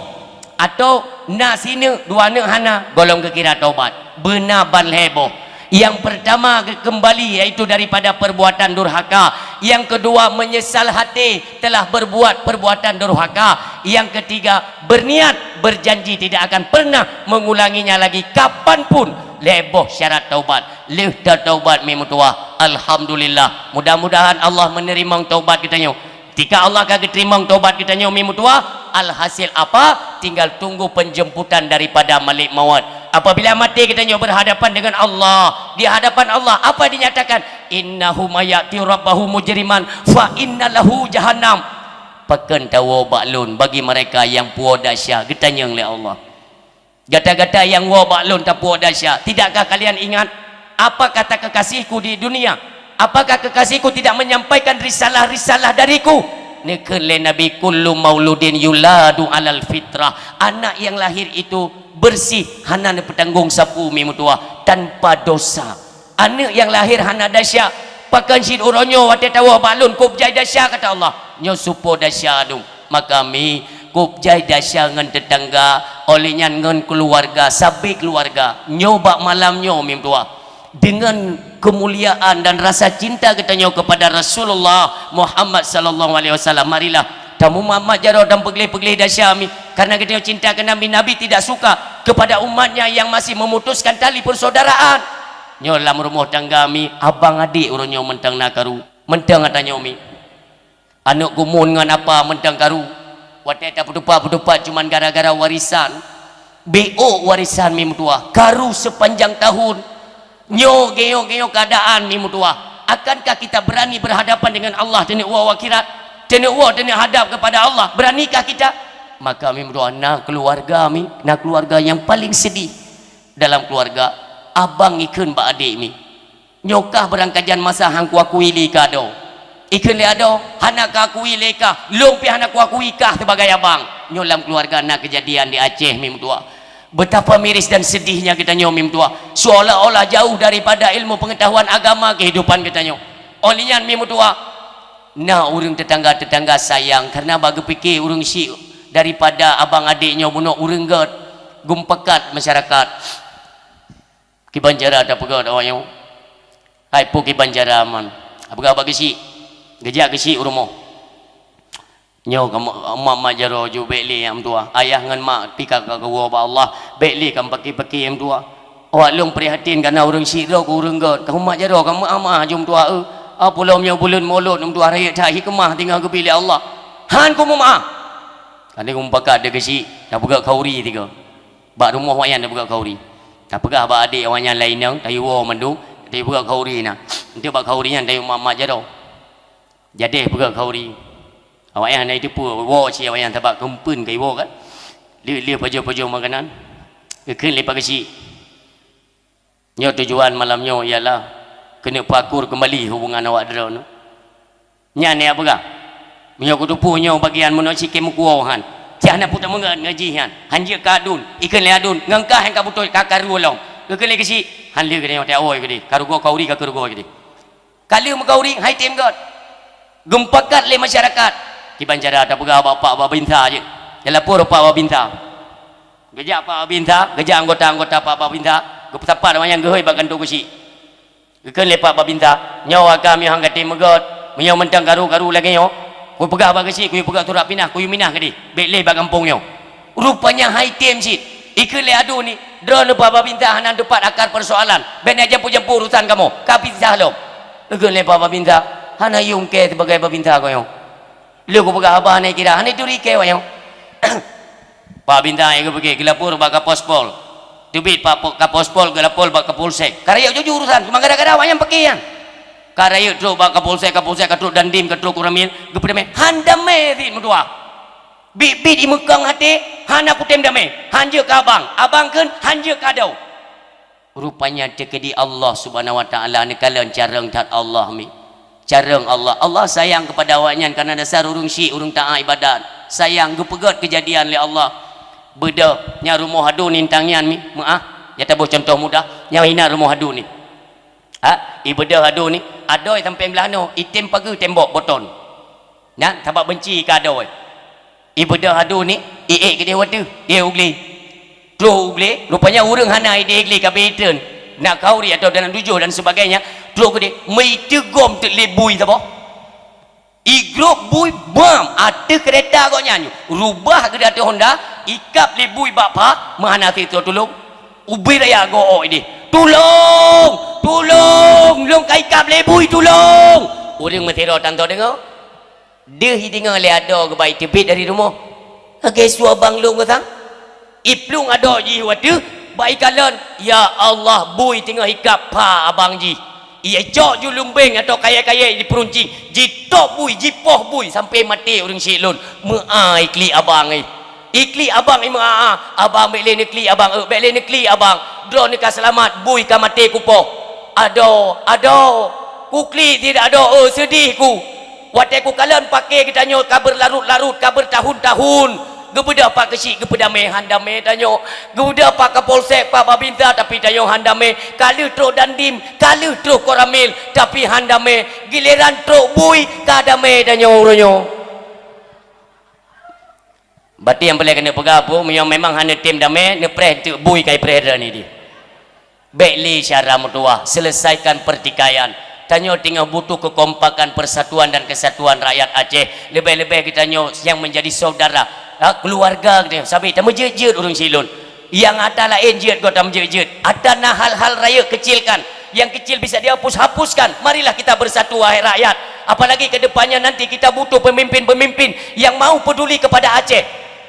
Atau na sineuk, dua neuk hana, gohlom geukira taubat. Beuna ban lhée boh. Yang pertama, kembali, yaitu daripada perbuatan durhaka. Yang kedua, menyesal hati telah berbuat perbuatan durhaka. Yang ketiga, berniat, berjanji tidak akan pernah mengulanginya lagi kapanpun. Lhée boh syarat taubat. Lheueh tataubat mi meutuwah. Alhamdulillah. Mudah-mudahan Allah menerima taubat geutanyoe. Tika Allah ka geuteurimong tobat geutanyoe mi meutuwah, alhasil apa? Tinggal tunggu penjemputan daripada Malik Maut. Apabila maté geutanyoe berhadapan dengan Allah, di hadapan Allah apa dinyatakan? "Innahu may ya'ti rabbahu mujriman fa inna lahu jahannam." Pakon tawoe bak lôn bagi mereka yang puwoe dahsyat, geutanyong lé Allah. Gata-gata nyang woe bak lôn tapuwoe dahsyat, tidakkah kalian ingat apa kata kekasihku di dunia? Apakah kekasihku tidak menyampaikan risalah-risalah dariku? Neukheun lé Nabi, "Kullu mauludin yuladu alal fitrah." Anak yang lahir itu bersih, hana neupeutanggong sapeue mi meutuwah, tanpa dosa. Aneuk nyang lahé hana dahsyat, pakon cit uroe nyoe watée tawoe bak lôn kôb jai dahsyat, kata Allah. Nyoe supo dahsyat dum. Maka mi kôb jai dahsyat ngon teutangga, óh lheueh nyan ngon keuluwarga, sabe keuluwarga. Nyoe bak malam nyoe mi meutuwah, deungon keumuliaan dan rasa cinta geutanyoe keupada Rasulullah Muhammad sallallahu alaihi wasallam, marilah tamumat-mat jaroe dan peugleh-peugleh dahsyat mi, karena geutanyoe cinta keu Nabi. Nabi tidak suka kepada umatnya yang masih memutuskan tali persaudaraan. Nyoe lam rumoh tangga mi, abang adék uroe nyoe mantong na karu. Mantong ata nyoe mi. Aneuk geumun ngon apa mantong karu. Watée tapeutupat-peutupat cuman gara-gara warisan. Bék ôk warisan mi meutuwah. Karu sepanjang tahun. Nyoe geuyue-geuyue keuadaan mi meutuwah. Akankah kita berani berhadapan dengan Allah, taneuk woe u akhirat? Taneuk woe, taneuk hadap kepada Allah. Beranikah kita? Maka mi meutuwah na keuluwarga mi, na keuluwarga nyang paleng sedih. Dalam keuluwarga, abang ikheun bak adék mi, "Nyoe kah beurangkajan masa han kuakui lé kah adoe?" Ikheun lé adoe, "Hana kaakui lé kah, lôn pih hana kuakui kah sibagai abang." Nyoe lam keuluwarga na keujadian di Aceh mi meutuwah. Betapa miris dan sedihnya geutanyoe mi meutuwah. Seolah-olah jauh daripada ilmu pengetahuan agama kehidupan geutanyoe. Óh lheueh nyan mi meutuwah, na ureuëng tetangga-tetangga sayang karena bak geupike ureuëng syik daripada abang adék nyoe bunoe ureuëng gét, geumpakat masyarakat. Kiban cara tapeugét awak nyoe? Hai peue kiban cara man? Peugah bak geusyik. Geujak geusyik u rumoh. Nyoe ka ma-, mak-mak jaroe ju bék lé nyang meutuwah. Ayah ngon mak pih ka, ka geuwoe bak Allah. Bék lé ka meupaké-paké nyang meutuwah. Awak lôn prihatin kana ureuëng syik droe keu ureuëng gét. Ka umat jaroe ka meu'ah-meu'ah ju meutuwah eu. Apulom nyoe buleuen Molot meutuwah rayeuk that hikmah teungoh geubi lé Allah. Han ku meu'ah. Kani ku meupakat deuh geusyik, tapeugét khauri tiga. Bak rumoh awak nyan tapeugét khauri. Tapeugah bak adék awak nyan laén nyoe, tayue woe mandum, tayue peugét khauri na. Enteuk bak khauri nyan tayue mak-mak jaroe. Jadeh peugét khauri. Awak nyan hana jiteupeue, woe cit awak nyan sabab keumpeuen ka jiwoe kan. Lheueh-lheueh pajoh-pajoh makanan. Geukheun lé Pak Geuchik. Nyoe tujuan malam nyoe ialah keuneuk peuakur keumbali hubungan awak droeneuh. Nyan nyang peugah, meunyoe kuteupeu nyoe bagian meunoe cit keu meukuwoe han, cit hana peue tameungon ngon jih nyan, han jeuet keu adun, ikheun lé adun, ngon kah nyang ka beutôi ka karu lom. Geukheun lé Geuchik, han lé geutanyoe teuawai keudeh, ka rugoe khauri ka keurugoe keudeh. Ka lheueh meukhauri, hai tem gét. Geumupakat lé masyarakat. Kiban cara tapeugah bak Pak Babinsa jeuet. Talapor Pak Babinsa. Geujak Pak Babinsa, geujak anggota-anggota Pak Babinsa, geupeusapat awak nyan geuhôi bak kantô Geuchik. Geukheun lé Pak Babinsa, "Nyoe ka meuhang gata meugét, meunyoe mantong karu-karu lagée nyoe, kupeugah bak Geuchik, kuyue peugah surat pinah, kuyue minah keudeh, bék lé bak gampông nyoe." Rupanya hai tem cit. Ikheun lé adun ni, "Droeneuh Pak Babinsa hana teupat akar peusoalan, bék na jampu-jampu urusan kamoe, ka pisah lom." Geukheun lé Pak Babinsa, "Hana yum kée sibagai Babinsa keu nyoe." Lheueh kupeugah haba hana kira, hana turi kée awak nyoe. Pak Babinsa nyang geupeugah geulapor bak Kapospol. Teubiet Pak Po-, Kapospol geulapor bak Kapolsek. Ka rayeuk juju urusan, cuma gara-gara awak nyan paké nyan. Ka rayeuk trok bak Kapolsek, Kapolsek ka trok Dandim, ka trok Koramil, geupeudamé. Han damé cit meutuwah. Biet-biet imeukong até, hana kutem damé. Han jeuet keu abang, abang kheun han jeuet keu adoe. Rupanya teukeudi Allah Subhanahu wa Taala neukalon carông that Allah mi. Carông Allah. Allah sayang kepada awaknyan karena dasar ureuëng syik, ureuëng taat ibadat. Sayang geupeugét keujadian lé Allah. Beudôh, nyang rumoh aduen nyan mi, meuáh. Nyang taboh contoh mudah, nyang inan rumoh aduen ni. Ha, ibeudôh aduen ni, adoe sampai blah noe, item pageue tembok boton. Nyan sabab beunci keu adoe. Ibeudôh aduen ni, iék keudeh u ateueh, iék u glé. Troh u glé, rupanya ureuëng hana ideh glé ka beuitreun. Na khauri atau dalam tujoh dan sebagainya, troh keudeh, meuiteugom teuk lé bui saboh. Igrôp bui bam ateueh keureta gobnyan nyoe. Rubah geuda ateueh honda, ikab lé bui bak pha, meuhana sit tulông. Ubé raya goe ideh, "Tulông! Tulông! Lôn ka ikab lé bui, tulông!" Ureuëng meusidroe tanto deungoe. Deuh ideungoe lé adoe geuba iteubiet dari rumoh. Lagée su abang lôn geusang. Iplueng adoe jih u ateueh, bak ikalon, "Ya Allah, bui teungoh ikab pha abang jih." Icok ju lumbeng atau kayée-kayée jipeuruncing, jitôb bui, jipoh bui sampai maté ureuëng syik lôn. Meuáh iklik abang, eh. Iklik abang, eh, meuáh-áh. "Abang, bék lé neuklik abang, eh, bék lé neuklik abang. Droeneuh ka seulamat, bui ka maté kupoh." Adoe, adoe. Kuklik tidak adoe, eh, seudeh ku. Watée kukalon paké geutanyoe ka beurlarot-larot, ka beurtahun-tahun, geubeudôh pak keuchik geupeudamé, han damé tanyoe. Geubeudôh pak kapolsek, pak babinsa, tapi tanyoe han damé. Ka lheueh trok dandim, ka lheueh trok koramil, tapi han damé. Gileran trok bui, ka damé tanyoe uroe nyoe. Berarti nyang peureulée keuneuk peugah peue, meunyoe memang hana tem damé, neupreh teuk bui ka ipreh droeneuh dih. Bék lé syara meutuwah, selesaikan pertikaian. Tanyoe teungoh butuh kekompakan, persatuan dan kesatuan rakyat Aceh. Leubeh-leubeh geutanyoe nyang menjadi saudara, ha, keluarga geutanyoe. Sabé tameujeuet-jeuet ureuëng syik lôn. Nyang atra laén jeuet goe tameujeuet-jeuet. Atra na hal-hal rayeuk kecilkan. Yang kecil bisa dihapus, hapuskan. Marilah kita bersatu, wahai rakyat. Apalagi ke depannya nanti kita butuh pemimpin-pemimpin yang mau peduli kepada Aceh.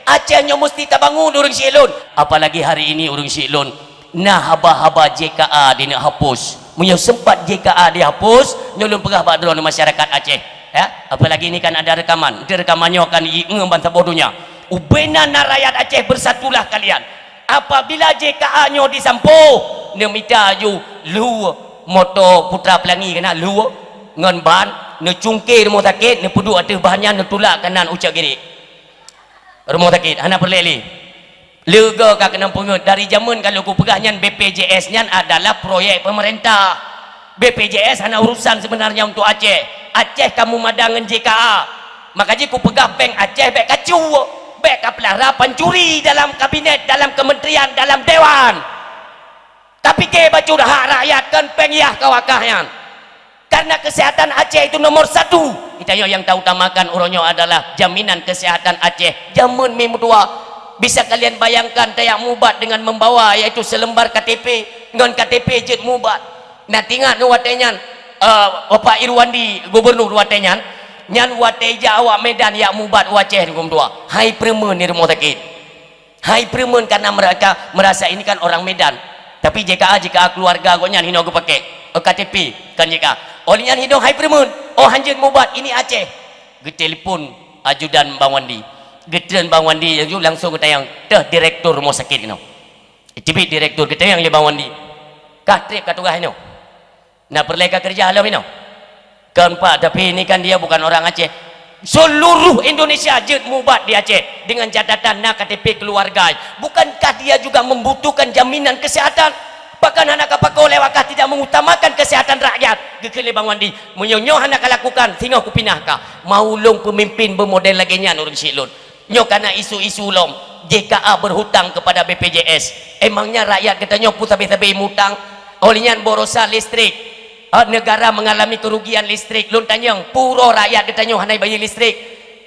Aceh nyoe mesti tabangun ureuëng syik lôn. Apalagi hari ini ureuëng syik lôn. Na haba-haba J K A dineuk hapus. Meunyoe sempat J K A dihapus, nyoe lôn peugah bak droeneuh masyarakat Aceh, ya. Apalagi ini kan ada rekaman. Di rekaman nyoe akan iéngeue ban saboh donya. Ubena na rakyat Aceh, bersatulah kalian. Apabila J K A nyoe disampôh, neumita aju lhue moto Putra Pelangi keunan lhue ngon ban, neucungke rumoh sakét, neupeuduek ateueh ban nyan, neutulak keunan u Cot Girek. Rumoh sakét hana peureulée lé. Leuga ka keunong peungeut, dari jameun ka lheueh kupeugah nyan B P J S nyan adalah proyek pemerintah. B P J S hana urusan sebenarnya untuk Aceh. Aceh ka meumada ngon J K A. Maka jih kupeugah péng Aceh bék kacu, bék kapeulara pancuri dalam kabinet, dalam kementerian, dalam dewan. Tapike bacut hak rakyat kon péng yah ka wakah nyan. Karena kesehatan Aceh itu nomor satu. Geutanyoe nyang tautamakan uroe nyoe adalah jaminan kesehatan Aceh. Jameun mi meutuwah, bisa kalian bayangkan tajak mubat dengan membawa yaitu selembar K T P, ngon K T P jeuet mubat. Na teuingat ngon watée nyan, eh, Bapak Irwandi, gubernur watée nyan, nyan watée jak awak Medan jak mubat u Aceh, Teungku meutuwah. Hai peureumeun di rumoh sakét. Hai peureumeun, karena mereka merasa ini kan orang Medan. Tapi J K A, J K A keluarga gobnyan hinoe geupaké. Oh, K T P, kan J K A. Oh, lheueh nyan hinoe hai peureumeun. Oh, hanjeuet mubat, ini Aceh. Geutelepon ajudan Bang Wandi. Geutreun Bang Wandi, laju langsung geutanyong, "Teuh direktur rumoh sakét inoe." Teubiet direktur, geutanyong lé Bang Wandi. "Kah trép ka tugaih inoe?" Na peureulée ka keureuja lom inoe? Kon Pak, tapi ini kan dia bukan orang Aceh. Seluruh Indonesia jeuet mubat di Aceh dengan catatan na K T P keluarga. Bukankah dia juga membutuhkan jaminan kesehatan? Bahkan hana kapako lewat kah tidak mengutamakan kesehatan rakyat. Geukheun lé Bang Wandi, "Meunyoe nyoe hana kalakukan, singoh kupinah kah." Mau lôn peumimpin beumodel lagée nyan ureuëng syik lôn. Nyoe kana isu-isu lom, J K A berhutang kepada B P J S. Emangnya rakyat geutanyoe peue sabe-sabe mutang? Oh lheueh nyan borosa listrik. Ah, negara mengalami kerugian listrik. Lôn tanyong, peue uroe rakyat geutanyoe hana bayeue listrik?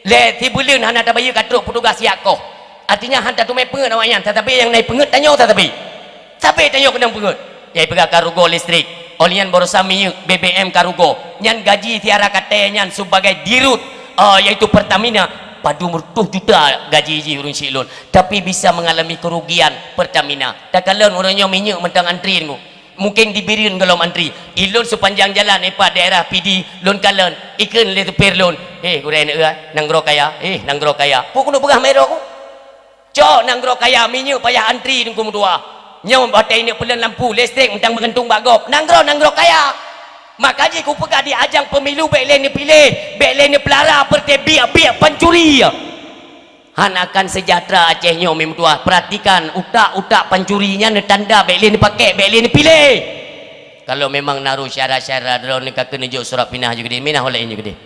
Lé sibuleuen hana tabayeue ka trok petugas jak koh. Artinya han tateumé peungeut awaknyan, tatapi nyang na peungeut tanyoe tatapi. Sabe tanyoe keunong peungeut. Nyang peugah ka rugoe listrik. Oh lheueh nyan borosa minyeuk, B B M ka rugoe. Nyan gaji siara katée nyan sebagai dirut, eh, yaitu Pertamina, padum reutôh juta gaji jih ureuëng syik lôn. Tapi bisa mengalami kerugian Pertamina. Takalon uroe nyoe minyeuk mantong antri nyoe. Mungkin di Bireuen gohlom antri. Ilôn sepanjang jalan ipat daerah Pidie lôn kalon, ikheun lé supir lôn, "Eh, gurée neueu, nanggroe kaya, eh, nanggroe kaya." Peue keuneuk peugah meuroe ku? Cok nanggroe kaya, minyeuk payah antri Teungku meutuwah. Nyoe watèe ineuk peulon lampu, listrik, mantong meugantung bak gob. Nanggroe, nanggroe kaya. Maka jih kupeugah di ajang pemilu bèk lé neupiléh, bèk lé neupeulara peureuté biek-biek pancuri. Hana akan sejahtera Aceh nyoe, meutuah. Perhatikan, utak-utak pancuri nyan neutanda bèk lé neupaké, bèk lé neupiléh. Kalau memang na rôh syara-syara droeneuh ka keuneuk jok surat pinah ju keudéh, minah ulèe nyoe keudéh.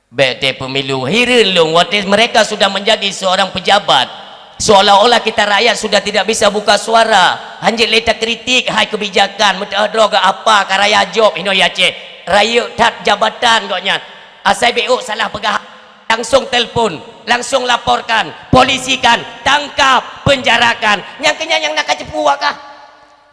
Bèk teuh pemilu. Hireuen lôn watèe mereka sudah menjadi seorang pejabat. Seolah-olah kita rakyat sudah tidak bisa buka suara. Hanjeuet lé takritik hai kebijakan, meuteudroe geuh apa ka raya jok inoe Aceh. Rayeuk that jabatan gobnyan. Asai beuôk salah peugah, langsung telpon, langsung laporkan, polisikan, tangkap, penjarakan. Nyang keunyan nyang na ka ceupue kah?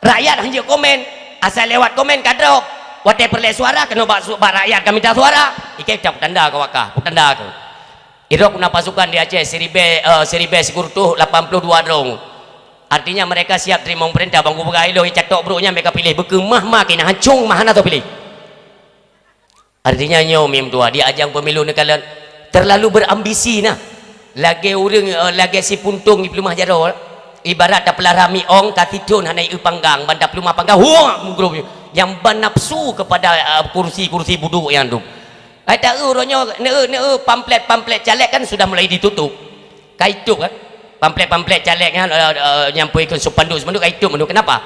Rakyat hanjeuet komen, asai lewat komen ka droe. Watèe peureulèe suara, keunoe bak su-, bak rakyat ka minta suara. Ikei tanda keu wakah, tanda keu. Irok na pasukan di Aceh, siribèe, eh, siribèe sikureueng lapan puluh dua droe. Artinya mereka siap teurimong peurintah, bang kupeugah ilôn, catok brôk nyan meuka piléh, beukeumah ma keunan, hancong ma hana teupiléh. Artinya nyoe meutuah di ajang pemilu neukalon terlalu berambisi nah. Lagèe ureueng, eh, lagèe si puntông jipeuleumah jaroe. Ibarat tapeulara miong ka sithon hana ieu panggang, ban tapeuleumah panggang, huak meugrôp. Nyang ban nafsu kepada, eh, kursi-kursi budôk nyan tu. Ai taeu uroe nyoe, neu-, neu-, pamflet-pamflet caleg kan sudah mulai ditutup. Ka itôp kan? Pamflet-pamflet caleg nyan, eh, eh, nyang peue ikôt spanduk-spanduk ka itôp mandum. Kenapa?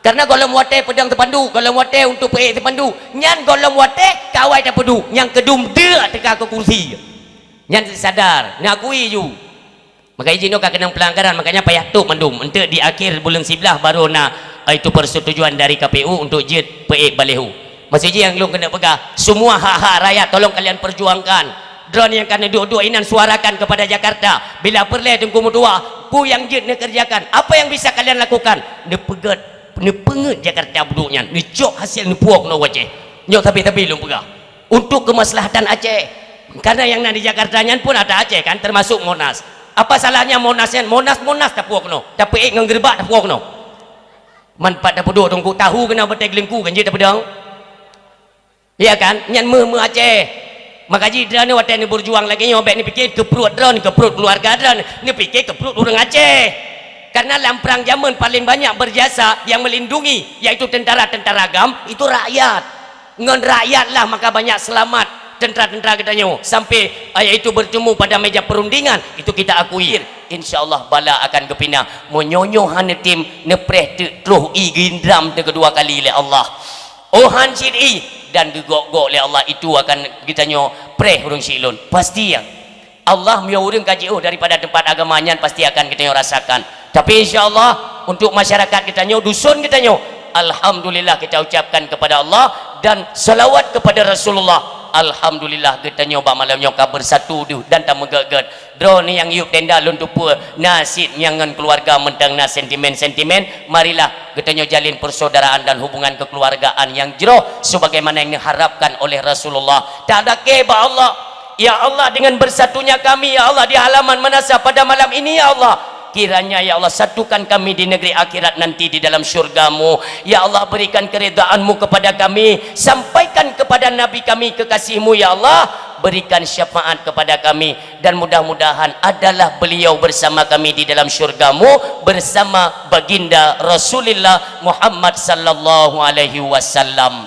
Karena gohlom watèe peudong spanduk, gohlom watèe untuk peuék spanduk. Nyan gohlom watèe kawai tapeuduek, nyang keudum deuk teuka keu kursi. Nyan sadar, neukui ju. Maka jinoe ka keunong pelanggaran, makanya payah tôp mandum. Enteuk di akhir buleuen siblaih baru na, eh, itu persetujuan dari K P U untuk jeuet peuék baliho. Maksud jih nyang lôn keuneuk peugah, semua hak-hak rakyat tolong kalian perjuangkan. Droeneuh nyang ka neuduek-duek inan suarakan kepada Jakarta. Bila peureulèe Teungku meutuah, peue nyang jeuet neukerjakan, apa yang bisa kalian lakukan? Neupeugèt, neupeungèt Jakarta budôk nyan, neucok hasil neupuwoe keunoe u Aceh. Nyoe tapi-tapi lôn peugah. Untuk kemaslahatan Aceh. Karena nyang na di Jakarta nyan pun atra Aceh kan, termasuk Monas. Apa salahnya Monas nyan? Monas, Monas tapuwoe keunoe. Tapeuék ngon geureubak tapuwoe keunoe. Manfaat tapeuduek Teungku, tahu keunoe batèe geuleungku kan jeuet tapeudong. Iya kan? Nyan meuh-meuh Aceh. Maka jih droeneuh watèe neubeujuang lagèe nyoe, bèk neupike keu pruet droeneuh, keu pruet keuluwarga droeneuh, neupike keu pruet ureueng Aceh. Karena lam perang jameun paling banyak berjasa yang melindungi, yaitu tentara-tentara GAM, itu rakyat. Ngon rakyatlah maka banyak selamat tentara-tentara geutanyoe sampai, eh, yaitu bertemu pada meja perundingan, itu kita akui. Insya Allah bala akan geupinah. Meunyoe nyoe hana tem neupreh teuk troh i geundram teuh keudua kali lé Allah. Oh han cit i dan geugok-gok lé Allah itu akan geutanyoe preh ureueng siklon. Pasti ya. Allah meunyoe ureueng ka jiôh daripada tempat agama nyan pasti akan geutanyoe rasakan. Tapi insya Allah untuk masyarakat geutanyoe, dusun geutanyoe, alhamdulillah kita ucapkan kepada Allah dan salawat kepada Rasulullah. Alhamdulillah geutanyoe bak malam nyoe ka bersatu deuh dan tameugét-gét. Droeneuh nyang yub tenda lôn teupeue na cit nyang ngon keuluwarga mantong na sentimen-sentimen, marilah geutanyoe jalin persaudaraan dan hubungan kekeluargaan nyang jroh sebagaimana yang diharapkan oleh Rasulullah. Tadakée bak Allah, ya Allah, dengan bersatunya kami, ya Allah, di halaman manasah pada malam ini, ya Allah, kiranya, ya Allah, satukan kami di negeri akhirat nanti di dalam syurga-Mu. Ya Allah, berikan keridhaan-Mu kepada kami, sampaikan kepada Nabi kami kekasih-Mu, ya Allah, berikan syafaat kepada kami. Dan mudah-mudahan adalah beliau bersama kami di dalam syurga-Mu bersama Baginda Rasulullah Muhammad sallallahu alaihi wasallam.